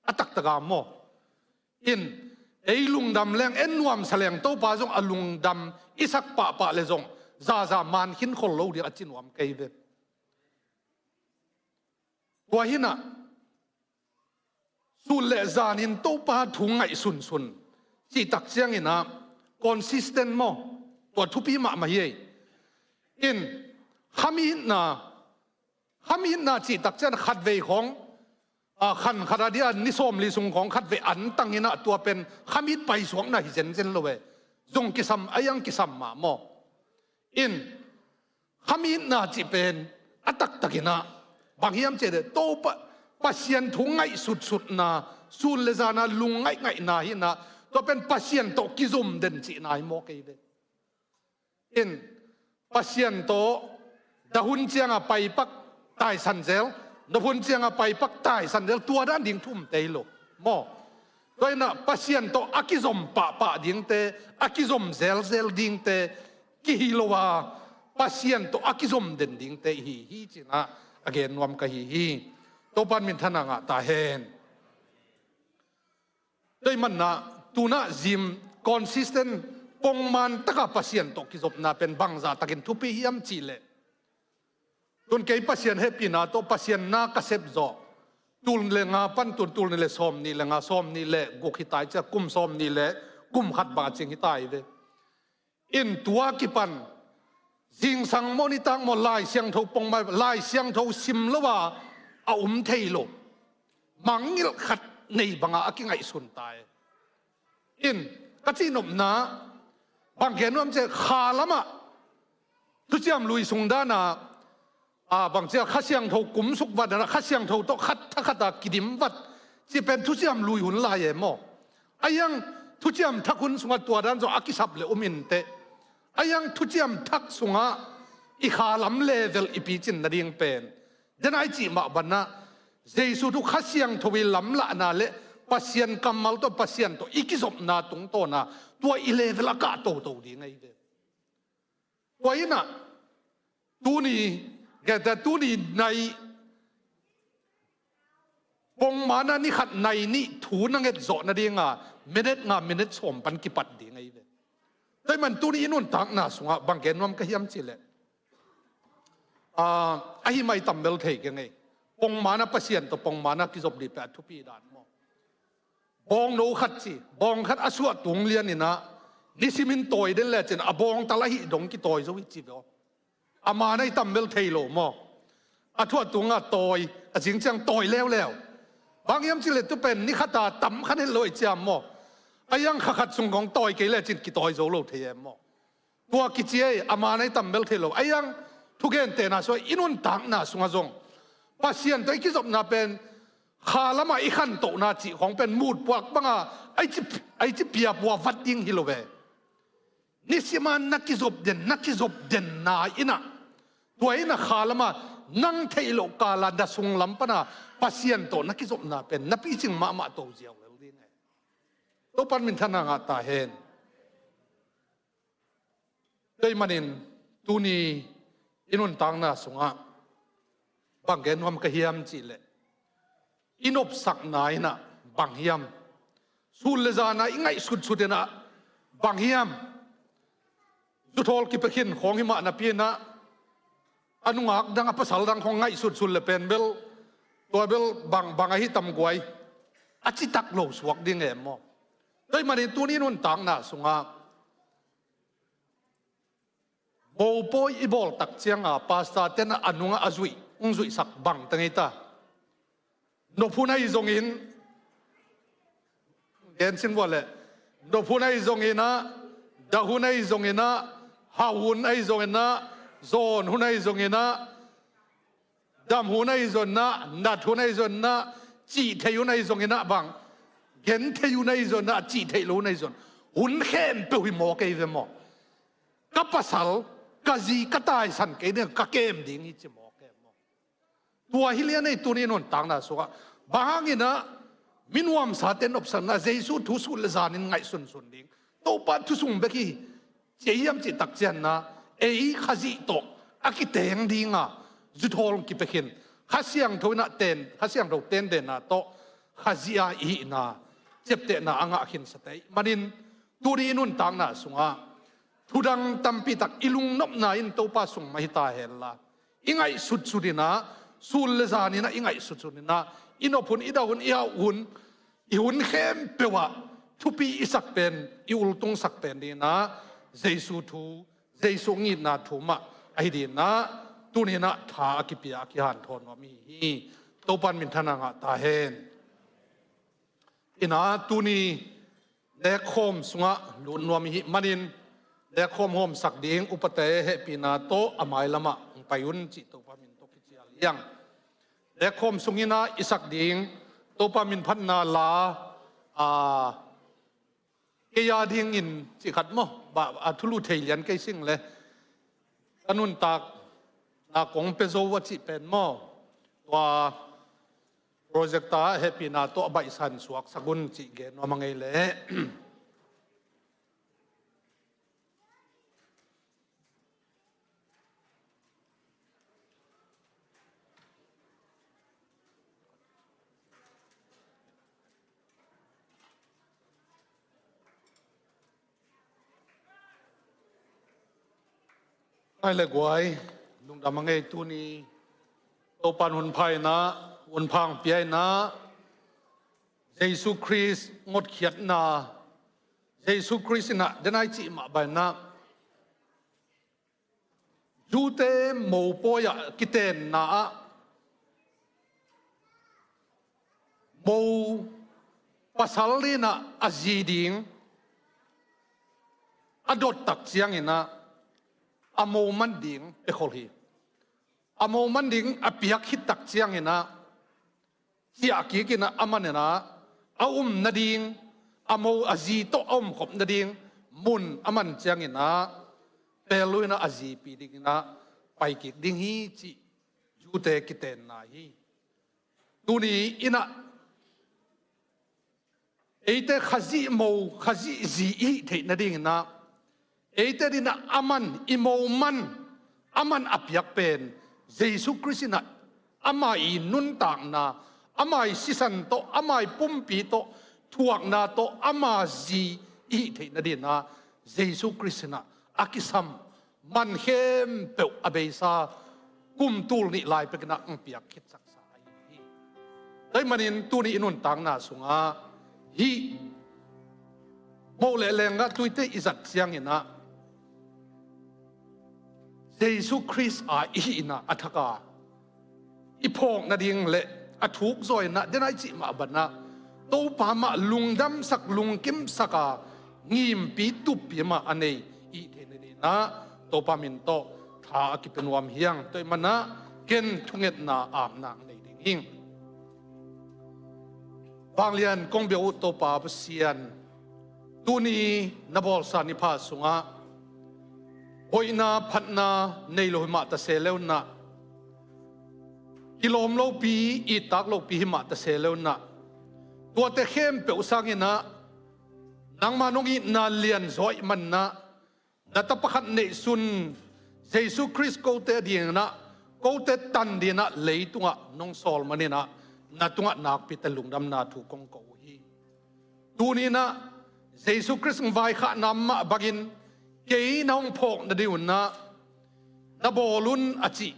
A taktak a maw? In, ei lungdam leng, en nuamsa leng, Topa zong a lungdam i sak pahpah le zong zaza man khin khol lo ding a ci nuam kei ve. Tua hi-in ah, sun le zanin Topa thu ngaihsunsun cih tak ciangin ah, consistent maw? Tua thupi mahmah hi ei. In, khamitna, khamitna cih tak ciang khatvei khawng, a, khan khat a dia ni sawmli sung khawng khatvei an tang in ah, tua pen khamit paisuakna hi zenzen lo e. Zong kisam, a iang kisam mah maw? In, khamitna cih pen a taktak in ah, bang hiam cih leh, Topa, Pasian thu ngaihsutsutna, sun le zana lung ngaihngahna hi-in ah, tua pen Pasian tawh kizom den cihna hi maw kei ve. In, Pasian tawh, dah hun ciang a paipak taisan zel, nop hun ciang a paipak taisan zel, tua dan ding thu um tei lo maw? Tua hi-in ah, Pasian tawh a kizom pahpah dingte, a kizom zelzel dingte kihi lo a, Pasian tawh a kizom den dingte i hi hi ci-in ah, a gen nuam ka hi hi. Topa'n minthanna ngah ta hen. Tua ahih manin ah, tu-in ah zim consistent, pongman taka Pasian tawh kizopna pen bangzah takin thupi hiam cih leh, tun kei Pasian hehpihna tawh Pasian na ka sep zawh, tul nih le nga pan tun tul nih le sawmnih le nga, sawmnih le guk hi ta hi cia, kum sawmnih le kum khat bang a cing hi ta hi ve. In, tua kipan, zingsang maw nitak maw, Lai Siangtho pongman, Lai Siangtho sim lo a, a um thei lo, mangngilh khat nei banga a kingaihsun ta e. In, ka cihnopna, bang gen nuam cih leh, kha lamah, Thuciam Lui sung dana, a, bang ci a, Kha Siangtho kumsuk vat in ah, Kha Siangtho tawh khat thakhat a kidim vat cih pen Thuciam Lui hun lai e maw? A iang Thuciam Thak hun sungah tua dan zong a kisap le um inteh. A iang Thuciam Thak sungah i kha lam level i picin nading pen, den a i cih mah bangin ah, Jesu thu Kha Siangtho i lamlahna le Pasian kammal tawh, Pasian tawh i kizopna tungtawna, tua i level a kah toto ding ahi ve. Tua hi-in ah, tuni, geta tuni nai, pongman a ni khat nai nih thu na nget zawh nadinga, minute nga, minute sawm pan kipat ding ahi ve. Tua ahih manin tuni i nuntakna sungah bang gen nuam ka hiam cih leh, a, ahi mai tam bel thei keng ei. Pongman a Pasian tawh pongman a kizop ding pen a thupi dan maw? Bawngno khat ci, bawng khat a suah tung lian in ah, nisimin tawi den lecin a bawngtal ahi dong kitawi zo hi ci ve aw. A man ahi tam bel thei lo maw? A thuah tungah tawi, a zing ciang tawi leuleu. Bang hiam cih leh tu pen ni khat a tam khan het lo ahi ciam maw? A iang kha khat sung khawng tawi kei lecin kitawi zo lo thei em maw? Tua kici ei, a man ahi tam bel thei lo. A iang thugentehna sungah, i nuntakna sungah zong Pasian tawh i kizopna pen, kha lamah i khantohna cih khawng pen mutpuak banga, a i ci, a i ci piapua vat ding hi lo ve. Nisima na kizop den, na kizop denna in ah, tua in ah kha lamah nang theih loh kala na sunglam pana Pasian tawh na kizopna pen na picing mahmah to ziau lel ding e. Topa'n minthanna ngah ta hen. Tua ahih manin tuni i nuntakna sungah bang gen nuam ka hiam cih leh, i nopsakna in ah bang hiam? Sun le zana i ngaihsutsut in ah bang hiam? Zuthawl kipia khin khawng hi mah napi in ah, a nungak dang, a pasal dang khawng ngaihsutsut le pen bel, tua bel bang, bang ahi tam guai, a citak lo suak ding em maw? Tua ahih manin tuni nuntakna sungah mopawi i bawl tak cianga pastor ten a nungah a zuih, hong zuihsak bang teng hi ta. Nop hun ahi zongin, gen sin vua leh, nop hun ahi zongin ah, dah hun ahi zongin ah, hau hun ahi zongin ah, zawn hun ahi zongin ah, dam hun ahi zongin ah, nat hun ahi zongin ah, cih thei hun ahi zongin ah bang, gen thei hun ahi zongin ah, cih theih lo hun ahi zongin, hun khempeuh hi mawk ei ve maw? Ka pasal, ka zi, ka taisan kei ding, ka kem ding hi ci mawk ei maw? Tua hi lian ei tuni nuntakna sungah. Bang hangin ah, mi nuamsate nopsakna, Jesu thu sun le zanin ngaihsunsun ding, Topa thu sung bek hi ci hiam cih tak ciangin ah, ei Khazih tawh a kiteng dinga zuthawl kipia khin, Kha Siangtho in ah ten, Kha Siangtho tendenna tawh, Khazih-a i hihna ciaptehna a ngah khinsa te ahih manin, tuni i nuntakna sungah thudang tampi tak i lungnopna in Topa sung mah hi ta hen la, i ngaihsutsut in ah, sun le zan in ah i ngaihsutsut in ah, i nop hun, i dah hun, i hauh hun, i hun khempeuh ah thupi i sak pen, i ultungsak pen ding in ah, Jesu thu, Jesu hong itna thu mah ahi ding in ah, tuni in ah tha a kipia, a kihanthawn nuam i hi hi. Topa in minthanna ngah ta hen. In ah, tuni nekkhawm sungah lut nuam i hih manin, nekkhawm hawmsak ding upate hehpihna tawh a mailamah hong pai un cih Topa min tawh kicial hi hang. Nekkhawm sung in ah i sak ding Topa min phatna la, a, kei a dingin cih khat maw, ba, a thulu thei lian kei sing le, ka nuntakna kong pia zo a cih pen maw, tua projector ah hehpihna tawh a baihsan suaksak un cih gen nuam a ngei leh. Ngai le guai, lungdam a ngei tuni Topa in hun pha in ah, hun pha hong pia in ah, Jesu Khrist ngotkhiatna, Jesu Khrist in ah, den ai cih mah bang in ah, Jew-te mopawi ah kitenna ah, mo pasal in ah a zi ding a dot tak ciangin ah, a mo man ding pia khol hi. A mo man ding a piak khit tak ciangin ah, ciah kik in ah, aman in ah, a um nading, a mo a zi tawh a omkhop nading mun a man ciangin ah, pelh uh in ah a zipi ding in ah pai kik ding hi cih Jew-te kitenna hi. Tuni in ah, eite Khazih mo, Khazih zi i hih theih nading in ah, eite ading in ah aman, i mo man, aman a piak pen Jesu Khrist in ah, ama i nuntakna, ama i sisan tawh, ama i pumpi tawh, thuakna tawh, ama zi i hih theih nading in ah, Jesu Khrist in ah a kisam man khempeuh a beisa kum tul nih lai pek in ah hong piak khitsaksa ahi hi. Tua ahih manin tuni i nuntakna sungah hih mo le lenggah tuite i zat ciangin ah, Jesu Khrist a i hihna a thak a i phawk nading le a thuk zaw in ah, den ai cih mah bang in ah, Topa mah lungdamsak, lungkimsak a, ngimpi tuppi mah a nei i hih theih nading in ah, Topa min tawh tha a kipia nuam hi hang. Tua ahih manin ah ken thungetna apna hong nei ding hi ing. Vanglian kong biak uh Topa Pasian, tuni na bawlsa ni pha sungah hoihna phatna nei lo hi mah ta se leu in ah, kilawm lopi, ittak lopi hi mah ta se leu in ah, tuate khempeuh sangin ah, nangma nong itna lianzaw ahih manin ah, na tapa khat neihsun Jesu Khrist kote ading in ah, kote tan ding in ah leitungah nong sawl manin ah, na tungah nakpi takin lungdamna thu kong ko uh hi. Tuni in ah Jesu Khrist hong vaikhakna mah bangin kei na hong phawk nading un ah na bawl un a cih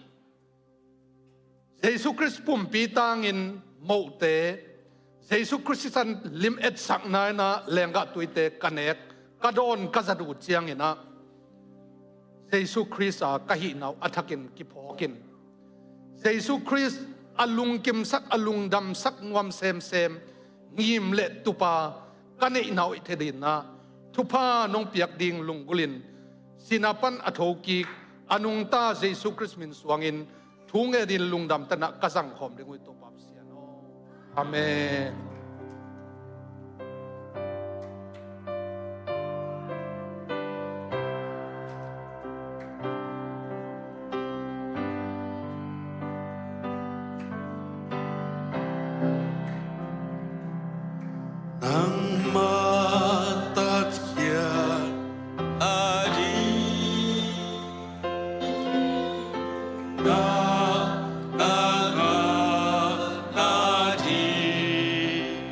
Jesu Khrist pumpi tangin mohte, Jesu Khrist sisan lim etsakna in ah lenggah tuite ka nek, ka dawn, ka zat uh ciangin ah, Jesu Khrist a ka hihna uh a thakin kiphawkin, Jesu Khrist a lungkimsak, a lungdamsak nuam semsem ngim le tupa ka neihna uh i hih theih ding in ah, thupha nong piak ding lunggulh in, sin a pan a thokik a nungta Jesu Khrist min suangin thu ngen in lungdam takin ah ka zangkhawm ding uh hi Topa Pasian aw. Amen. Nangmah tatkhial a ding, na, na, na, na ding.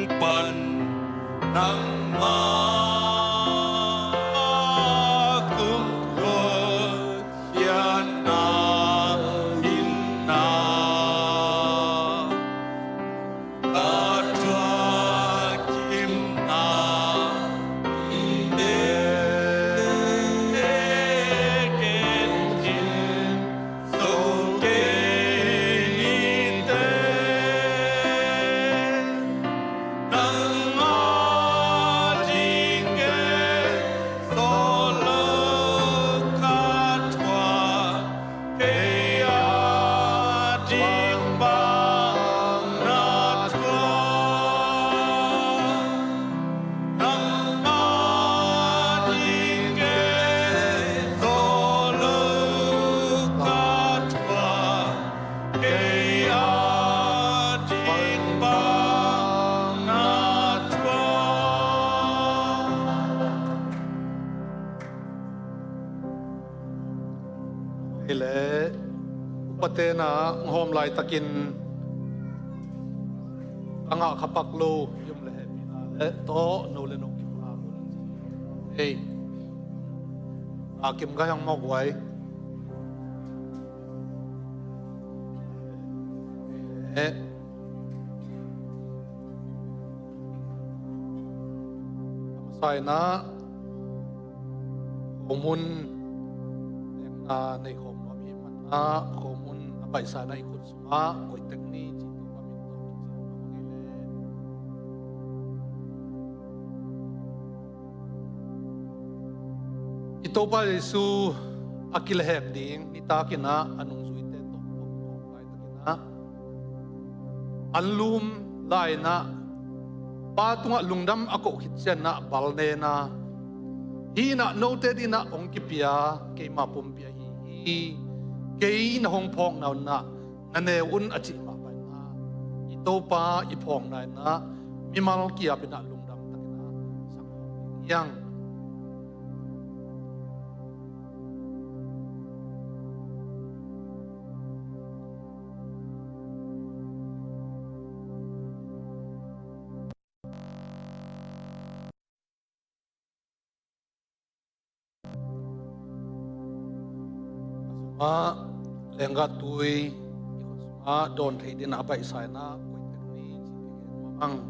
Pan nangmah kumkhual siatna in na ka thuak kimna in ken cin zo kei ni teh. Nang a ding gen sawt lo ka thuak, kei a ding bang na thuak. Nang a ding gen sawt lo ka thuak, kei a ding bang na thuak. Hei le, upate na hong hawm laitakin a ngah kha pak lo i om le hehpihna le tawh no le no kipulak un. Hei, a kim gai hang mawk uai. Eh. A masa in ah khomun nekna nei khawm nuam i hih manin ah khomun a baihsa in ah i khut sungah koih tek ni cih Topa min tawh kician nuam ing ei le. I Topa Jesu a kilehhek ding nitakin ah a nungzuite tawh a om khawm laitakin ah an lum lai-in ah Pa tungah lungdam a koh khit ciangin ah bal ne-in ah, hih in ah note adingin ah hong kipia keima pumpi ahi hi. Kei na hong phawkna un ah na neu un a cih mah bangin ah i Topa i phawkna in ah mimal ki-apin ah lungdam takin ah sang khawm ding hi hang. A sungah lenggah tui i khut sungah dawn theih dingin a baihsa in ah koih tek ni cih kigen nuam ing.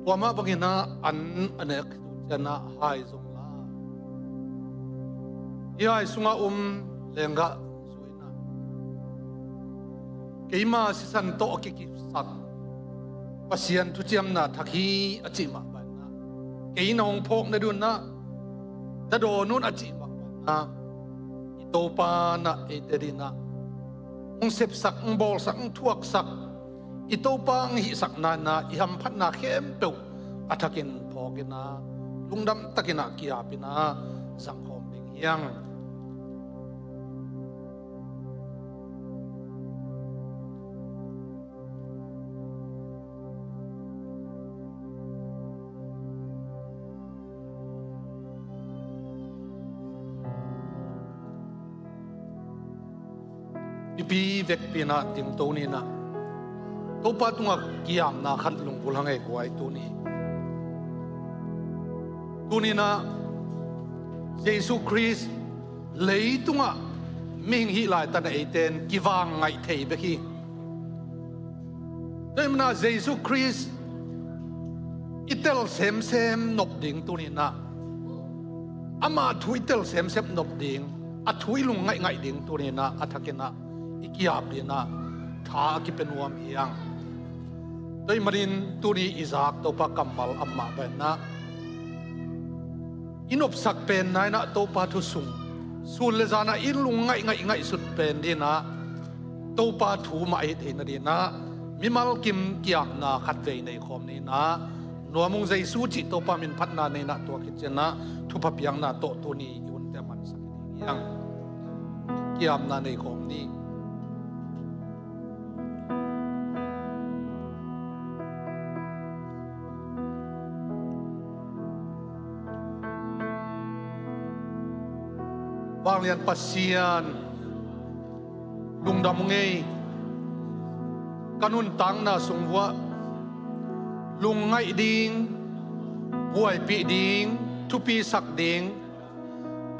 Tua mah bangin ah an a nek tu ciangin ah hai zong la, hih hai sungah um lenggah zu in ah keima sisan tawh a kikipsak Pasian thuciamna thak hi a cih mah bangin ah, kei na hong phawk nadingin ah na dawn un a cih mah bangin ah, i Topa in ah eite adingin ah hong sepsak, hong bawlsak, hong thuaksak, i Topa hong hihsakna in ah i hamphatna khempeuh a thakin phawkin ah lungdam takin ah ki-apin ah zang khawm ding hi hang. Mipi vekpi in ah dingto ni in ah, Topa tungah ki-apna khat lunggulh hang ei guai. Tuni, tuni in ah Jesu Khrist leitungah mihing hih laitak in ah eite in kivang ngaih thei bek hi. Tua ahih manin ah Jesu Khrist i tel semsem nop ding tuni in ah, ama thu i tel semsem nop ding, a thu i lungngaih ngaih ding tuni in ah a thakin ah i ki-ap dingin ah tha a kipia nuam hi hang. Tua ahih manin tuni i zak Topa kammal a mah bangin ah i nopsak penna in ah Topa thu sung, sun le zan ah i lungngaih ngaih ngaihsut pen dingin ah Topa thu mah ahi theihna dingin ah mimal kim ki-apna khatvei nei khawm ni in ah, Nuam ung Jesu cih Topa min phatna nei in ah, tua khit ciangin ah thupha piakna tawh tuni i hunte a mansak hi ding hi hang. Ki-apna nei khawm ni. Vanglian Pasian, lungdam ung ei. Ka nuntakna sung uah lungngaih ding, buaipih ding, thupisak ding,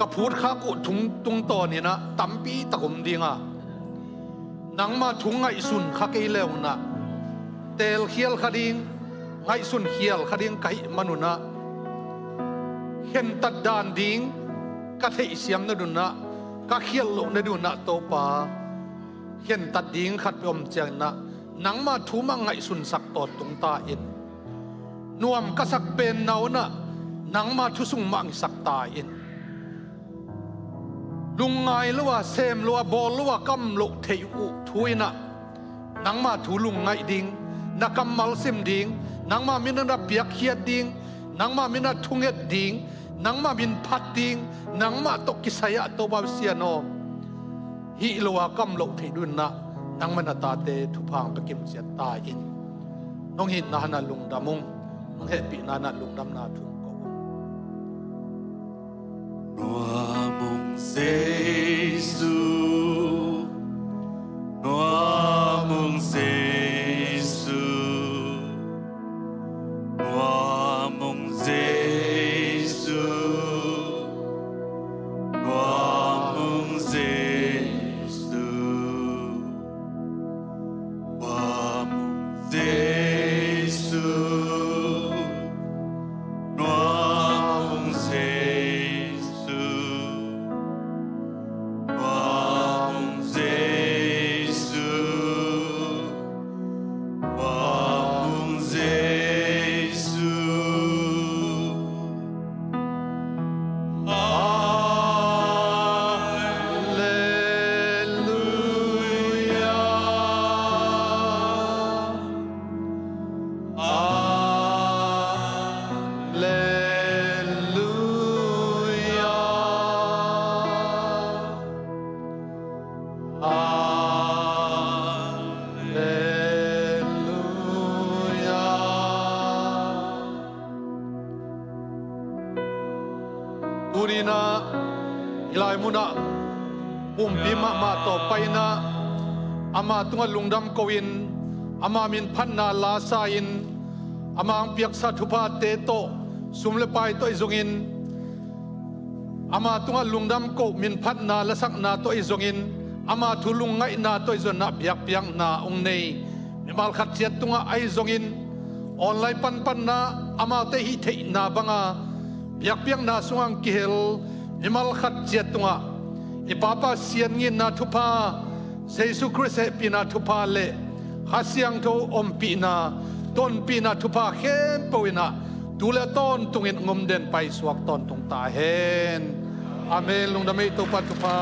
ka phutkhak uh tung tungtawnin ah tampi tak om ding a, nangma thu ngaihsun kha kei le un ah, teelkhial kha ding, ngaihsun khial kha ding ka hih manun ah, khentat dan ding ka theihsiam nading un ah, ka khialh loh nading un ah, Topa, khentat ding khatpeuh om ciangin ah, nangma thu mah ngaihsunsak tawntung ta in. Nuam ka sak pen na un ah, nangma thu sung mah ngisak ta in. Lungngai lo a, sem lo a, bawl lo a ka om loh theih uh thu in ah, nangma thu lungngaih ding, na kammal sim ding, nangma min ah na piakkhiat ding, nangma min ah thunget ding, nangma min phat ding, nangmah tawh kisai ah, Topa Pasian aw, hih lo a ka om loh theih ding un ah, nangma na tate thupha hong pia kimciat ta in. Nong itna hanah lungdam ung, nong hehpihna hanah lungdamna thu hong ko ung. Nuam ung Jesu, nuam ung Jesu, nuam ung Jesu, nuam ung Jesu, nuam ung Jesu, nuam ung Jesu, nuam ung Jesu, nuam ung Jesu. Alleluia. Alleluia. Alleluia. Tuni-in ah hih lai munah pumpi mahmah tawh pai-in ah, ama tungah lungdam ko-in, ama min phatna lasa-in, ama hong piaksa thuphate tawh, sum le pai tawh ahi zongin, ama tungah lungdam ko, min phatna lasakna tawh ahi zongin, ama thu lungngaihna tawh ahi zongin ah biakpiakna hong nei mimal khat ciat tungah ahi zongin, online panpanna, amaute hih theihna banga biakpiakna sungah hong kihel mimal khat ciat tungah, i Pa Pasian itna thupha, Jesu Khrist hehpihna thupha le Kha Siangtho ompihna, tonpihna thupha khempeuh in ah, tu le tawntungin hong om den paisuak tawntung ta hen. Amen. Lungdam ei, Topa thupha.